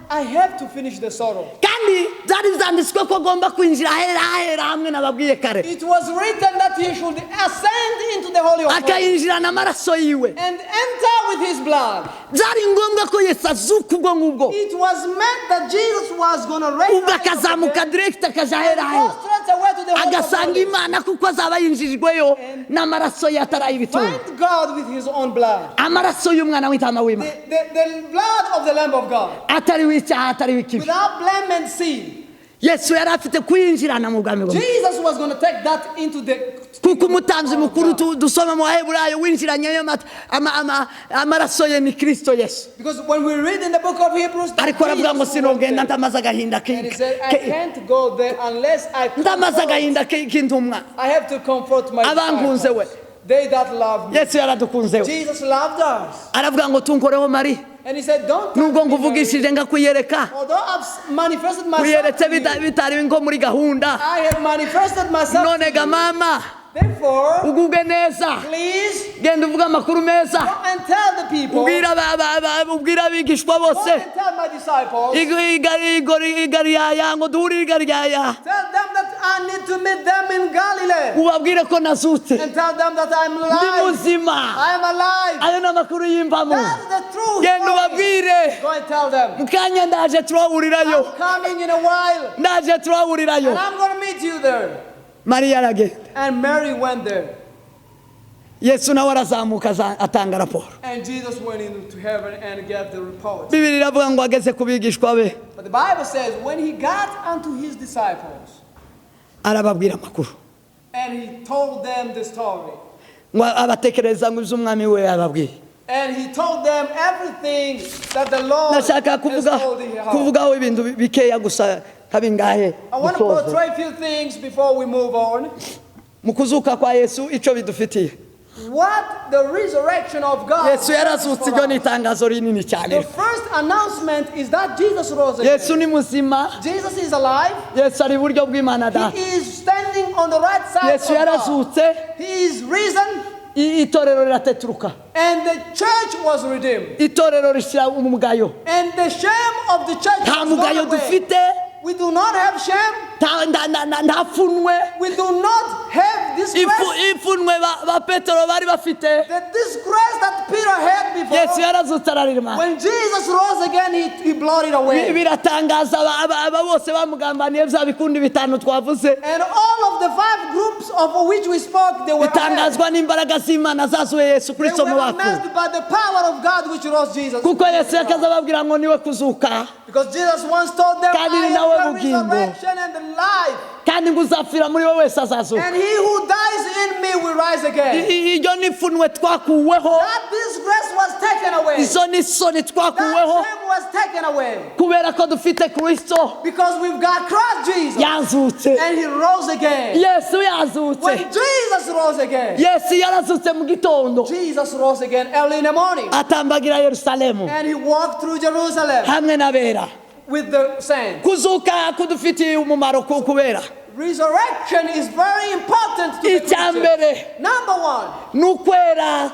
Speaker 2: I have to finish the sorrow."
Speaker 3: Kandi byari byanditswe ko agomba kwinjira ahera ahera hamwe nababwiye kare.
Speaker 2: It was written that he should ascend into the Holy of Holies
Speaker 3: Akayinjirana amaraso yiwe.
Speaker 2: And enter with his blood.
Speaker 3: Byari ngombwa ko Yesu azuka ubwo ngubwo.
Speaker 2: It was meant that Jesus was going to raise
Speaker 3: Ubwo akazamuka direct akaja ahera
Speaker 2: go
Speaker 3: ahera,
Speaker 2: straight away to the Holy of
Speaker 3: agasanga
Speaker 2: Holies.
Speaker 3: Imana kuko azaba yinjijweyo n'amaraso ye atari ay'ibitungo.
Speaker 2: Find God with his own blood.
Speaker 3: Amaraso y'umwana w'intama w'Imana,
Speaker 2: The blood of the Lamb of God.
Speaker 3: Atari w'icyaha, atari w'ikibi.
Speaker 2: Without blame and sin.
Speaker 3: Yesu yari afite kuyinjirana mu bwami bwe.
Speaker 2: Jesus was going to take that into the
Speaker 3: Kuko umutambyi mukuru dusoma mu Baheburayo winjiranyeyo amaraso ye ni Kristo Yesu.
Speaker 2: Because when we read in the book of Hebrews, that
Speaker 3: Ariko aravuga ngo
Speaker 2: Jesus went
Speaker 3: sinogenda
Speaker 2: there.
Speaker 3: ntamaze agahinda
Speaker 2: And he said, "I can't go there unless I
Speaker 3: ntamaze
Speaker 2: comfort.
Speaker 3: agahinda k'intumwa.
Speaker 2: I have to comfort my
Speaker 3: Abankunze we.
Speaker 2: disciples, they that love me."
Speaker 3: Yesu yaradukunze we.
Speaker 2: Jesus loved us.
Speaker 3: Aravuga ngo tunkoreho Mari.
Speaker 2: And he said, "Don't touch
Speaker 3: Nubwo
Speaker 2: me, Mary.
Speaker 3: nkuvugishije ngakwiyereka,
Speaker 2: Although I've manifested myself
Speaker 3: wiyeretse
Speaker 2: to you,
Speaker 3: bitari nko muri gahunda.
Speaker 2: I have manifested myself
Speaker 3: None
Speaker 2: to
Speaker 3: ga
Speaker 2: you.
Speaker 3: mama,
Speaker 2: Therefore,
Speaker 3: ugubwe neza,
Speaker 2: please
Speaker 3: genda uvuge amakuru meza,
Speaker 2: go and tell the people,
Speaker 3: ubwire abigishwa
Speaker 2: go
Speaker 3: bose
Speaker 2: and tell my disciples,
Speaker 3: i Galilaya ngo duhurire i Galilaya,
Speaker 2: tell them that I need to meet them in Galilee,
Speaker 3: ubabwire ko nazutse,
Speaker 2: and tell them that I'm
Speaker 3: ndi
Speaker 2: alive.
Speaker 3: muzima."
Speaker 2: I am alive.
Speaker 3: Ayo ni amakuru y'impamo.
Speaker 2: That's the truth.
Speaker 3: Genda ubabwire.
Speaker 2: Go and tell them.
Speaker 3: Mu kanya ndaje, turahurirayo.
Speaker 2: I'm coming in a while,
Speaker 3: Ndaje, turahurirayo.
Speaker 2: and I'm going to meet you there.
Speaker 3: Mariya aragenda.
Speaker 2: And Mary went there.
Speaker 3: Yesu nawe arazamuka atanga raporo.
Speaker 2: And Jesus went into heaven and gave the report.
Speaker 3: Bibiri iravuga ngo ageze ku bigishwa be,
Speaker 2: But the Bible says when he got unto his disciples
Speaker 3: arababwira amakuru,
Speaker 2: and he told them the story.
Speaker 3: Ngo abatekereza ngo iby'umwami we yababwiye.
Speaker 2: And he told them everything that the Lord
Speaker 3: Ndashaka
Speaker 2: has
Speaker 3: kuvuga
Speaker 2: told him.
Speaker 3: kuvugaho ibintu bikeya gusa nka bingahe
Speaker 2: I want to
Speaker 3: dusoze.
Speaker 2: portray a few things before we move on.
Speaker 3: Mu kuzuka kwa Yesu icyo bidufitiye.
Speaker 2: What the resurrection of God
Speaker 3: Yesu yarazutse,
Speaker 2: does
Speaker 3: iryo
Speaker 2: for
Speaker 3: ni
Speaker 2: us.
Speaker 3: itangazo rinini cyane.
Speaker 2: The first announcement is that Jesus rose again.
Speaker 3: Yesu ni muzima.
Speaker 2: Jesus is alive.
Speaker 3: Yesu ari iburyo bw'Imana Data.
Speaker 2: He is standing on the right side
Speaker 3: Yesu
Speaker 2: of God.
Speaker 3: yarazutse.
Speaker 2: He is risen,
Speaker 3: Itorero rirateturuka.
Speaker 2: And the church was redeemed.
Speaker 3: Itorero rishyira umugayo.
Speaker 2: And the shame of the church
Speaker 3: Nta
Speaker 2: was
Speaker 3: mugayo
Speaker 2: gone away.
Speaker 3: dufite.
Speaker 2: We do not have shame.
Speaker 3: Nta pfunwe.
Speaker 2: We do not have disgrace.
Speaker 3: Ipfunwe ba Petero bari bafite,
Speaker 2: The disgrace that Peter had before.
Speaker 3: Yesu yarazutse ararima.
Speaker 2: When Jesus rose again, he blotted it away.
Speaker 3: Biratangaza aba bose bamugambaniye, bya bikundi bitanu twavuze,
Speaker 2: And all of the five groups of which we spoke, they were amazed.
Speaker 3: bitangazwa n'imbaraga z'Imana zazuye Yesu
Speaker 2: They
Speaker 3: Kristo
Speaker 2: were
Speaker 3: mu bapfuye.
Speaker 2: amazed by the power of God which rose Jesus.
Speaker 3: Kuko Yesu yakaza ababwira ngo niwe kuzuka,
Speaker 2: Because Jesus once told them,
Speaker 3: kandi
Speaker 2: "I
Speaker 3: ni nawe
Speaker 2: am the
Speaker 3: bugingo.
Speaker 2: resurrection and the life.
Speaker 3: Kandi ngo uzapfira muri we wese azazuka.
Speaker 2: And he who dies in me will rise again."
Speaker 3: Iryo ni ipfunwe twakuweho.
Speaker 2: That disgrace was taken away.
Speaker 3: Izo ni isoni
Speaker 2: That
Speaker 3: twakuweho
Speaker 2: shame was taken away.
Speaker 3: kubera ko dufite Kristo.
Speaker 2: Because we've got Christ Jesus.
Speaker 3: Yazutse.
Speaker 2: And he rose again.
Speaker 3: Yesu yazutse.
Speaker 2: When Jesus rose again,
Speaker 3: Yesu yarazutse mu gitondo,
Speaker 2: Jesus rose again early in the morning.
Speaker 3: atambagira Yerusalemu
Speaker 2: And he walked through Jerusalem
Speaker 3: hamwe n'abera.
Speaker 2: With the saints.
Speaker 3: Kuzuka kudufitiye umumaro kubera
Speaker 2: Resurrection is very important to the
Speaker 3: icya
Speaker 2: Christian.
Speaker 3: mbere
Speaker 2: Number one
Speaker 3: ni ukwera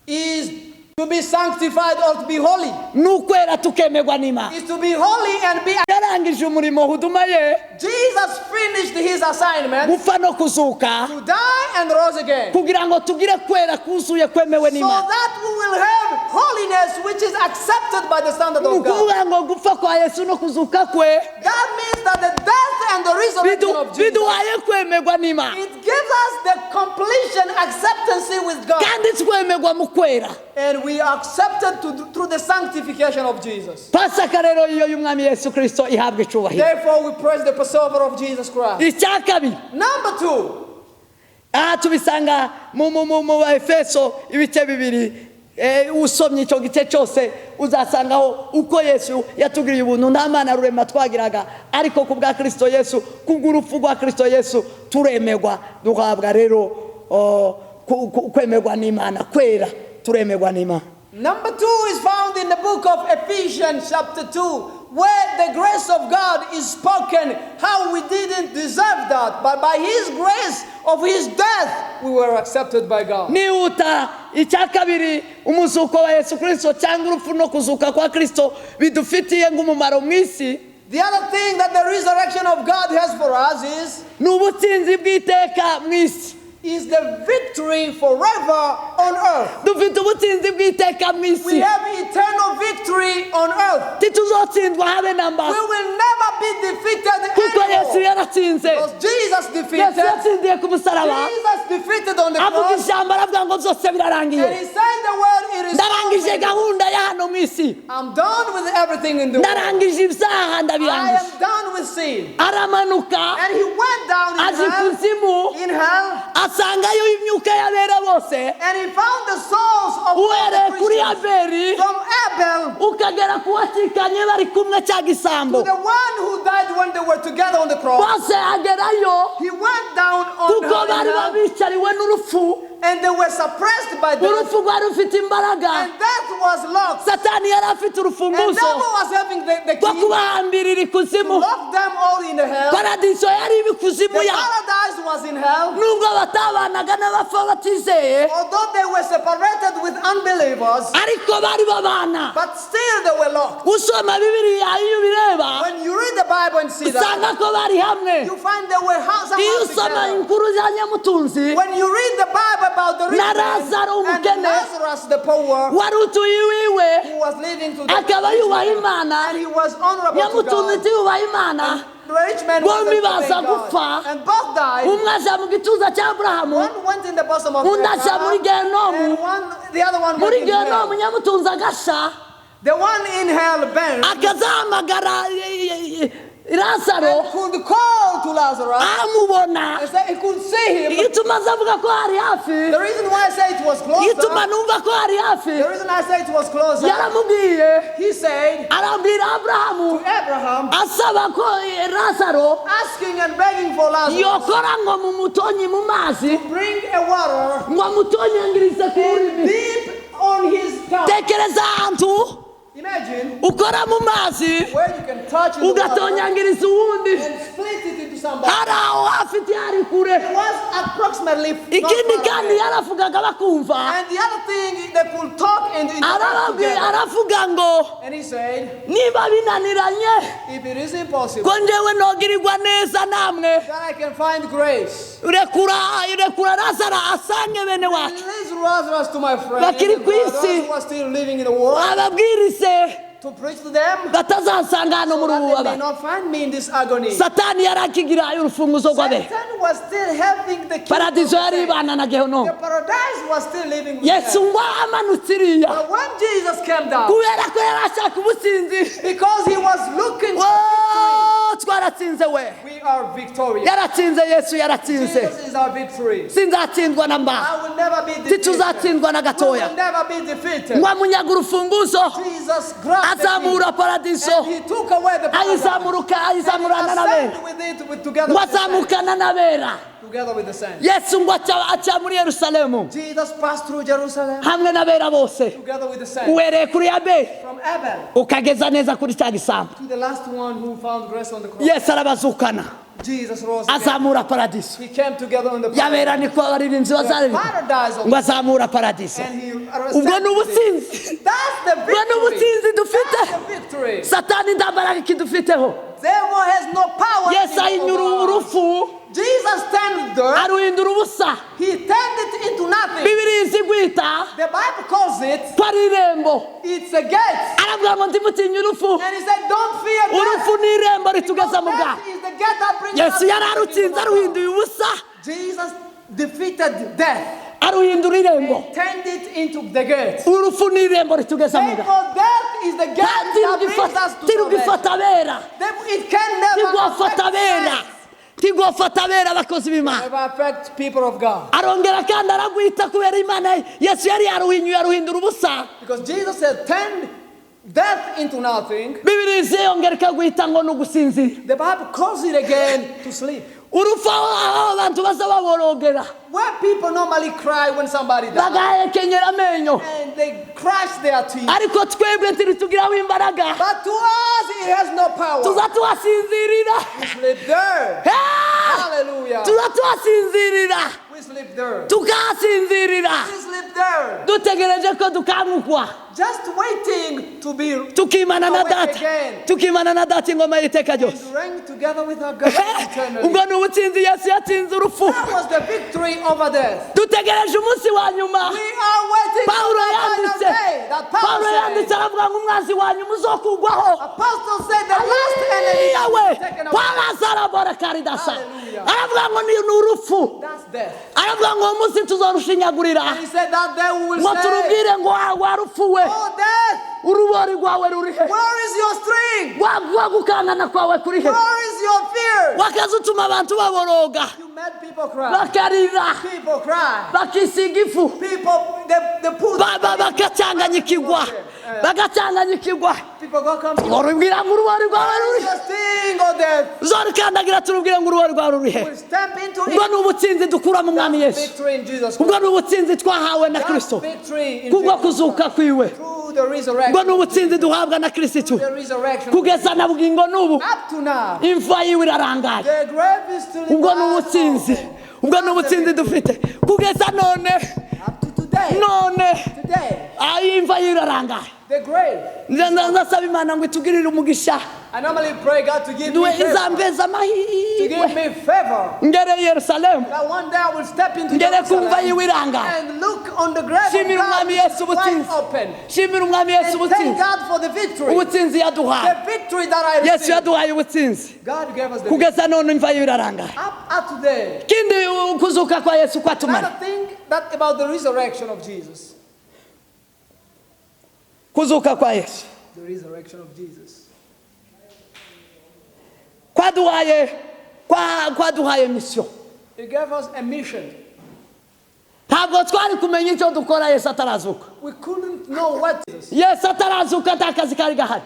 Speaker 2: is To be sanctified or to be holy
Speaker 3: Ni ukwera tukemerwa n'Imana.
Speaker 2: Is to be holy and be.
Speaker 3: Yarangije umurimo huduma ye,
Speaker 2: Jesus finished his assignment
Speaker 3: gupfa no kuzuka,
Speaker 2: to die and rose again,
Speaker 3: kugira ngo tugire kwera kuzuye kwemewe
Speaker 2: so
Speaker 3: n'Imana.
Speaker 2: That we will have holiness which is accepted by the standard
Speaker 3: Ni
Speaker 2: of God.
Speaker 3: ukuvuga ngo gupfa kwa Yesu no kuzuka kwe
Speaker 2: That means that the death and the resurrection of Jesus,
Speaker 3: biduhaye kwemerwa n'Imana,
Speaker 2: it gives us the completion acceptance with God.
Speaker 3: kandi twemerwa mu kwera.
Speaker 2: And we are accepted through the sanctification of Jesus.
Speaker 3: Pasaka rero iyo y'Umwami Yesu Kirisito ihabwa icubahiro.
Speaker 2: Therefore, we praise the Passover of Jesus Christ.
Speaker 3: Icya kabiri,
Speaker 2: Number two,
Speaker 3: aha tubisanga mu Baefeso ibice 2. Usomye icyo gice cyose uzasangaho uko Yesu yatugiriye ubuntu. Nta Mana rurema twagiraga, ariko ku bwa Kirisito Yesu, kubw'urupfu rwa Kirisito Yesu, turemerwa, duhabwa rero kwemerwa n'Imana, kwera, turemerwa n'Imana.
Speaker 2: Number two is found in the book of Ephesians, chapter 2, where the grace of God is spoken, how we didn't deserve that, but by His grace of His death, we were accepted by God.
Speaker 3: Nihuta, icya kabiri umuzuko wa Yesu Kirisito cyangwa urupfu no kuzuka kwa Kirisito bidufitiye nk'umumaro mu isi,
Speaker 2: The other thing that the resurrection of God has for us is,
Speaker 3: ni ubutsinzi bw'iteka mu isi.
Speaker 2: Is the victory forever on earth.
Speaker 3: Dufite ubutsinzi bw'iteka mu
Speaker 2: We
Speaker 3: isi.
Speaker 2: Have eternal victory on earth.
Speaker 3: Ntituzotsindwa habe namba,
Speaker 2: We will never be defeated
Speaker 3: kuko Yesu
Speaker 2: anymore.
Speaker 3: yaratsinze.
Speaker 2: Because Jesus
Speaker 3: Yesu
Speaker 2: defeated.
Speaker 3: yatsindiye ku musaraba,
Speaker 2: Jesus defeated on the
Speaker 3: avuga
Speaker 2: cross.
Speaker 3: ijambo, aravuga ngo byose birarangiye.
Speaker 2: And he said the word, it is
Speaker 3: Ndarangije
Speaker 2: finished.
Speaker 3: gahunda ya hano mu isi.
Speaker 2: I'm done with everything in the world.
Speaker 3: Ndarangije ibyaha,
Speaker 2: I
Speaker 3: ndabirangije.
Speaker 2: am done with sin.
Speaker 3: Aramanuka
Speaker 2: And he went down in
Speaker 3: aza
Speaker 2: hell,
Speaker 3: ikuzimu,
Speaker 2: in hell,
Speaker 3: asangayo imyuka y'abera bose,
Speaker 2: and he found the souls of all
Speaker 3: uhereye
Speaker 2: the
Speaker 3: kuri
Speaker 2: Christians,
Speaker 3: Abeli
Speaker 2: from Abel
Speaker 3: ukagera ku wacikanye bari kumwe cya gisambo.
Speaker 2: To the one who died when they were together on the cross.
Speaker 3: Bose agerayo,
Speaker 2: He went down on
Speaker 3: kuko
Speaker 2: in
Speaker 3: bari
Speaker 2: hell,
Speaker 3: babicariwe n'urupfu.
Speaker 2: And they were suppressed by death,
Speaker 3: Urupfu rwari rufite imbaraga.
Speaker 2: And death was locked.
Speaker 3: Satani yari afite
Speaker 2: And
Speaker 3: urufunguzo
Speaker 2: devil was having the
Speaker 3: rwo
Speaker 2: key
Speaker 3: kubahambirira
Speaker 2: to
Speaker 3: ikuzimu.
Speaker 2: lock them all in the hell.
Speaker 3: Paradiso yari ibikuzimu
Speaker 2: The
Speaker 3: ya
Speaker 2: paradise was in hell.
Speaker 3: nubwo batabanaga n'abapfa batizeye,
Speaker 2: Although they were separated with unbelievers,
Speaker 3: ariko bari babana.
Speaker 2: But still they were locked.
Speaker 3: Usoma Bibiliya, iyo ubireba,
Speaker 2: When you read the Bible and see that,
Speaker 3: usanga ko bari hamwe.
Speaker 2: You find they were somehow
Speaker 3: Iyo usoma
Speaker 2: together.
Speaker 3: inkuru za nyamutunzi
Speaker 2: When you read the Bible about the rich
Speaker 3: na
Speaker 2: man
Speaker 3: Lazaro
Speaker 2: and
Speaker 3: umukene
Speaker 2: Lazarus the poor,
Speaker 3: wari utuye iwiwe,
Speaker 2: who was living to the
Speaker 3: akaba yubaha Imana,
Speaker 2: and he was honorable to
Speaker 3: nyamutunzi
Speaker 2: God.
Speaker 3: ntiyubaha Imana,
Speaker 2: The rich man
Speaker 3: bombi
Speaker 2: wasn't
Speaker 3: baza
Speaker 2: obeying God.
Speaker 3: gupfa.
Speaker 2: And both died.
Speaker 3: Umwe aja mu gituza cya Aburahamu,
Speaker 2: One went in the bosom of
Speaker 3: undi aja muri
Speaker 2: Abraham,
Speaker 3: Gehinomu.
Speaker 2: and the other one
Speaker 3: Muri
Speaker 2: went into
Speaker 3: Gehinomu
Speaker 2: hell.
Speaker 3: nyamutunzi agasha,
Speaker 2: The one in hell burned
Speaker 3: akazahamagara Lazaro,
Speaker 2: and could call to Lazarus
Speaker 3: amubona.
Speaker 2: And say he could see him.
Speaker 3: Igituma azavuga ko hari hafi,
Speaker 2: The reason why I say it was closer,
Speaker 3: igituma numva ko hari hafi,
Speaker 2: the reason I say it was closer,
Speaker 3: yaramubwiye,
Speaker 2: he said
Speaker 3: arabwira Aburahamu,
Speaker 2: to Abraham,
Speaker 3: asaba ko Lazaro
Speaker 2: asking and begging for Lazarus,
Speaker 3: yokora ngo mumutonye mu mazi,
Speaker 2: bring a water
Speaker 3: ngo amutonyangirize ku
Speaker 2: and
Speaker 3: rurimi.
Speaker 2: Dip on his tongue.
Speaker 3: Tekereza ahantu
Speaker 2: Imagine
Speaker 3: ukora mu mazi,
Speaker 2: where you can touch in the water
Speaker 3: ugatonyangiriza uwundi.
Speaker 2: And split it into somebody.
Speaker 3: Hari aho hafi, hari kure.
Speaker 2: It was approximately not
Speaker 3: Ikindi
Speaker 2: far
Speaker 3: kandi
Speaker 2: away.
Speaker 3: yaravugaga bakumva.
Speaker 2: And the other thing, they could talk and interact
Speaker 3: Arababwira,
Speaker 2: together.
Speaker 3: aravuga ngo
Speaker 2: And he said,
Speaker 3: niba binaniranye
Speaker 2: if it is impossible
Speaker 3: ko njyewe nogirirwa neza namwe,
Speaker 2: that I can find grace,
Speaker 3: rekura, rekura Lazaro asange bene wacu
Speaker 2: release Lazarus to my friend
Speaker 3: bakiri
Speaker 2: and
Speaker 3: ku
Speaker 2: brothers
Speaker 3: isi,
Speaker 2: who are still living in the world,
Speaker 3: ababwirize
Speaker 2: to preach to them
Speaker 3: batazasanga hano
Speaker 2: so
Speaker 3: muri
Speaker 2: that
Speaker 3: ubu
Speaker 2: they may
Speaker 3: bubabare.
Speaker 2: Not find me in this agony.
Speaker 3: Satani yari akigira urufunguzo rw'abera.
Speaker 2: Satan was still having the key
Speaker 3: Paradiso
Speaker 2: of
Speaker 3: yari
Speaker 2: the
Speaker 3: ibana na Gehonomu.
Speaker 2: The paradise was still living with
Speaker 3: Yesu
Speaker 2: them.
Speaker 3: ngo amanutse iriya,
Speaker 2: But when Jesus came down,
Speaker 3: kubera ko yari ashaka ubutsinzi,
Speaker 2: because he was looking for victory,
Speaker 3: Oh, twaratsinze we.
Speaker 2: We are victorious.
Speaker 3: Yaratsinze, Yesu yaratsinze.
Speaker 2: Jesus is our victory.
Speaker 3: Sinzatsindwa na mba.
Speaker 2: I will never be defeated.
Speaker 3: Ntituzatsindwa na
Speaker 2: We
Speaker 3: gatoya.
Speaker 2: will never be defeated.
Speaker 3: Ngo amunyaga urufunguzo,
Speaker 2: Jesus grabbed the key
Speaker 3: azamura paradiso,
Speaker 2: and he took away the paradise.
Speaker 3: ayizamuruka,
Speaker 2: And he
Speaker 3: ayizamurana n'abera.
Speaker 2: ascended with it with together
Speaker 3: Ngo
Speaker 2: with the saints.
Speaker 3: azamukana n'abera.
Speaker 2: Together with the saints.
Speaker 3: Yesu ngo aca muri Yerusalemu
Speaker 2: Jesus passed through Jerusalem
Speaker 3: hamwe n'abera bose,
Speaker 2: together with the saints.
Speaker 3: Uhereye kuri Abeli
Speaker 2: From Abel
Speaker 3: ukageza neza kuri cya gisambo.
Speaker 2: To the last one who found grace on the cross.
Speaker 3: Yesu arabazukana,
Speaker 2: Jesus rose again.
Speaker 3: Azamura paradiso.
Speaker 2: He came together on the
Speaker 3: Yabera niko abaririmbyi bazaririmba
Speaker 2: paradise of
Speaker 3: ngo azamura paradiso.
Speaker 2: And he
Speaker 3: Ubwo ni ubutsinzi.
Speaker 2: That's the
Speaker 3: Ubwo ni
Speaker 2: victory.
Speaker 3: ubutsinzi dufite.
Speaker 2: That's the victory.
Speaker 3: Satani nta mbaraga ikidufiteho.
Speaker 2: Devil has no power
Speaker 3: Yesu
Speaker 2: anymore
Speaker 3: ahinyura
Speaker 2: over us.
Speaker 3: urupfu,
Speaker 2: Jesus turned dirt.
Speaker 3: Aruhindura ubusa.
Speaker 2: He turned it into nothing.
Speaker 3: Bibiri izi gwita
Speaker 2: The Bible calls it,
Speaker 3: ko ari irembo.
Speaker 2: It's a gate.
Speaker 3: Aravuga ngo ndimutinye urupfu.
Speaker 2: And he said, don't fear death.
Speaker 3: Urupfu ni irembo
Speaker 2: Because
Speaker 3: ritugeza mu bwaha.
Speaker 2: death is the gate that brings
Speaker 3: Yesu
Speaker 2: us to
Speaker 3: yari
Speaker 2: the
Speaker 3: arutsinze,
Speaker 2: kingdom of God.
Speaker 3: aruhinduye ubusa.
Speaker 2: Jesus defeated death.
Speaker 3: Aruhindura irembo.
Speaker 2: Turned it into the gate.
Speaker 3: Urupfu ni irembo ritugeza mu bwaha.
Speaker 2: Therefore, death is the gate that brings us to salvation.
Speaker 3: Ntirugifata abera.
Speaker 2: Therefore, it can never
Speaker 3: Ntigwafata
Speaker 2: affect
Speaker 3: abera.
Speaker 2: saints.
Speaker 3: Ntigwafata abera abakozi b'Imana.
Speaker 2: Never affect people of God.
Speaker 3: Arongera kandi aragwita kubera Imana Yesu yari yaruhinyuye aruhindura ubusa.
Speaker 2: Because Jesus said, turned death into nothing.
Speaker 3: Bibiri ziyongera ikagwita ngo ni ugusinzira.
Speaker 2: The Bible calls it again to sleep.
Speaker 3: Urupfu aho abantu baza baborogera,
Speaker 2: Where people normally cry when somebody dies
Speaker 3: bagahekenyera amenyo,
Speaker 2: and they crush their teeth.
Speaker 3: Ariko twebwe ntiritugiraho imbaraga.
Speaker 2: But to us, it has no power.
Speaker 3: Tuza tuhasinzirira.
Speaker 2: We sleep there.
Speaker 3: Ah!
Speaker 2: Hallelujah.
Speaker 3: Tuza tuhasinzirira.
Speaker 2: We sleep there.
Speaker 3: Tukahasinzirira
Speaker 2: We sleep there.
Speaker 3: dutegereje ko dukangukwa,
Speaker 2: Just waiting to be
Speaker 3: tukimana na
Speaker 2: awake
Speaker 3: data,
Speaker 2: again.
Speaker 3: Tukimana na data ingoma y'iteka ryose.
Speaker 2: And reign together with our God eternally.
Speaker 3: Ubwo ni ubutsinzi Yesu yatsinze urupfu.
Speaker 2: That was the victory over death.
Speaker 3: Dutegereje umunsi wa nyuma.
Speaker 2: We are waiting for
Speaker 3: Pawulo
Speaker 2: the final
Speaker 3: yanditse,
Speaker 2: day that Paul
Speaker 3: Pawulo yanditse
Speaker 2: said.
Speaker 3: aravuga ngo umwanzi wa nyuma uzokugwaho.
Speaker 2: Apostle said the last enemy that
Speaker 3: Yawe
Speaker 2: will be taken away.
Speaker 3: parazarabora karidasa.
Speaker 2: Hallelujah.
Speaker 3: Aravuga ngo ni urupfu.
Speaker 2: That's death.
Speaker 3: Aravuga ngo uwo munsi tuzorushinyagurira,
Speaker 2: And he said that day we will
Speaker 3: ngo
Speaker 2: say,
Speaker 3: turubwire ngo wa rupfu we,
Speaker 2: oh death,
Speaker 3: urubori rwawe ruri he?
Speaker 2: Where is your string?
Speaker 3: Wa gukangana kwawe kuri he?
Speaker 2: Where is your fear?
Speaker 3: Wakaza utuma abantu baboroga,
Speaker 2: You made people cry.
Speaker 3: Bakarira,
Speaker 2: People cry.
Speaker 3: bakisiga ifu,
Speaker 2: People, they put.
Speaker 3: Bagacanganyikigwa, bagacanganyikigwa.
Speaker 2: People go come.
Speaker 3: Urubwira ngo urubori rwawe
Speaker 2: Where
Speaker 3: ruri
Speaker 2: is your sting, oh death?
Speaker 3: Uzorukandagira turubwire ngo urubori rwawe ruri he?
Speaker 2: We'll step into
Speaker 3: Ubwo
Speaker 2: it.
Speaker 3: ni ubutsinzi dukura mu mwami Yesu.
Speaker 2: Victory in Jesus
Speaker 3: Ubwo
Speaker 2: Christ.
Speaker 3: ni ubutsinzi twahawe na
Speaker 2: That's
Speaker 3: Kristo
Speaker 2: victory in
Speaker 3: kubwo
Speaker 2: Jesus
Speaker 3: kuzuka
Speaker 2: Christ.
Speaker 3: kwiwe.
Speaker 2: Through the
Speaker 3: Ubwo
Speaker 2: resurrection.
Speaker 3: ni ubutsinzi duhabwa na Kristo.
Speaker 2: The resurrection.
Speaker 3: Kugeza na bugingo n'ubu
Speaker 2: Up to now,
Speaker 3: imva yiwe irarangaye.
Speaker 2: the grave is still
Speaker 3: Ubwo ni
Speaker 2: wide
Speaker 3: ubutsinzi,
Speaker 2: open.
Speaker 3: ubwo ni ubutsinzi dufite kugeza none.
Speaker 2: Up to today.
Speaker 3: None
Speaker 2: Today,
Speaker 3: imva yiwe irarangaye.
Speaker 2: The grave.
Speaker 3: Ndasaba Imana ngo itugirire umugisha.
Speaker 2: I normally pray God to give me
Speaker 3: Duhe
Speaker 2: favor.
Speaker 3: izambeza
Speaker 2: To
Speaker 3: amahirwe
Speaker 2: give me favor.
Speaker 3: ngere i Yerusalemu,
Speaker 2: That one day I will step into
Speaker 3: ngere kumva
Speaker 2: Jerusalem
Speaker 3: yiwe irangaye.
Speaker 2: and look on the grave of
Speaker 3: Shimira
Speaker 2: God
Speaker 3: umwami
Speaker 2: which
Speaker 3: Yesu
Speaker 2: is
Speaker 3: ubutsinzi.
Speaker 2: wide open.
Speaker 3: Shimira umwami Yesu
Speaker 2: And thank
Speaker 3: ubutsinzi.
Speaker 2: God for the victory.
Speaker 3: Ubutsinzi yaduhaye.
Speaker 2: The victory that I
Speaker 3: Yesu
Speaker 2: received.
Speaker 3: yaduhaye ubutsinzi.
Speaker 2: God gave us the victory.
Speaker 3: Kugeza none imva yiwe irarangaye.
Speaker 2: Up to today.
Speaker 3: Ikindi kuzuka kwa Yesu kwatumara.
Speaker 2: Another thing that about the resurrection of Jesus.
Speaker 3: Kuzuka kwa Yesu
Speaker 2: The resurrection of Jesus.
Speaker 3: Kwaduhaye kwaduhaye mission.
Speaker 2: He gave us a mission.
Speaker 3: Ntabwo twari kumenya icyo dukora Yesu atarazuka.
Speaker 2: We couldn't know what Jesus.
Speaker 3: Yesu atarazuka nta kazi kari gahari.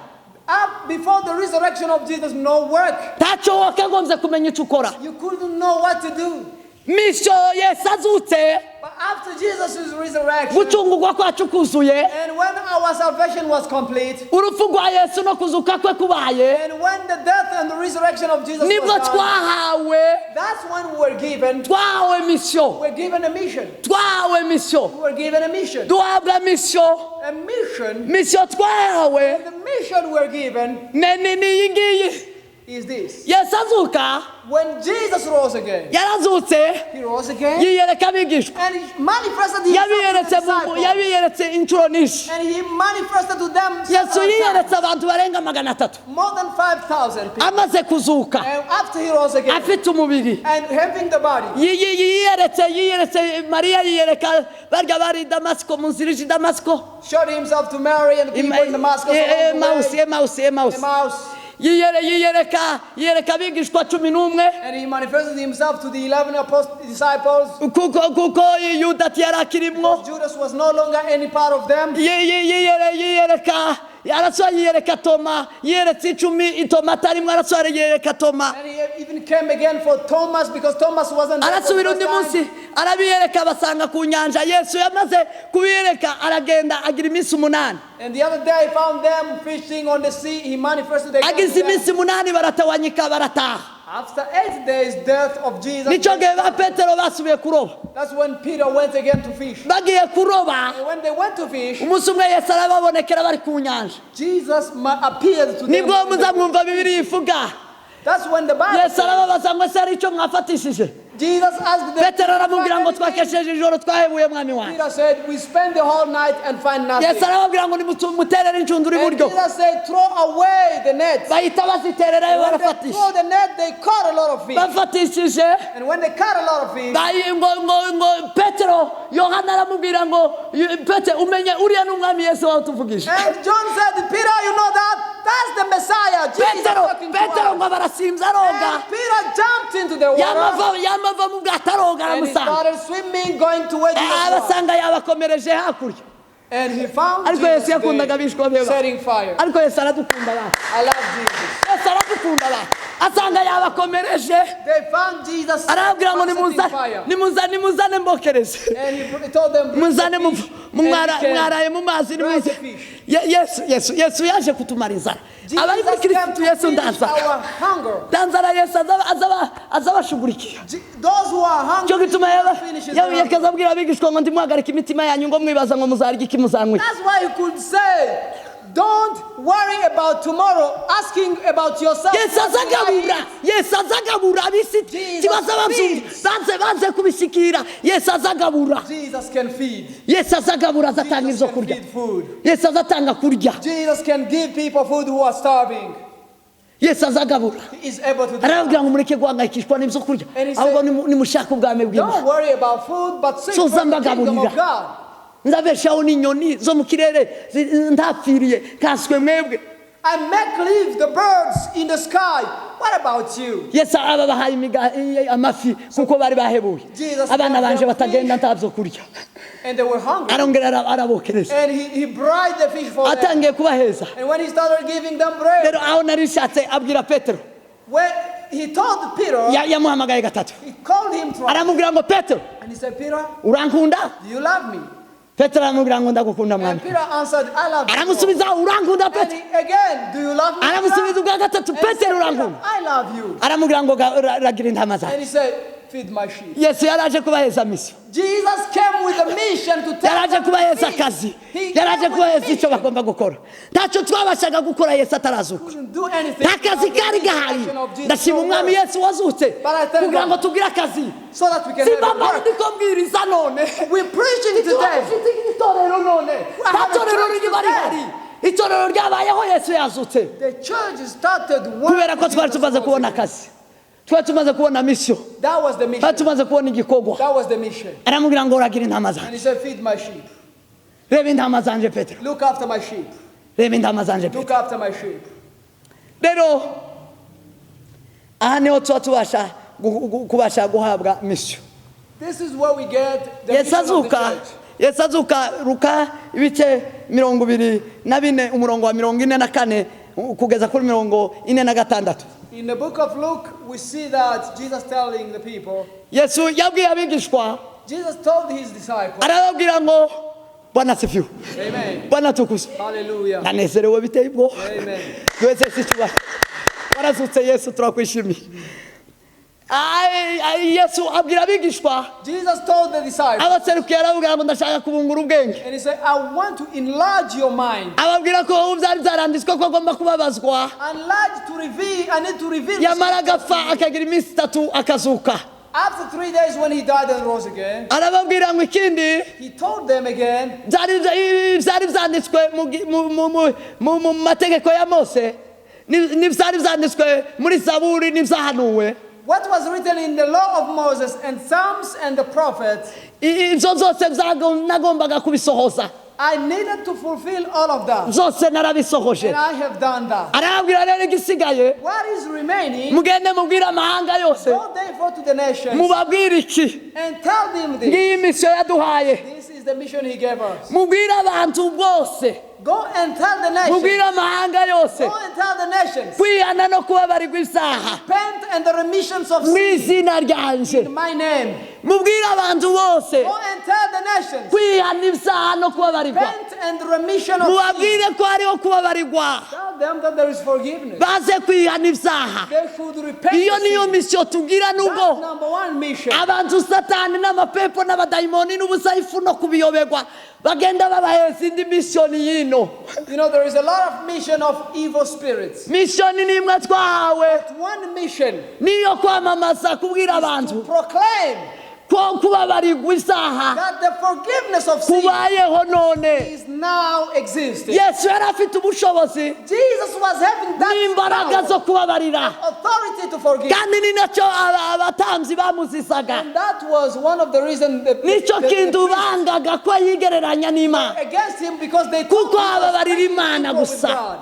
Speaker 2: Up before the resurrection of Jesus, no work.
Speaker 3: Ntacyo wakagombye kumenya icyo ukora.
Speaker 2: You couldn't know what to do.
Speaker 3: Mission Yesu azutse,
Speaker 2: But after Jesus' resurrection,
Speaker 3: gucungurwa kwacu kuzuye,
Speaker 2: and when our salvation was complete,
Speaker 3: urupfu rwa Yesu no kuzuka kwe kubaye,
Speaker 2: and when the death and the resurrection of Jesus was
Speaker 3: nibwo
Speaker 2: done,
Speaker 3: twahawe,
Speaker 2: that's when we were given,
Speaker 3: twahawe mission.
Speaker 2: we were given a mission.
Speaker 3: Twahawe mission.
Speaker 2: We were given a mission.
Speaker 3: Duhabwa mission.
Speaker 2: A mission,
Speaker 3: Mission twahawe
Speaker 2: and the mission we were given
Speaker 3: ni iyi ngiyi.
Speaker 2: Is this.
Speaker 3: Yesu azuka,
Speaker 2: When Jesus rose again,
Speaker 3: yarazutse,
Speaker 2: he rose again,
Speaker 3: yiyereka abigishwa.
Speaker 2: And he manifested himself to the
Speaker 3: Yabiyeretse
Speaker 2: disciples.
Speaker 3: yabiyeretse inshuro nyinshi.
Speaker 2: And he manifested to them
Speaker 3: Yesu
Speaker 2: several
Speaker 3: yiyeretse
Speaker 2: times.
Speaker 3: Abantu barenga 300
Speaker 2: More than 5,000 people.
Speaker 3: Amaze kuzuka
Speaker 2: And after he rose again,
Speaker 3: afite umubiri.
Speaker 2: And having the body,
Speaker 3: Yiyeretse Mariya, yiyereka barya bari i Damasiko mu nzira ije i Damasiko.
Speaker 2: Showed himself to Mary and the people in Damascus along the
Speaker 3: Emausi,
Speaker 2: way.
Speaker 3: Emausi, Emausi.
Speaker 2: Emmaus.
Speaker 3: Yiyereka yiyereka abigishwa 11.
Speaker 2: And he manifested himself to the 11 disciples.
Speaker 3: Kuko Yuda ntiyari akirimwo.
Speaker 2: Judas was no longer any part of them.
Speaker 3: Yiyereka Arasubira yiyereka Toma, yiyeretse 10, Toma atarimwo, arasubira yiyereka Toma.
Speaker 2: And he even came again for Thomas because Thomas wasn't there for the
Speaker 3: Arasubira undi
Speaker 2: first time.
Speaker 3: munsi arabiyereka, basanga ku nyanja. Yesu yamaze kubiyereka aragenda agira iminsi 8.
Speaker 2: And the other day he found them fishing on the sea. He manifested again
Speaker 3: Agize
Speaker 2: to them.
Speaker 3: iminsi 8 baratawanyika barataha.
Speaker 2: After 8 days, death of Jesus.
Speaker 3: Nicyo gihe ba Petero basubiye kuroba.
Speaker 2: That's when Peter went again to fish.
Speaker 3: Bagiye kuroba,
Speaker 2: And when they went to fish,
Speaker 3: umunsi umwe Yesu arababonekera bari ku nyanja.
Speaker 2: Jesus appeared to them.
Speaker 3: Nibwo muzamwumva Bibiliya ivuga.
Speaker 2: That's when the Bible
Speaker 3: Yesu
Speaker 2: says,
Speaker 3: arababaza ngo ese hari icyo mwafatishije?
Speaker 2: Jesus asked them.
Speaker 3: Petero aramubwira ngo twakesheje ijoro twahebuye mwami wanjye.
Speaker 2: Peter said, we spend the whole night and find nothing.
Speaker 3: Yesu arababwira ngo nimuterere inshundura
Speaker 2: And
Speaker 3: iburyo.
Speaker 2: Jesus said, throw away the net.
Speaker 3: Bahita bazitererayo
Speaker 2: When they
Speaker 3: barafatisha.
Speaker 2: throw the net, they caught a lot of fish.
Speaker 3: Bafatishije
Speaker 2: And when they caught a lot of fish,
Speaker 3: ngo Petero, Yohana aramubwira ngo Petero umenye uriya ni umwami Yesu wawe utuvugisha.
Speaker 2: and John said, Peter, you know that? That's the Messiah. Jesus
Speaker 3: Petero
Speaker 2: talking to
Speaker 3: Petero
Speaker 2: us.
Speaker 3: ngo barasimza aroga.
Speaker 2: And Peter jumped into the water
Speaker 3: Yamava mu bwato aroga
Speaker 2: and he
Speaker 3: aramusanga.
Speaker 2: started swimming, going to where Jesus was.
Speaker 3: Abasanga yabakomereje hakurya.
Speaker 2: And he found
Speaker 3: Ariko
Speaker 2: Jesus
Speaker 3: Yesu yakundaga
Speaker 2: there,
Speaker 3: abishwa be.
Speaker 2: setting fire.
Speaker 3: Ariko Yesu aradukunda ba.
Speaker 2: I love Jesus.
Speaker 3: Yesu aradukunda ba. Asanga yabakomereje.
Speaker 2: They found Jesus
Speaker 3: Arababwira ngo
Speaker 2: setting
Speaker 3: nimuza
Speaker 2: fire.
Speaker 3: nimuza nimuzane mbokereze.
Speaker 2: And he told them, "Bring
Speaker 3: Muzane
Speaker 2: the fish." And he came.
Speaker 3: mwaraye mu mazi
Speaker 2: Bring
Speaker 3: nimuze.
Speaker 2: the fish.
Speaker 3: Yesu yaje kutumara inzara. Abari muri
Speaker 2: Jesus came
Speaker 3: Kristo
Speaker 2: to
Speaker 3: Yesu
Speaker 2: finish
Speaker 3: ndaza.
Speaker 2: our hunger.
Speaker 3: Ndanzara Yesu azabashugurikiye.
Speaker 2: Those who are hungry,
Speaker 3: Cyo gituma
Speaker 2: Jesus finishes their hunger.
Speaker 3: yakaza abwira abigishwa ngo ndimuhagarike imitima yanyu ngo mwibaza ngo muzarya iki muzanywa iki.
Speaker 2: That's why he could say, don't worry about tomorrow, asking about yourself.
Speaker 3: Yesu azagabura, Yesu azagabura ab'isi
Speaker 2: Jesus
Speaker 3: kibaza babyumva
Speaker 2: feeds.
Speaker 3: banze kubishikira. Yesu azagabura.
Speaker 2: Jesus can feed.
Speaker 3: Yesu azagabura, azatanga
Speaker 2: Jesus
Speaker 3: ibyo
Speaker 2: can
Speaker 3: kurya.
Speaker 2: feed food.
Speaker 3: Yesu azatanga kurya.
Speaker 2: Jesus can give people food who are starving.
Speaker 3: Yesu azagabura.
Speaker 2: He is able to do that.
Speaker 3: Arababwira ngo mureke guhangayikishwa n'ibyo kurya,
Speaker 2: And he said,
Speaker 3: ahubwo nimushake ubwami bw'Imana.
Speaker 2: Don't worry about food, but seek
Speaker 3: So
Speaker 2: first the kingdom of
Speaker 3: zambagaburira.
Speaker 2: God.
Speaker 3: Nzabeshaho n'inyoni zo mu kirere ntapfiriye kanswe mwebwe.
Speaker 2: I make live the birds in the sky. What about you?
Speaker 3: Yesu ababahaye amafi kuko bari bahebuye.
Speaker 2: Jesus
Speaker 3: Abana
Speaker 2: gave
Speaker 3: banje
Speaker 2: them
Speaker 3: batagenda
Speaker 2: fish.
Speaker 3: ntabyo kurya.
Speaker 2: And they were hungry.
Speaker 3: Arongera arabokereza.
Speaker 2: And he bribed the fish for them.
Speaker 3: Atangiye kubaheza.
Speaker 2: And when he started giving them bread,
Speaker 3: Rero aho nari nshatse abwira Petero.
Speaker 2: when he told Peter,
Speaker 3: Yamuhamagaye gatatu.
Speaker 2: he called him twice.
Speaker 3: Aramubwira ngo Petero,
Speaker 2: And he said, Peter,
Speaker 3: urankunda?
Speaker 2: do you love me?
Speaker 3: Petero aramubwira ngo ndagukunda mwami.
Speaker 2: And Peter answered, I love you. Lord."
Speaker 3: Aramusubiza urankunda
Speaker 2: And
Speaker 3: Petero.
Speaker 2: he, again, do you love me?
Speaker 3: Aramusubiza
Speaker 2: Peter?
Speaker 3: ubwa gatatu
Speaker 2: And he said,
Speaker 3: Petero urankunda.
Speaker 2: "Peter, I love you.
Speaker 3: Aramubwira ngo ragira intama zanjye.
Speaker 2: And he said, feed my sheep.
Speaker 3: Yesu yaraje kubaheza misiyo.
Speaker 2: Jesus came with a mission to tell
Speaker 3: Yaraje
Speaker 2: them to
Speaker 3: kubaheza
Speaker 2: feed.
Speaker 3: akazi.
Speaker 2: He
Speaker 3: Yaraje
Speaker 2: came with a
Speaker 3: kubaheza icyo
Speaker 2: mission.
Speaker 3: bagomba gukora. Ntacyo twabashaga gukora Yesu atarazuka.
Speaker 2: Couldn't do anything
Speaker 3: Nta kazi
Speaker 2: without the
Speaker 3: kari gahari.
Speaker 2: resurrection of Jesus.
Speaker 3: Ndashima umwami Yesu wazutse
Speaker 2: But I thank
Speaker 3: kugira ngo
Speaker 2: God.
Speaker 3: tugire akazi.
Speaker 2: So that we can have a
Speaker 3: Simba
Speaker 2: work.
Speaker 3: ndiko mbwiriza none.
Speaker 2: We're preaching today.
Speaker 3: Dufite itorero none.
Speaker 2: We
Speaker 3: Nta
Speaker 2: have a
Speaker 3: torero
Speaker 2: church
Speaker 3: riba
Speaker 2: today.
Speaker 3: rihari. Itorero ryabayeho Yesu yazutse.
Speaker 2: The church started when
Speaker 3: Kubera ko twari
Speaker 2: Jesus
Speaker 3: tumaze
Speaker 2: was
Speaker 3: kubona
Speaker 2: here.
Speaker 3: akazi. Twari tumaze kubona misiyo.
Speaker 2: That was the
Speaker 3: Twari
Speaker 2: mission.
Speaker 3: tumaze kubona igikorwa.
Speaker 2: That was the mission.
Speaker 3: Aramubwira ngo uragira intama
Speaker 2: And
Speaker 3: zanjye.
Speaker 2: he said, feed my sheep.
Speaker 3: Reba intama zanjye Petero.
Speaker 2: Look after my sheep.
Speaker 3: Reba intama zanjye
Speaker 2: Look
Speaker 3: Petero.
Speaker 2: after my sheep.
Speaker 3: Rero aha niho tuba tubasha kubasha guhabwa misiyo.
Speaker 2: This is where we get the
Speaker 3: Yesu
Speaker 2: mission of the
Speaker 3: azuka,
Speaker 2: church.
Speaker 3: Yesu azuka Luka ibice 24 umurongo wa 44 kugeza kuri 46.
Speaker 2: In the book of Luke, we see that Jesus telling the people,
Speaker 3: Yesu yabwiye abigishwa,
Speaker 2: Jesus told his disciples,
Speaker 3: arababwira ngo Bwana asifiwe.
Speaker 2: Amen.
Speaker 3: Bwana atukuzwe.
Speaker 2: Hallelujah.
Speaker 3: Ndanezerewe biteye ubwoba.
Speaker 2: Amen.
Speaker 3: Twese si icyubahiro. Warazutse Yesu turakwishimiye. Yesu abwira abigishwa,
Speaker 2: Jesus told the disciples,
Speaker 3: abaserukiye arababwira ngo ndashaka kubungura ubwenge.
Speaker 2: and he said, I want to enlarge your mind.
Speaker 3: Ababwira ko byari byaranditswe ko agomba kubabazwa,
Speaker 2: Enlarge to reveal, I need to reveal.
Speaker 3: yamara agapfa akagira iminsi 3 akazuka.
Speaker 2: After 3 days when he died and rose again,
Speaker 3: Arababwira ngo ikindi
Speaker 2: he told them again,
Speaker 3: byari byanditswe mu mategeko ya Mose, n'ibyari byanditswe muri Zaburi n'ibyahanuwe.
Speaker 2: what was written in the law of Moses and Psalms and the prophets,
Speaker 3: Ibyo byose nagombaga kubisohoza.
Speaker 2: I needed to fulfill all of that.
Speaker 3: Byose narabisohoje.
Speaker 2: And I have done that.
Speaker 3: Arababwira rero igisigaye,
Speaker 2: What is remaining,
Speaker 3: mugende mubwire amahanga yose,
Speaker 2: go therefore to the nations
Speaker 3: mubabwire iki
Speaker 2: and tell them this.
Speaker 3: ngiyi misiyo yaduhaye,
Speaker 2: This is the mission he gave us.
Speaker 3: mubwire abantu bose.
Speaker 2: Go and tell the nations.
Speaker 3: Mubwire amahanga yose
Speaker 2: Go and tell the nations.
Speaker 3: Kwihana no kubabarirwa ibyaha
Speaker 2: Repent and the remissions of
Speaker 3: mu
Speaker 2: sin
Speaker 3: izina ryanje
Speaker 2: in my name.
Speaker 3: Mubwire abantu bose
Speaker 2: Go and tell the nations.
Speaker 3: Kwihana ibyaha no kubabarirwa
Speaker 2: Repent and the remission of sin.
Speaker 3: Mubabwire ko hariho kubabarirwa
Speaker 2: Tell them that there is forgiveness.
Speaker 3: Baze kwihana ibyaha
Speaker 2: They should repent.
Speaker 3: Iyo
Speaker 2: the
Speaker 3: niyo
Speaker 2: sin.
Speaker 3: misiyo tugira
Speaker 2: That's
Speaker 3: nubwo
Speaker 2: number one mission.
Speaker 3: Abantu satani n'amapepo n'abadayimoni n'ubusayifu no kubiyoberwa bagenda babaheza indi misiyoni yino
Speaker 2: There is a lot of mission of evil spirits.
Speaker 3: Misiyoni ni imwe twahawe
Speaker 2: But one mission
Speaker 3: niyo kwamamaza kubwira abantu
Speaker 2: to proclaim
Speaker 3: ko kubabarirwa ibyaha
Speaker 2: that the forgiveness of sin
Speaker 3: kubayeho none
Speaker 2: is now existing.
Speaker 3: Yesu yari afite ubushobozi
Speaker 2: Jesus was having that
Speaker 3: n'imbaraga
Speaker 2: power,
Speaker 3: zo kubabarira
Speaker 2: authority to forgive.
Speaker 3: Kandi ni nacyo aba- abatambyi bamuzizaga
Speaker 2: And that was one of the reasons
Speaker 3: nicyo
Speaker 2: the
Speaker 3: kintu
Speaker 2: priests
Speaker 3: bangaga ko yigereranya n'Imana
Speaker 2: against him because they thought
Speaker 3: kuko
Speaker 2: he was
Speaker 3: hababarira Imana
Speaker 2: equal with
Speaker 3: gusa
Speaker 2: God.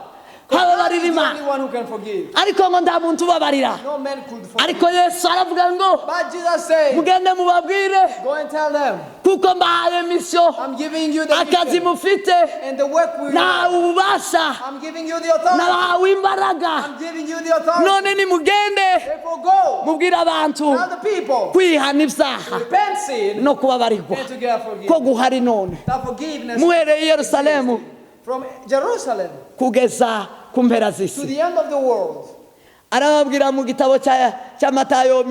Speaker 2: God
Speaker 3: hababarira
Speaker 2: is the
Speaker 3: Imana
Speaker 2: only one who can forgive.
Speaker 3: Ariko ngo nta muntu ubabarira
Speaker 2: No man could forgive.
Speaker 3: Ariko Yesu aravuga ngo
Speaker 2: But Jesus said,
Speaker 3: mugende mubabwire
Speaker 2: go and tell them,
Speaker 3: kuko mbahaye misiyo
Speaker 2: I'm giving you the
Speaker 3: akazi
Speaker 2: mission
Speaker 3: mufite
Speaker 2: and the work we
Speaker 3: nahawe ububasha
Speaker 2: I'm giving you the authority.
Speaker 3: Nabahawe imbaraga
Speaker 2: I'm giving you the authority.
Speaker 3: None nimugende
Speaker 2: Therefore go.
Speaker 3: Mubwire abantu
Speaker 2: Tell the people.
Speaker 3: kwihana ibyaha
Speaker 2: Repent sin
Speaker 3: no kubabarirwa
Speaker 2: and to get forgiven.
Speaker 3: Ko guhari none
Speaker 2: That forgiveness
Speaker 3: muhereye i Yerusalemu
Speaker 2: from Jerusalem
Speaker 3: kugeza ku mpera
Speaker 2: to
Speaker 3: z'isi
Speaker 2: the end of the world.
Speaker 3: Arababwira mu gitabo cya cya Matayo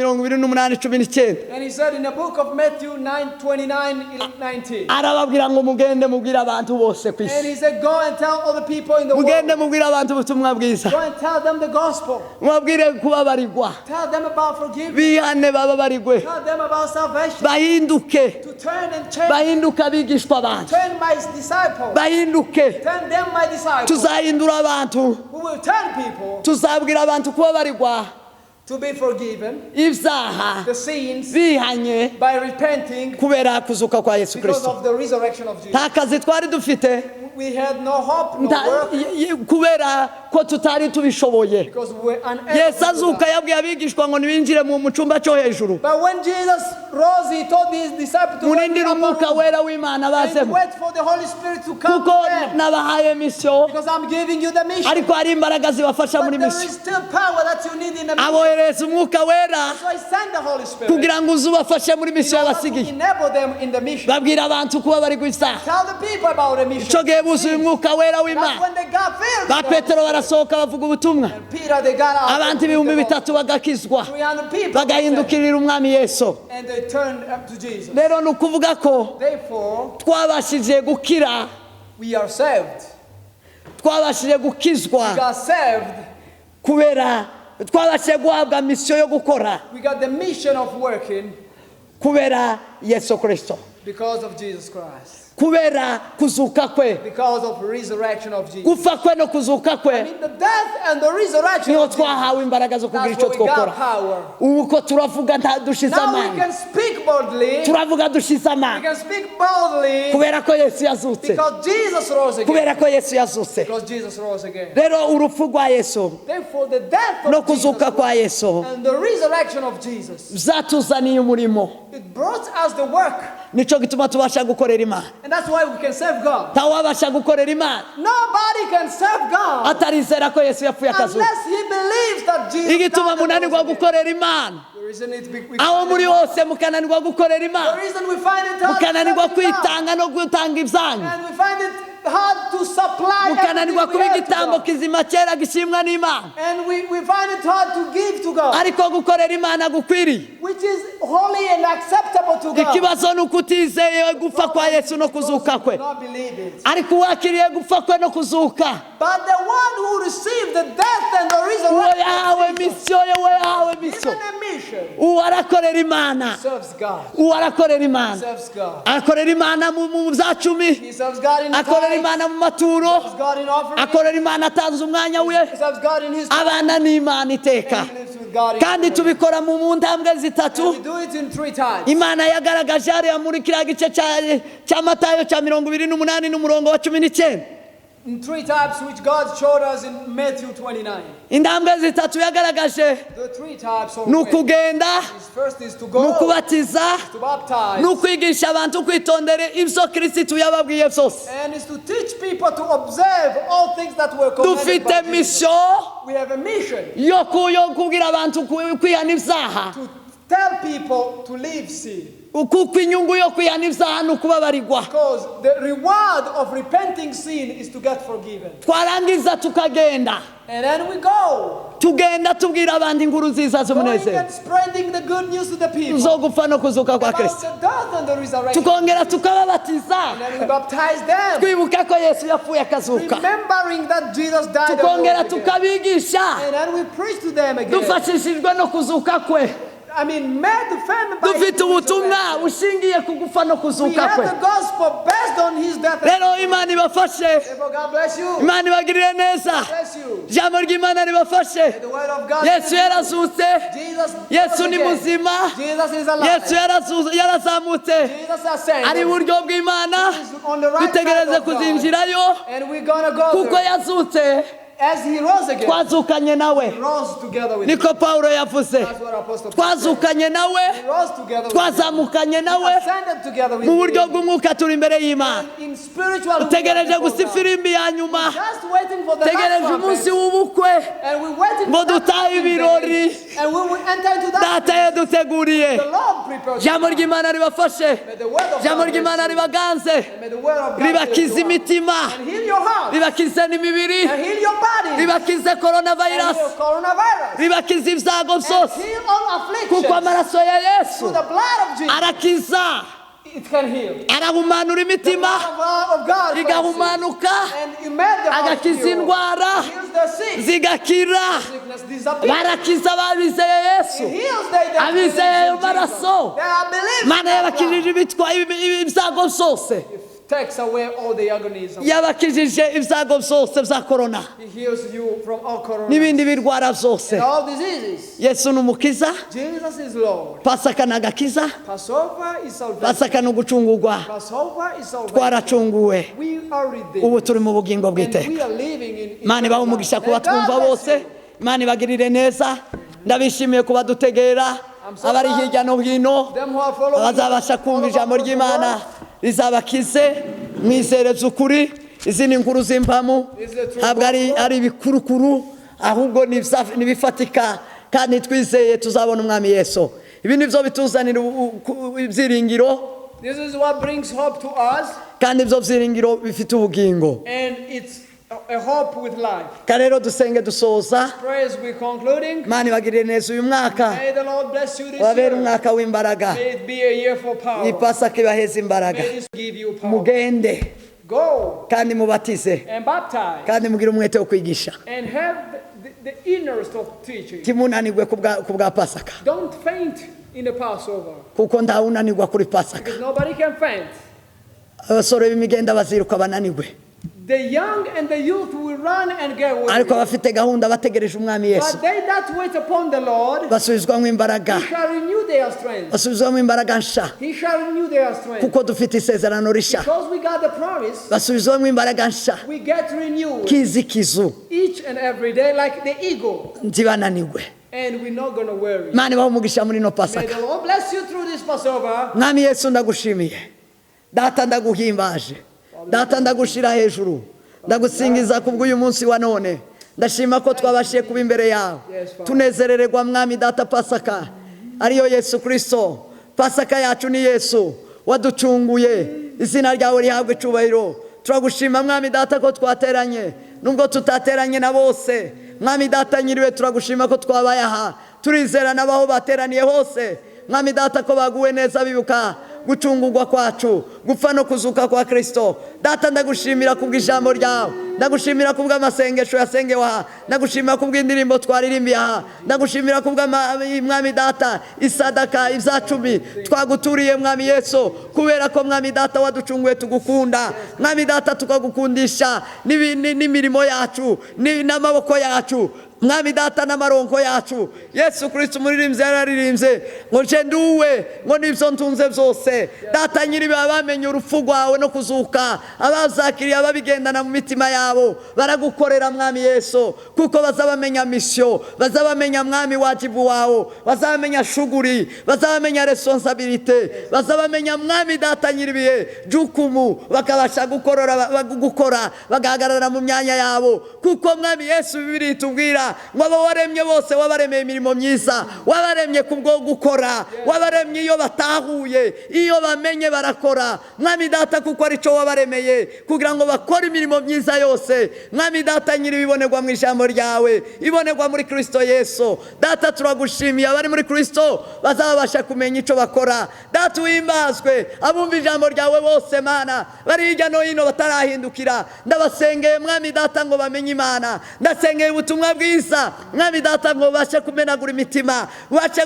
Speaker 3: 28:19
Speaker 2: And he said in the book of Matthew 9 29 19.
Speaker 3: Arababwira ngo mugende mubwire abantu bose ku
Speaker 2: And
Speaker 3: isi
Speaker 2: he said, go and tell all the people in the world.
Speaker 3: mugende mubwire abantu ubutumwa bwiza
Speaker 2: Go and tell them the gospel.
Speaker 3: Mubabwire kubabarirwa
Speaker 2: Tell them about forgiveness.
Speaker 3: Bihane bababarigwe
Speaker 2: Tell them about salvation.
Speaker 3: Bahinduke
Speaker 2: To turn and change.
Speaker 3: Bahinduke abigishwa banjye
Speaker 2: Turn my disciples.
Speaker 3: Bahinduke
Speaker 2: Turn them my disciples.
Speaker 3: Tuzahindura abantu
Speaker 2: We will turn people
Speaker 3: tuzabwira abantu kubabarirwa
Speaker 2: to be forgiven
Speaker 3: ibyaha
Speaker 2: the sins
Speaker 3: bihanye
Speaker 2: by repenting
Speaker 3: kubera kuzuka kwa Yesu
Speaker 2: because
Speaker 3: Kirisito
Speaker 2: of the resurrection of Jesus.
Speaker 3: Nta kazi twari dufite
Speaker 2: We had no hope, no
Speaker 3: nta-
Speaker 2: work,
Speaker 3: y- y- kubera ko tutari tubishoboye
Speaker 2: because we were unable
Speaker 3: Yesu
Speaker 2: to do
Speaker 3: azuka
Speaker 2: that.
Speaker 3: yabwiye abigishwa ngo ntibinjire mu cyumba cyo hejuru
Speaker 2: But when Jesus rose, he told his disciples to go in the
Speaker 3: murindire
Speaker 2: upper
Speaker 3: umwuka
Speaker 2: room
Speaker 3: wera w'Imana
Speaker 2: and
Speaker 3: bazemo
Speaker 2: wait for the Holy Spirit to come
Speaker 3: kuko
Speaker 2: to them.
Speaker 3: nabahaye misiyo
Speaker 2: Because I'm giving you the mission.
Speaker 3: Ariko hari imbaraga zibafasha
Speaker 2: But
Speaker 3: muri
Speaker 2: there
Speaker 3: misiyo
Speaker 2: is still power that you need in the mission.
Speaker 3: Abohereza umwuka wera
Speaker 2: So I send the Holy Spirit
Speaker 3: kugira ngo uze ubafashe muri
Speaker 2: in
Speaker 3: misiyo
Speaker 2: order to
Speaker 3: yabasigiye
Speaker 2: enable them in the mission.
Speaker 3: Babwira abantu kuba bari isaha
Speaker 2: Tell the people about the mission.
Speaker 3: Icyo gihe buzuye umwuka wera
Speaker 2: That's
Speaker 3: w'Imana
Speaker 2: when they got filled
Speaker 3: ba
Speaker 2: with the Holy
Speaker 3: Petero barasohoka bavuga ubutumwa
Speaker 2: And Peter, they got out.
Speaker 3: abantu 3000 bagakizwa
Speaker 2: 300 people.
Speaker 3: Bagahindukirira umwami Yesu
Speaker 2: And they turned up to Jesus.
Speaker 3: Rero ni ukuvuga ko
Speaker 2: Therefore,
Speaker 3: twabashije gukira
Speaker 2: we are saved.
Speaker 3: Twabashije gukizwa
Speaker 2: We got saved.
Speaker 3: Kubera twabashije guhabwa misiyo yo gukora
Speaker 2: We got the mission of working
Speaker 3: kubera Yesu Kirisito
Speaker 2: because of Jesus Christ.
Speaker 3: Kubera kuzuka kwe
Speaker 2: Because of resurrection of Jesus.
Speaker 3: Gupfa kwe no kuzuka kwe
Speaker 2: I mean, the death and the resurrection
Speaker 3: niho
Speaker 2: of Jesus.
Speaker 3: twahawe imbaraga zo kugira
Speaker 2: That's
Speaker 3: icyo
Speaker 2: where we got
Speaker 3: twokora
Speaker 2: power.
Speaker 3: Ubu ko turavuga nta dushize
Speaker 2: Now we
Speaker 3: amanga
Speaker 2: can speak boldly.
Speaker 3: turavuga dushize
Speaker 2: We
Speaker 3: amanga
Speaker 2: can speak boldly
Speaker 3: kubera ko Yesu yazutse
Speaker 2: because Jesus rose again.
Speaker 3: Kubera ko Yesu yazutse
Speaker 2: Because Jesus rose again.
Speaker 3: Rero urupfu rwa Yesu
Speaker 2: Therefore, the death
Speaker 3: no
Speaker 2: of Jesus
Speaker 3: kuzuka kwa Yesu
Speaker 2: and the resurrection of Jesus,
Speaker 3: byatuzaniye umurimo
Speaker 2: it brought us the work.
Speaker 3: Nicyo gituma tubasha gukorera Imana
Speaker 2: And that's why we can serve God.
Speaker 3: Ntawabasha gukorera Imana
Speaker 2: Nobody can serve God
Speaker 3: atarizera ko Yesu yapfuye akazuka
Speaker 2: unless he believes that Jesus
Speaker 3: Igituma
Speaker 2: died and
Speaker 3: munanirwa
Speaker 2: rose again.
Speaker 3: Gukorera Imana
Speaker 2: The reason it's we
Speaker 3: aho muri hose mukananirwa gukorera
Speaker 2: The
Speaker 3: Imana
Speaker 2: reason we find it hard to
Speaker 3: mukananirwa
Speaker 2: serve God,
Speaker 3: kwitanga no gutanga ibyanyu
Speaker 2: and we find it hard to supply
Speaker 3: mukananirwa
Speaker 2: everything
Speaker 3: kuba
Speaker 2: we have to
Speaker 3: igitambo
Speaker 2: God.
Speaker 3: kizima cyera gishimwa n'Imana
Speaker 2: And we find it hard to give to God,
Speaker 3: ariko gukorera Imana gukwiriye
Speaker 2: which is holy and acceptable to God.
Speaker 3: Ikibazo ni uko utizeye gupfa kwa Yesu no kuzuka kwe
Speaker 2: Do not believe it.
Speaker 3: Ariko uwakiriye gupfa kwe no kuzuka
Speaker 2: But the one who received the death and the
Speaker 3: uwo
Speaker 2: resurrection
Speaker 3: yahawe
Speaker 2: of Jesus,
Speaker 3: misiyo ye uwo yahawe misiyo
Speaker 2: given a mission,
Speaker 3: uwo arakorera Imana
Speaker 2: serves God.
Speaker 3: uwo arakorera Imana
Speaker 2: Serves God.
Speaker 3: akorera Imana mu mu bya cumi
Speaker 2: He serves God in
Speaker 3: akorera
Speaker 2: tithes,
Speaker 3: Imana mu maturo
Speaker 2: serves God in offering,
Speaker 3: akorera Imana atanze umwanya we
Speaker 2: serves God in his time,
Speaker 3: abana n'Imana iteka
Speaker 2: and he lives with God in
Speaker 3: kandi
Speaker 2: eternity.
Speaker 3: Tubikora mu ntambwe zitatu
Speaker 2: And we do it in three times.
Speaker 3: Imana yagaragaje hariya muri kiriya gice cya cya Matayo cya 28 n'umurongo wa 19
Speaker 2: In three types which God showed us in Matthew 29.
Speaker 3: Intambwe zitatu yagaragaje
Speaker 2: The three types of
Speaker 3: ni
Speaker 2: way.
Speaker 3: ukugenda,
Speaker 2: Is first is to
Speaker 3: ni
Speaker 2: go,
Speaker 3: ukubatiza,
Speaker 2: to baptize,
Speaker 3: ni ukwigisha abantu kwitondera ibyo Kirisitu yababwiye byose.
Speaker 2: And is to teach people to observe all things that were commanded
Speaker 3: Dufite
Speaker 2: by Jesus.
Speaker 3: mission
Speaker 2: We have a mission
Speaker 3: yo kubwira abantu kwihana ibyaha,
Speaker 2: to tell people to leave sin.
Speaker 3: Kuko inyungu yo kwihana ibyaha ni ukubabarirwa.
Speaker 2: Because the reward of repenting sin is to get forgiven.
Speaker 3: Twarangiza tukagenda.
Speaker 2: And then we go,
Speaker 3: Tugenda tubwira abandi inkuru nziza
Speaker 2: going
Speaker 3: z'umunezero
Speaker 2: and spreading the good news to the people
Speaker 3: zo gupfa no kuzuka kwa
Speaker 2: about
Speaker 3: Kristo,
Speaker 2: the death and the resurrection.
Speaker 3: tukongera tukababatiza,
Speaker 2: And then we baptize them,
Speaker 3: twibuka ko Yesu yapfuye akazuka,
Speaker 2: remembering that Jesus died and
Speaker 3: tukongera
Speaker 2: rose again.
Speaker 3: tukabigisha
Speaker 2: And then we preach to them again.
Speaker 3: dufashishijwe no kuzuka kwe.
Speaker 2: I mean, made firm by his
Speaker 3: Dufite ubutumwa
Speaker 2: resurrection.
Speaker 3: bushingiye ku gupfa no
Speaker 2: We
Speaker 3: kuzuka
Speaker 2: have
Speaker 3: kwe.
Speaker 2: the gospel based on his death. And
Speaker 3: Rero Imana ibafashe.
Speaker 2: Therefore, God bless you.
Speaker 3: Imana ibagirire neza.
Speaker 2: Bless you.
Speaker 3: Ijambo ry'Imana ribafashe.
Speaker 2: The word of God.
Speaker 3: Yesu yarazutse.
Speaker 2: Jesus
Speaker 3: Yesu
Speaker 2: rose
Speaker 3: ni
Speaker 2: again.
Speaker 3: muzima.
Speaker 2: Jesus is alive.
Speaker 3: Yesu yarazamutse,
Speaker 2: Jesus ascended.
Speaker 3: ari iburyo bw'Imana.
Speaker 2: He's on the right side
Speaker 3: Dutegereze
Speaker 2: of God.
Speaker 3: kuzinjirayo,
Speaker 2: And we're gonna go
Speaker 3: kuko
Speaker 2: there.
Speaker 3: yazutse,
Speaker 2: As he rose again,
Speaker 3: twazukanye nawe.
Speaker 2: he rose together with him.
Speaker 3: Niko Pawulo yavuze.
Speaker 2: That's what Apostle Paul said.
Speaker 3: Twazukanye nawe,
Speaker 2: He rose together with him.
Speaker 3: twazamukanye nawe
Speaker 2: Ascended together with
Speaker 3: mu buryo
Speaker 2: him.
Speaker 3: bw'umwuka, turi imbere y'Imana.
Speaker 2: And in spiritual
Speaker 3: Dutegereje
Speaker 2: we are
Speaker 3: gusa
Speaker 2: before God.
Speaker 3: ifirimbi ya nyuma.
Speaker 2: Just waiting for the last
Speaker 3: Tegereje
Speaker 2: trumpet.
Speaker 3: umunsi w'ubukwe
Speaker 2: And we're waiting
Speaker 3: ngo
Speaker 2: for that
Speaker 3: dutahe ibirori
Speaker 2: day. And we will enter into that
Speaker 3: Data yaduteguriye.
Speaker 2: the Lord prepared.
Speaker 3: Ijambo ry'Imana ribafashe.
Speaker 2: May the word of
Speaker 3: Ijambo
Speaker 2: God
Speaker 3: ry'Imana
Speaker 2: bless you.
Speaker 3: ribaganze,
Speaker 2: May the word of God
Speaker 3: ribakize
Speaker 2: bless you.
Speaker 3: imitima,
Speaker 2: And heal your heart.
Speaker 3: ribakize n'imibiri,
Speaker 2: And heal your body.
Speaker 3: ribakize
Speaker 2: And
Speaker 3: coronavirus,
Speaker 2: heal coronavirus.
Speaker 3: ribakize ibyago
Speaker 2: And
Speaker 3: byose,
Speaker 2: heal all
Speaker 3: kuko
Speaker 2: afflictions.
Speaker 3: amaraso ya Yesu
Speaker 2: Through the blood of Jesus,
Speaker 3: arakiza,
Speaker 2: it can heal.
Speaker 3: arahumanura
Speaker 2: The
Speaker 3: imitima
Speaker 2: blood of God cleanses.
Speaker 3: igahumanuka,
Speaker 2: And it made the heart
Speaker 3: agakiza
Speaker 2: pure.
Speaker 3: indwara
Speaker 2: Heals the sick.
Speaker 3: zigakira.
Speaker 2: Sickness disappears.
Speaker 3: Barakiza abizeye Yesu,
Speaker 2: It heals they that
Speaker 3: abizeye
Speaker 2: believe
Speaker 3: ayo
Speaker 2: in Jesus.
Speaker 3: maraso.
Speaker 2: They are believing
Speaker 3: Mana
Speaker 2: in that blood.
Speaker 3: yabakijije ibyago byose.
Speaker 2: It takes away all the agonism.
Speaker 3: Yabakijije ibyago byose bya korona
Speaker 2: He heals you from all corona
Speaker 3: n'ibindi birwara byose.
Speaker 2: And all diseases.
Speaker 3: Yesu ni umukiza.
Speaker 2: Jesus is Lord.
Speaker 3: Pasaka ni agakiza.
Speaker 2: Passover is salvation.
Speaker 3: Pasaka ni ugucungurwa.
Speaker 2: Passover is salvation.
Speaker 3: Twaracunguwe,
Speaker 2: We are redeemed.
Speaker 3: ubu turi mu bugingo
Speaker 2: And we
Speaker 3: bw'iteka.
Speaker 2: are living in
Speaker 3: Imana ibahe umugisha
Speaker 2: May
Speaker 3: kuba
Speaker 2: God
Speaker 3: twumva
Speaker 2: bless
Speaker 3: bose.
Speaker 2: you.
Speaker 3: Imana ibagirire neza. Ndabishimiye kubadutegera, abari hirya no hino,
Speaker 2: Them who are following
Speaker 3: abazabasha kumva
Speaker 2: all
Speaker 3: ijambo
Speaker 2: over the
Speaker 3: ry'Imana
Speaker 2: world.
Speaker 3: rizabakize. Mwizere by'ukuri, izi ni inkuru z'impamu, ntabwo ari ibikurukuru, ahubwo ni ibifatika, kandi twizeye tuzabona Umwami Yesu. Ibi ni byo bituzanira ibyiringiro.
Speaker 2: This is what brings hope to us,
Speaker 3: Kandi ibyo byiringiro bifite ubugingo.
Speaker 2: And it's a hope with life.
Speaker 3: Ka rero dusenge dusoza.
Speaker 2: Praise, we're concluding.
Speaker 3: Imana ibagirire neza uyu mwaka.
Speaker 2: May the Lord bless you this
Speaker 3: Wabere
Speaker 2: year.
Speaker 3: umwaka w'imbaraga.
Speaker 2: May it be a year for power.
Speaker 3: Iyi Pasaka ibaheze imbaraga.
Speaker 2: May this give you power.
Speaker 3: Mugende
Speaker 2: Go
Speaker 3: kandi mubatize,
Speaker 2: and baptize
Speaker 3: kandi mugire umwete wo kwigisha.
Speaker 2: And have the innerest of teaching.
Speaker 3: Ntimunanirwe ku bwa Pasaka,
Speaker 2: Don't faint in the Passover
Speaker 3: kuko ntawunanirwa kuri Pasaka.
Speaker 2: Because nobody can faint.
Speaker 3: Abasore b'imigenda baziruka bananirwe,
Speaker 2: The young and the youth will run and get weary.
Speaker 3: ariko abafite gahunda bategereje Umwami Yesu
Speaker 2: But they that wait upon the Lord,
Speaker 3: basubizwamo imbaraga,
Speaker 2: He shall renew their strength.
Speaker 3: basubizwamo imbaraga nsha,
Speaker 2: He shall renew their strength.
Speaker 3: kuko dufite isezerano rishya.
Speaker 2: Because we got the promise,
Speaker 3: Basubizwamo imbaraga nsha
Speaker 2: we get renewed
Speaker 3: kizikizu,
Speaker 2: each and every day like the eagle,
Speaker 3: ntibananirwe.
Speaker 2: And we're not gonna worry.
Speaker 3: Imana ibahe umugisha muri ino
Speaker 2: May
Speaker 3: Pasaka.
Speaker 2: the Lord bless you through this Passover.
Speaker 3: Mwami Yesu, ndagushimiye. Data, ndaguhimbaje. Data, ndagushira hejuru, ndagusingiza kubw'uyu munsi wa none. Ndashima ko twabashije kuba imbere yawe, tunezerererwa, Mwami Data, Pasaka ariyo Yesu Kirisito. Pasaka yacu ni Yesu waducunguye. Izina ryawe rihabwe icubahiro. Turagushima, Mwami Data, ko twateranye, nubwo tutateranye na bose. Mwami Data nyiriwe, turagushima ko twabaye aha. Turizera n'abaho bateraniye hose, Mwami Data, ko baguwe neza bibuka gucungurwa kwacu, gupfa no kuzuka kwa Kirisito. Data, ndagushimira kubw'ijambo ryawe, ndagushimira kubw'amasengesho yasengewe aha, ndagushimira kubw'indirimbo twaririmbiye aha, ndagushimira kubw'Umwami Data isadaka, ibyacumi twaguturiye, Mwami Yesu, kubera ko, Mwami Data, waducunguye tugukunda, Mwami Data, tukagukundisha n'imirimo yacu n'amaboko yacu. Mwami Data, n'amaronko yacu. Yesu Kristo, umuririmbyi yararirimbye ngo nje nduwe, ngo n'ibyo ntunze byose. Data nyiri, bamenye urupfu rwawe no kuzuka, abazakiriye, ababigendana mu mitima yabo, baragukorera, Mwami Yesu, kuko bazabamenya mission, bazabamenya, Mwami, wajibu wawo, bazabamenya shughuli, bazabamenya responsabilité, bazabamenya, Mwami Data nyiribihe, jukumu, bakabasha gukorora, gukora, bagahagarara mu myanya yabo. Kuko, Mwami Yesu, Bibiri itubwira ngo abo waremye bose wabaremeye imirimo myiza, wabaremye kubwo gukora, wabaremye iyo batahuye, iyo bamenye barakora, Mwami Data, kuko aricyo wabaremeye, kugira ngo bakore imirimo myiza yose, Mwami Data nyiri, ibibonerwa mu ijambo ryawe, ibonerwa muri Kristo Yesu. Data, turagushimiye. Abari muri Kristo bazabasha kumenya icyo bakora. Data, uhimbazwe. Abumva ijambo ryawe bose, Mana, bari hirya no hino batarahindukira, ndabasengeye, Mwami Data, ngo bamenye Imana. Ndasengeye ubutumwa bwiza, Mwami Data, ngo babashe kumenagura imitima, babashe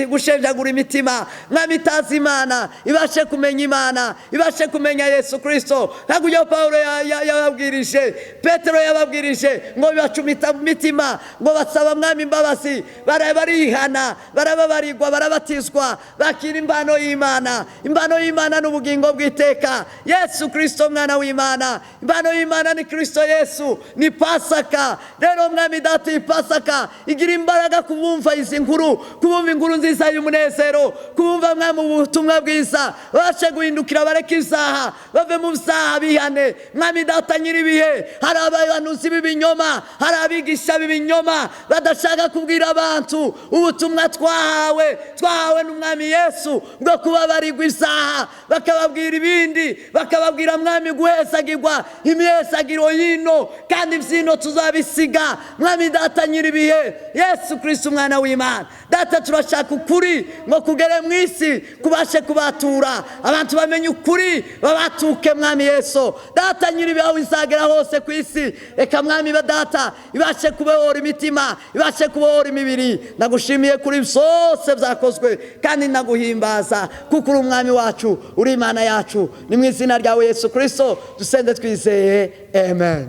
Speaker 3: gushenjagura imitima, Mwami, itazi Imana, ibashe kumenya Imana, ibashe kumenya Yesu Kristo. Ntabwo ujya Pawulo yababwirije, Petero yababwirije, ngo bibacumita mu mitima, ngo basaba Mwami imbabazi, barihana, barababarirwa, barabatizwa, bakira impano y'Imana. Impano y'Imana ni ubugingo bw'iteka, Yesu Kristo mwana w'Imana. Impano y'Imana ni Kristo Yesu, ni Pasaka. Rero, Mwami Data, iyi Pasaka igira imbaraga kubumva izi nkuru, kubumva inkuru nziza y'umunezero, kubumva, Mwami, ubutumwa bwiza, babashe guhindukira, bareke ibyaha, bave mu byaha, bihane. Mwami Data nyir'ibihe, hari abahanuzi b'ibinyoma, hari abigisha b'ibinyoma badashaka kubwira abantu ubutumwa twahawe n'Umwami Yesu bwo kubabarirwa ibyaha, bakababwira ibindi, bakababwira, Mwami, guhesagirwa imihesagiro y'ino, kandi iby'ino tuzabisiga. Mwami Data nyir'ibihe, Yesu Kristo umwana w'Imana, Data, turashaka ukuri ngo kugere mu isi, kubashe kubatura abantu, bamenye ukuri, babatuke. Mwami Yesu, Data nyir'ibihe, aho izagera hose ku isi, reka, Mwami ba Data, ibashe kubohora imitima, ibashe kubohora imibiri. Ndagushimiye kuri byose byakozwe, kandi ndaguhimbaza kuko uri Umwami wacu, uri Imana yacu. Ni mu izina ryawe Yesu Kristo dusende twizeye, amen.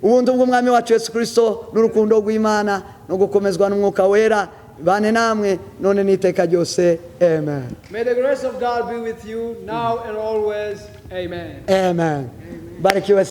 Speaker 3: Ubundi bw'Umwami wacu Yesu Kristo n'urukundo rw'Imana no gukomezwa n'Umwuka Wera bane namwe none n'iteka ryose, amen.
Speaker 2: May the grace of God be with you now and always. Amen.
Speaker 3: Amen. Barikiwe.